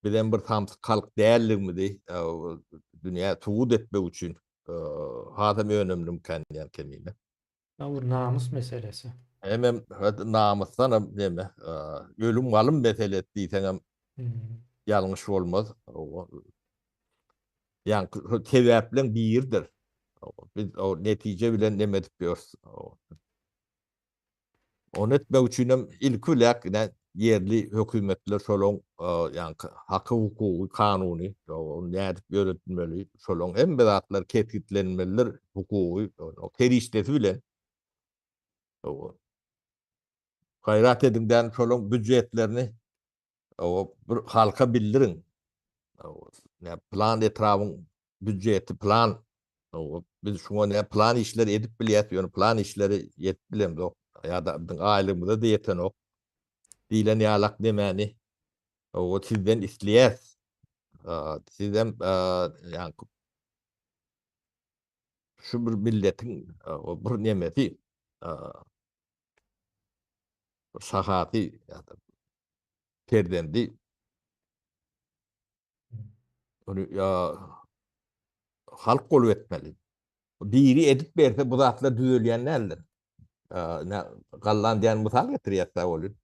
Bizem bir samsyk halk däldigimizi dünýä subut etmek üçin hasam önemlimikän diýýän kemine. Bu bir namys meselesi. Hemem namysdanam neme, ölüm galym meselesi diýseňem ýalňyş bolmaz. Ýaňky sebäpleň biridir. Biz o netije bilen neme edip ýörüs. Ony etmek üçinem ilki bilen ine ýerli hökümetler şolaň ýaňky haky-hukugy, kanuny, ony nädip ýöredilmeli, şolaň hemme zatlar kesgitlenmelidir hukugy, serişdesi bilen. Gaýrat ediň däl şolaň býujetlerini bir halka bildiriň. Plan etrabyň býujeti plan biz şuňa ne plan işleri edip bilýäs, ýöne plan işleri ýetip bilemzok ýa-da biziň aýlygymyza-da ýetenok diýlen ýalak nemäni o sizden isleýäs. Sizem ýaňky şu bir milletiň bir nemesi şahasy ýa-da perzendi Ony halk bolup etmeli. Biri edip berse bu zatlar düzelýän däldir. Gallan diýen mysal getirýär sag bolun.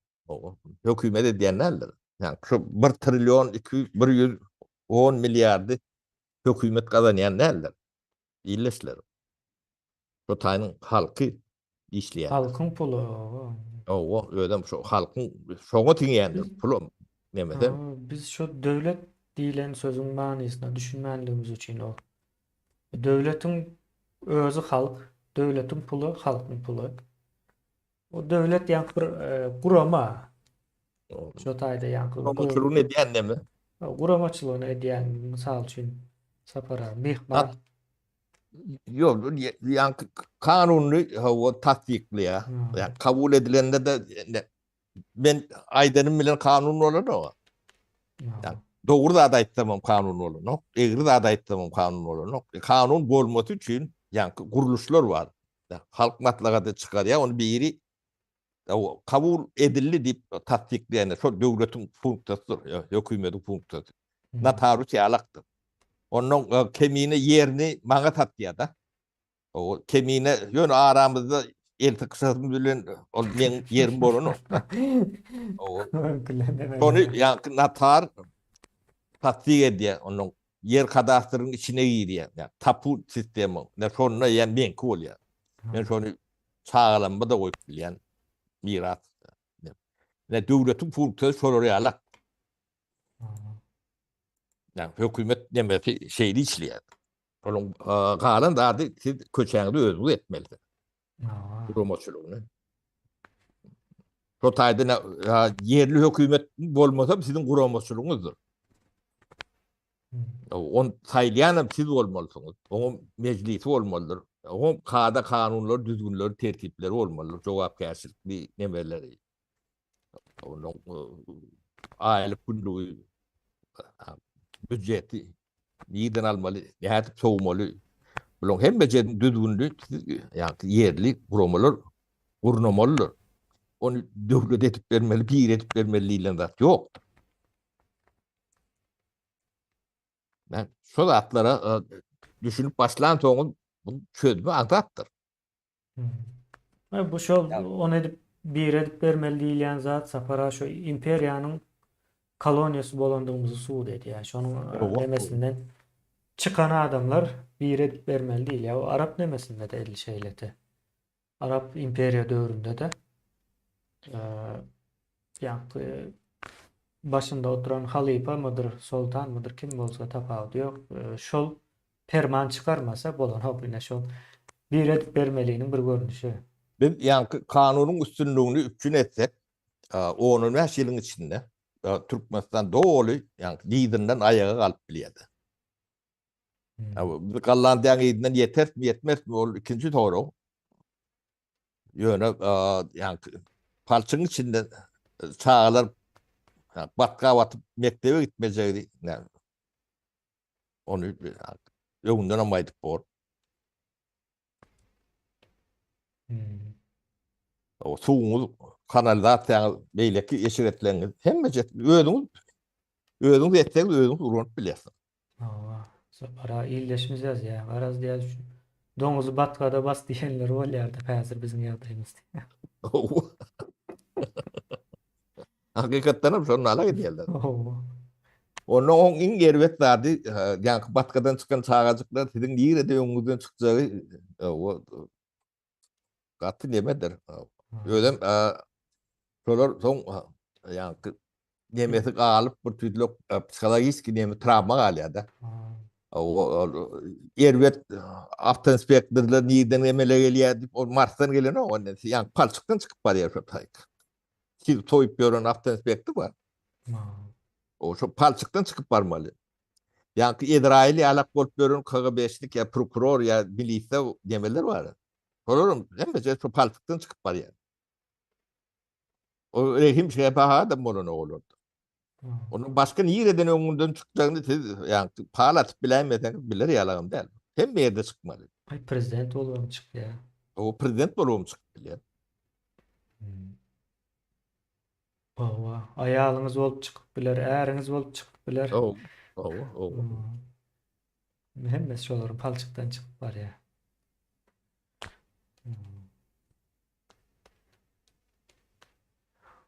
Hökümet edýän däldir. Yani şu 1 trillion 2 110 milliardy hökümet gazanýan däldir. Illeşler. Şu taýynyň halky işleýär. Halkyň puly. Owa, özem şu halkyň şoňa siňýändir pulum nemese. Biz şu döwlet diýlen sözüň manysyna düşünmänligimiz üçin ol. Döwletiň özi halk, döwletiň puly halkyň puly. O döwlet ýaňky bir e, gurama. Şo taýda ýaňky guramaçylygyny edýän neme? Guramaçylygyny edýän mysal üçin Sapar myhman. Ýok, ýaňky kanuny hawa tassyklaýar. Ýa kabul edilende de men aýdanym bilen kanun bolanok. Ýa dogry zat aýtsam hem kanun bolanok, egri zat aýtsam hem kanun bolanok. E, kanun bolmasy üçin ýaňky gurluşlar bar. Halk maslahaty çykarýar, ony biri kabul edildi diýip tassyklaýan şol döwletiň funksiýasydyr, hökümetiň funksiýasy. Notarius ýalakdyr. Ondan e, kemine ýerini maňa satýar-da. O kemine ýöne aramyzda el sykyşasym bilen ol meň ýerim bolanok. O Ony ýaňky notar tassyk edýär, onuň ýer kadastryň içine girýär. Ýa tapu sistema. Ne şonda ýa meňki bolýar. Men şony çagalamda-da goýup bilýän miras. Ne döwletiň funksiýasy şolar ýalak. Ýa hökümet nemesi şeýle işleýär. Onuň galan zady siz köçäňizde özüňiz etmelisiňiz. Guramaçylygyny. Şo taýda ýerli hökümet bolmasa siziň guramaçylygyňyzdyr. On saýlaýan hem siz bolmalysyňyz. Oňa mejlisi bolmalydyr. Oňa kada kanunlar, düzgünleri, tertipleri bolmalydyr, jogapkärçilikli nemeleri. Onuň aýlyk günlügi býujeti nirden almaly, nädip sowmaly? Bularyň hemmesiniň düzgünini ýagny ýerli guramalar gurnamalydyr. Ony döwlet edip bermeli, biri edip bermeli diýlen zat ýokdur. Men şo zatlara düşünip başlan soňum bu çözme aňsatdyr. Hmm. Bu şol ony edip bir edip bermeli diýilýän zat Sapara şu imperiýanyň koloniýasy bolandygymyzy subut edýär. Şonuň e, nemesinden çykan adamlar bir edip bermeli diýilýär. O arap nemesinde de edil şeýledi. Arap imperiýa döwründe-de e, ýaňky başynda oturan halypa mydyr, soltan mydyr kim bolsa tapawudy ýok. E, şol Perman çykarmasa bolanok ine şol bir edip bermeliniň bir görnüşi. Biz ýaňky kanunyň üstünligini üpjün etsek, on-on bäş ýylyň içinde Türkmenistan doly ýaňky dyzyndan aýaga galyp bilýärdi. Biz Gollandiýanyň yzyndan ýeterismi, ýetmerismi ol ikinji sorag. Ýöne ýaňky palçygyň içinde çagalar batga batyp mekdebe gitmejegi Ony öňünden hem aýdyp bor. Hmm. O suwuňyz, kanalizasiýaňyz, beýleki eşretleriňiz hemme özüňiz. Özüňiz etseňiz özüňiz ulanyp bilersiňiz. Hawa. Sapara ildeşimiz ýazýar. Garaz diýýär, şu doňuzy batgada bas diýenleri bolýar-da häzir biziň ýagdaýymyzda. Hawa. Hakykatdan hem şonda ala gidýärler. Hawa. Onda oň iň erbet zady, ýaňky batgadan çykan çagajyklar siziň nirede öňüňizden çykjagy, gaty nemedir. Özem şolar soň ýaňky nemesi galyp bir tüýdülek psihologiski neme travma galýar-da. Erbet awtoinspektorlar nirden emele gelýär diýip, ol Marsdan gelenok, ondan ýaňky palçykdan çykyp barýar şo taýk. Siz toýup ýören awtoinspektor bar. O şo palçykdan çykyp barmaly. Ýaňky Ezrail ýalak bolup ýören KGB-şnik ýa prokuror ýa milisiýa nemeler bar. Olaryň hemmesi şo palçykdan çykyp barýar. O rehim şepagat bolan olarda. Onuň başga nireden öňünden çykjagyny siz ýaňky pal atyp biläýmeseňiz biler ýalagam däl. Hemme ýerde çykmaly. Aý prezident bolubam çykýar. O prezident bolubam çykyp bilýär. Hawa, aýalyňyz bolup çykyp biler, äriňiz bolup çykyp biler. Hawa, hawa, hawa. Hemmesi şolaryň palçykdan çykyp barýar.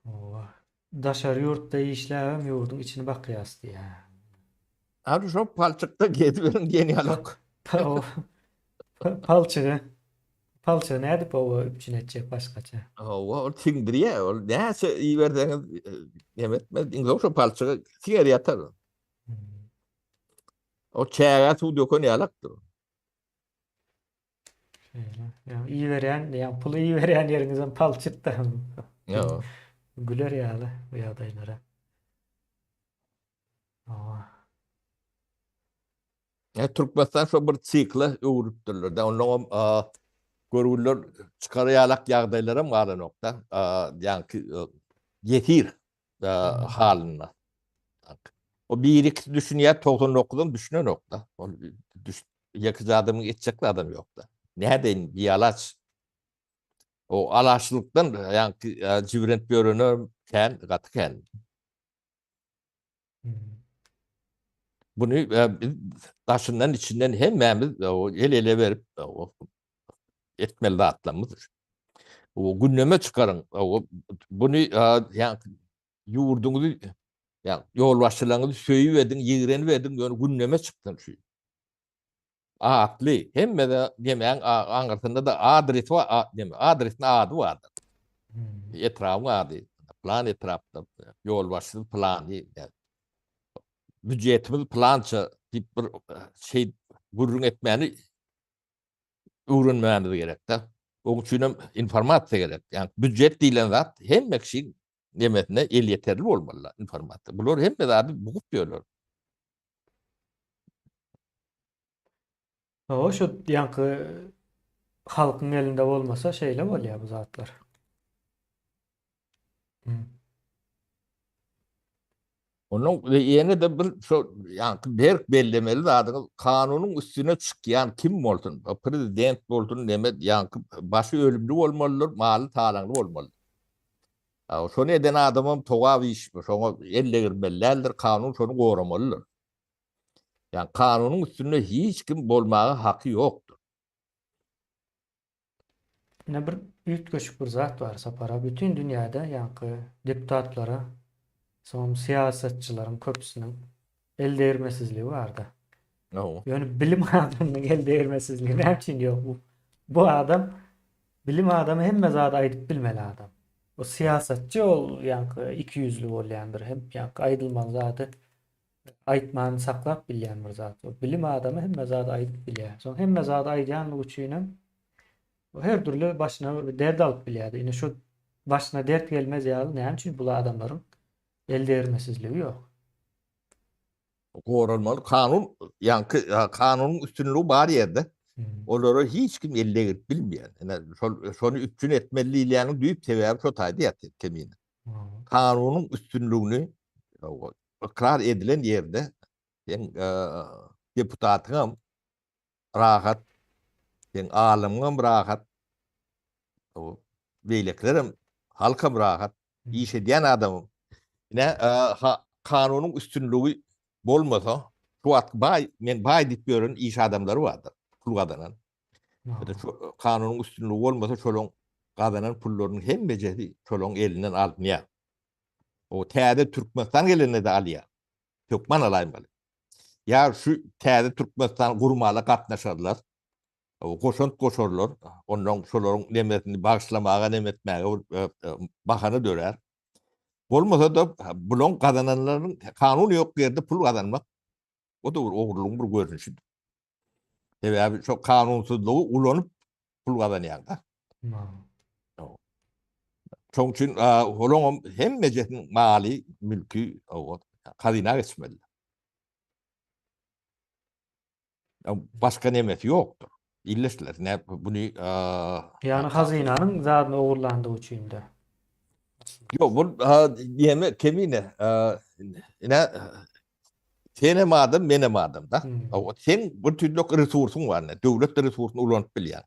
Hawa. Daşary ýurtda işläbem ýurduň içini bakýas diýýär. Hany şo palçykda geziberiň diýen ýalak. Palçygy palçygy nädip oba üpjün etjek başgaça? Hawa, ol siňdirýär. Ol näçe iberseňiz neme etmez. Iň soň şo palçygy siňer ýatar. O çägä suw döken ýalakdyr. Şeýle. Ýa iberýän, ýa puly iberýän ýeriňizem palçykda. Ýa. Güler ýaly bu ýagdaýlara. Hawa. Ýa Türkmenistan şo bir sikle öwrüpdirler. Da onnoňam görgüller çykar ýalak ýagdaýlaram galanokda. Ýaňky ýesir halynda. O bir ikisi düşünýär, 99-am düşünenokda. Ol düş ýekeje adamyň etjek zadam ýokda. Nädeýin, bialaç. O alaçlykdan ýaňky jibrenip ýörene kän, gaty kän. Bunu biz daşyndan içinden hemmämiz el ele berip etmeli zatlarymyz. O gündeme çykaryň. Bunu ýa ýurduňyzy ýa ýolbaşçylaryňyzy söýüp ediň, ýigrenip ediň, ýöne gündeme çyksyn şu. Atly, hemme-de nemäň aňyrsynda-da adresi bar, neme, adresiniň ady bardyr. Etrabyň ady, plan etrapda, ýolbaşçysy plany, býujetimiz plança diýip bir şey gürrüň etmäni öwrenmämiz gerek-de. Oň üçin hem informasiýa gerek. Ýagny býujet diýlen zat hemme kişiň nemesine elýeterli bolmaly informasiýa. Bular hemme zady bugup ýörler. Hawa, şu ýaňky halkyň elinde bolmasa şeýle bolýar bu zatlar. Onuň ýene-de bir şo ýaňky berk bellemeli zadyňyz kanunyň üstüne çykýan kim bolsun, prezident bolsun, neme ýaňky başy ölümli bolmalydyr, maly talaňly bolmalydyr. Şony eden adamam togap iş, şoňa el degirmeli däldir, kanun şony goramalydyr. Ýagny kanunyň üstünde hiç kim bolmaga haky ýokdur. Ine bir üýtgeşik bir zat bar Sapar aga, bütin dünýäde ýaňky deputatlara, soňam syýasatçylaryň köpüsiniň el degirmesizligi barda. Ýöne bilim adamynyň el degirmesizligi näme üçin ýok? Bu, bu adam bilim adamy hemme zady aýdyp bilmeli adam. O syýasatçy ol ýaňky ikiýüzli bolýandyr, hem ýaňky aýdylmaly zady aýtmany saklap bilýän bir zat. O bilim adamy hemme zady aýdyp bilýär. Soň hemme zady aýdýanlygy üçinem her dürli başyna bir dert alyp bilýärdi. Ine şu başyna dert gelmez ýaly näme üçin bul adamlaryň el degirmesizligi ýok? Goralmaly kanun ýaňky kanunyň üstünligi bar ýerde olara hiç kim el degirip bilmeýär. Ine şol şony üpjün etmeli diýilýäniň düýp sebäbi şo taýda ýatyr kemine. Kanunyň üstünligini ykrar edilen ýerde seň deputatyňam rahat, seň alymyňam rahat, beýlekilerem halkam rahat, iş edýän adamam. Ine, ha, kanunyň üstünligi bolmasa, şu wagt baý, men baý diýip ýören iş adamlary bardyr, pul gazanan. Şu kanunyň üstünligi bolmasa, şolaň gazanan pullarynyň hemmejesi şolaň elinden alynýar. O täze Türkmenistan gelende-de alýar. Hökman alaýmaly. Ýa şu täze Türkmenistan gurmala gatnaşarlar. Goşant goşarlar. Ondan şolaryň nemesini bagyşlamaga, neme etmäge bir bahana dörär. Bolmasa-da bulaň gazananlarynyň kanun ýok ýerde pul gazanmak o da bir ogurlygyň bir görnüşidir. Sebäbi şo kanunsyzlygy ulanyp pul gazanýaň-da. Şoň üçin olaňam hemmejesiniň maly, mülki hazyna geçmeli. Başga nemesi ýokdur. Illeşdiler. Ne buny Ýagny hazynanyň zadyny ogurlandygy üçin-de. Ýok, bu ýeme kemine. Ine senem adam, menem adam da. Sen bir tüýlük resursyň bar, ne? Döwlet resursyny ulanyp bilýäň.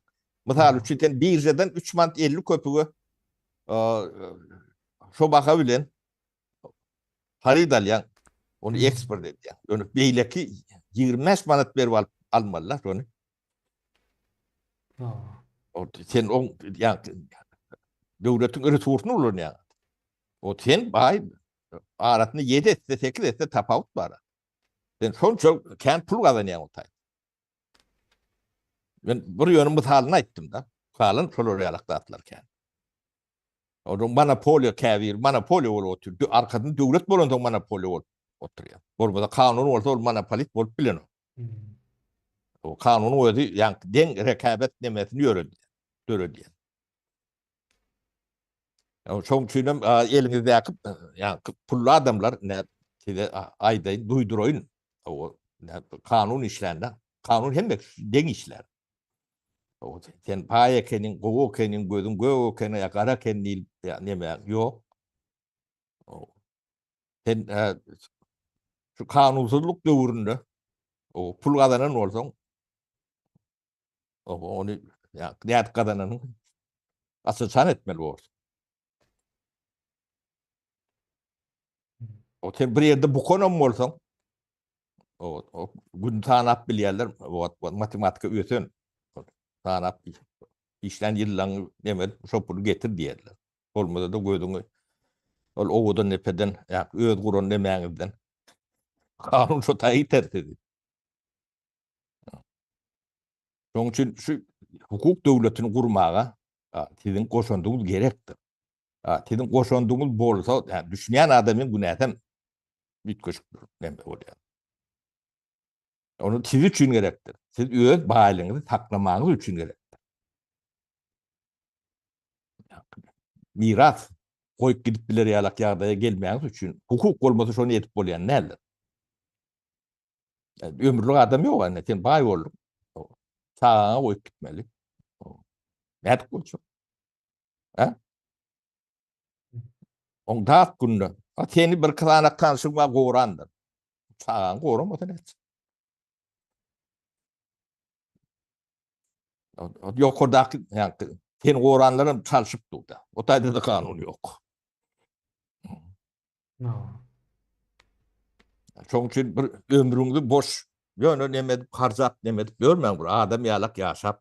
Mysal üçin sen biržadan 3 manat 50 köpüge şo baha bilen haryt alýaň, ony eksport edýäň. Ýöne beýleki 25 manat berip alyp almalylar şony. O sen oň ýa döwletiň resursyny ulanýaň. O sen baý arasynda 7 esse, 8 esse tapawut bar. Sen şonça kän pul gazanýaň o taý. Men bir ýöne mysalyny aýtdym da. Galan şolar ýalak zatlar kän. Onuň monopoliýa käbir monopoliýa bolup otyr. Arkasynda döwlet bolansoň monopoliýa bolup oturýar. Bolmasa kanun bolsa ol monopolist bolup bilenok. Hmm. O kanunyň özi ýaňky deň rekabet nemesini ýöredýär, döredýär. Ýa şoň üçin hem eliňizdäki ýaňky pully adamlar ne size aýdaýyn, duýduraýyn. O kanun işlände, kanun hemme deň işlär. Sen baý ekeniň, gowy ekeniň, gözüň gök ekeni ýa gara ekeni diýlip ýa neme ýok. Sen şu kanunsyzlyk döwründe o pul gazanan bolsaň, ony ýa nädip gazananyň aç-açan etmeli borsuň. O sen bir ýerde bukanam bolsaň, o, o gün sanap bilýärler, o matematika ösen. Sanap işlän ýyllaň neme şo puly getir diýerler. Bolmasa da gözüňi ol owadan depeden, ýa öz guran nemäňizden. Kanun şo taýy iter sizi. Şonuň üçin şu hukuk döwletini gurmaga siziň goşandyňyz gerekdir. Siziň goşandyňyz bolsa, düşünýän adamyň günäsem üýtgeşik bir neme bolýar. Ony siz üçin gerekdir. Siz öz baýlygyňyzy saklamagyňyz üçin gerekdir. Miras goýup gidip biler ýalak ýagdaýa gelmäňiz üçin hukuk bolmasa şony edip bolýan däldir. Ömürlik adam ýok indi sen baý bolduň. Çagaňa goýup gitmeli. Nädip boljak? Ha? Oň dat günde. A seni bir kyzanak tanşyň bar gorandyr. Çagaňy goramasa nätjek? Ýokardaky ýa seni goranlar hem çalşyp durda. O taýda da kanun ýok. Şoň üçin bir ömrüňizi boş ýöne neme edip harjap neme edip ýörmäň bir adam ýalak ýaşap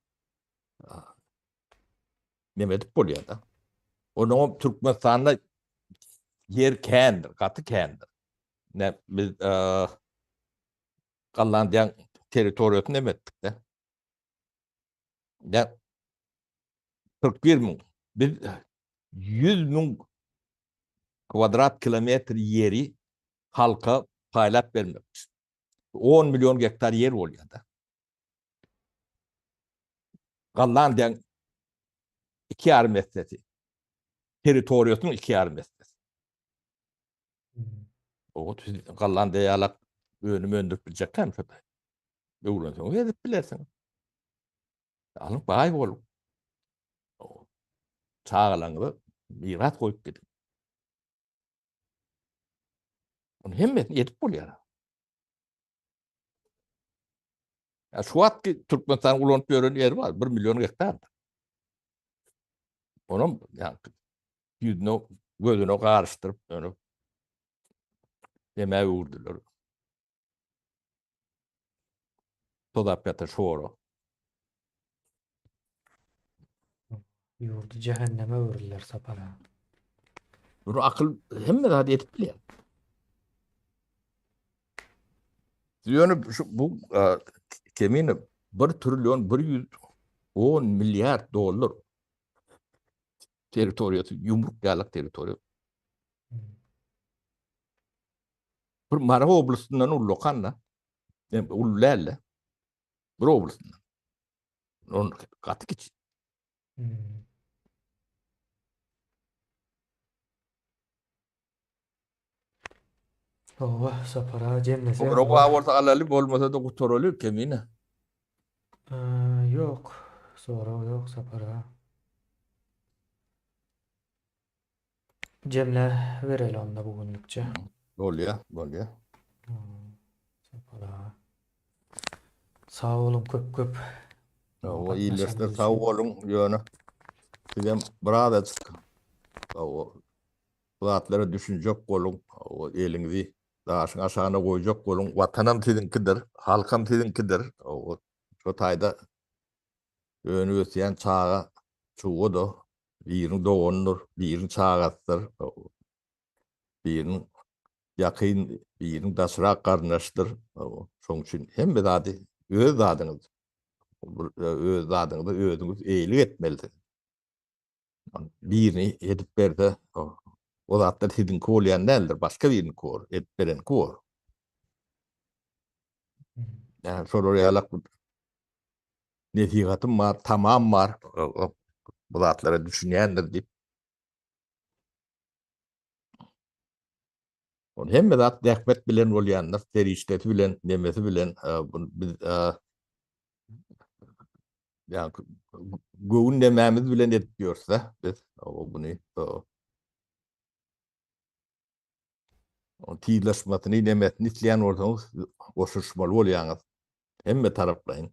neme edip bolýar-da. Onuň Türkmenistanda ýer kändir, gaty kändir. Ne biz Gollandiýanyň territoriýasyny neme etdik-de. Ne 41 müň. Biz 100 müň kvadrat kilometr ýeri halka paýlap bermekçi. 10 million gektar ýer bolýar-da. Gollandiýanyň 2,5 essesi. Territoriýasynyň 2,5 essesi. O Gollandiýa ýalak önüm öndürip biljek hem şo. Öwrenseňiz edip bilersiň. Alyň baý boluň. Çagalaryňyza miras goýup gidiň. Bunu hemmesini edip bolýar. Ya şu wagtky Türkmenistan ulanyp ýören ýeri bar, 1 million gektar. Onam ýa ýüzüne gözüne garyşdyryp, ýöne. Nämä öwürdiler. Tozap ýatyr şora. Ýurdy jähenneme öwürdiler Sapar aga. Bir akyl hemme zady edip bilýär. Ýöne şu bu kemine 1 trillion 110 milliard dollar territoriýasy ýumruk ýalak territoriýa. Bir Mary oblastyndan ullakan da. Uly däl-de. Bir oblastyndan. On gaty kiçi. Hmm. Hawa, Sapar aga jemlesek Soňra bar bolsa alaly, bolmasa-da gutaraly kemine. Ýok, sorag ýok Sapar aga. Jemle bereli onda bu günlükçe. Bolýa, bolýa. Sapar aga. Sag boluň köp köp. Hawa, ildeşler sag boluň, ýöne sizem birazajyk hawa bu zatlara düşünjek boluň, hawa eliňizi daşyň aşagyna goýjak boluň, watanam siziňkidir, halkam siziňkidir, hawa şo taýda önüp ösýän çaga çuga-da biriniň doganydyr, biriniň çagasydyr, biriniň ýakyn, biriniň daşrak garyndaşydyr. Şonuň üçin hemme zady öz zadyňyz, öz zadyňyza özüňiz eýelik etmelisiňiz. Birini edip berse, o zatlar siziňki bolýan däldir, başga biriniňki bor, edip berenki bor. Ýa şolar ýalak nesihatym bar, tamam bar, bu zatlara düşünýändir diýip. Ol hemme zat zähmet bilen bolýandyr, serişdesi bilen, nemesi bilen, biz ýa göwün nemämiz bilen edip ýörse, biz buny tizleşmesini, nemesini isleýän bolsaňyz, goşulyşmaly bolýaňyz. Hemme taraplaýyn.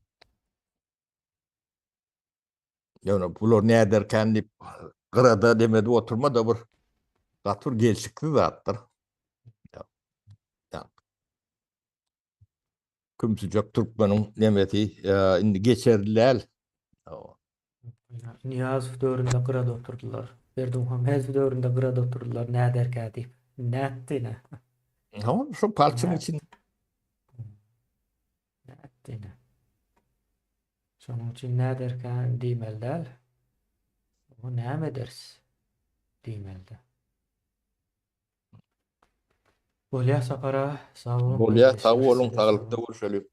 Ýöne bular näderkän diýip gyrada demedip oturma-da bir gaty bir gelşiksiz zatdyr. Kümsüjek türkmeniň nemesi indi geçerli däl. Nyýazow döwründe gyrada oturdylar. Berdimuhamedow döwründe gyrada oturdylar näderkä diýip. Nätdi ine. Hawa, şu palçyň içinde. Nätdi ine. Şonuň üçin näderkä diýmeli däl. O näme ederis diýmeli. Bolýar Sapar aga, sag boluň. Bolýar, sag boluň, saglykda görüşeli.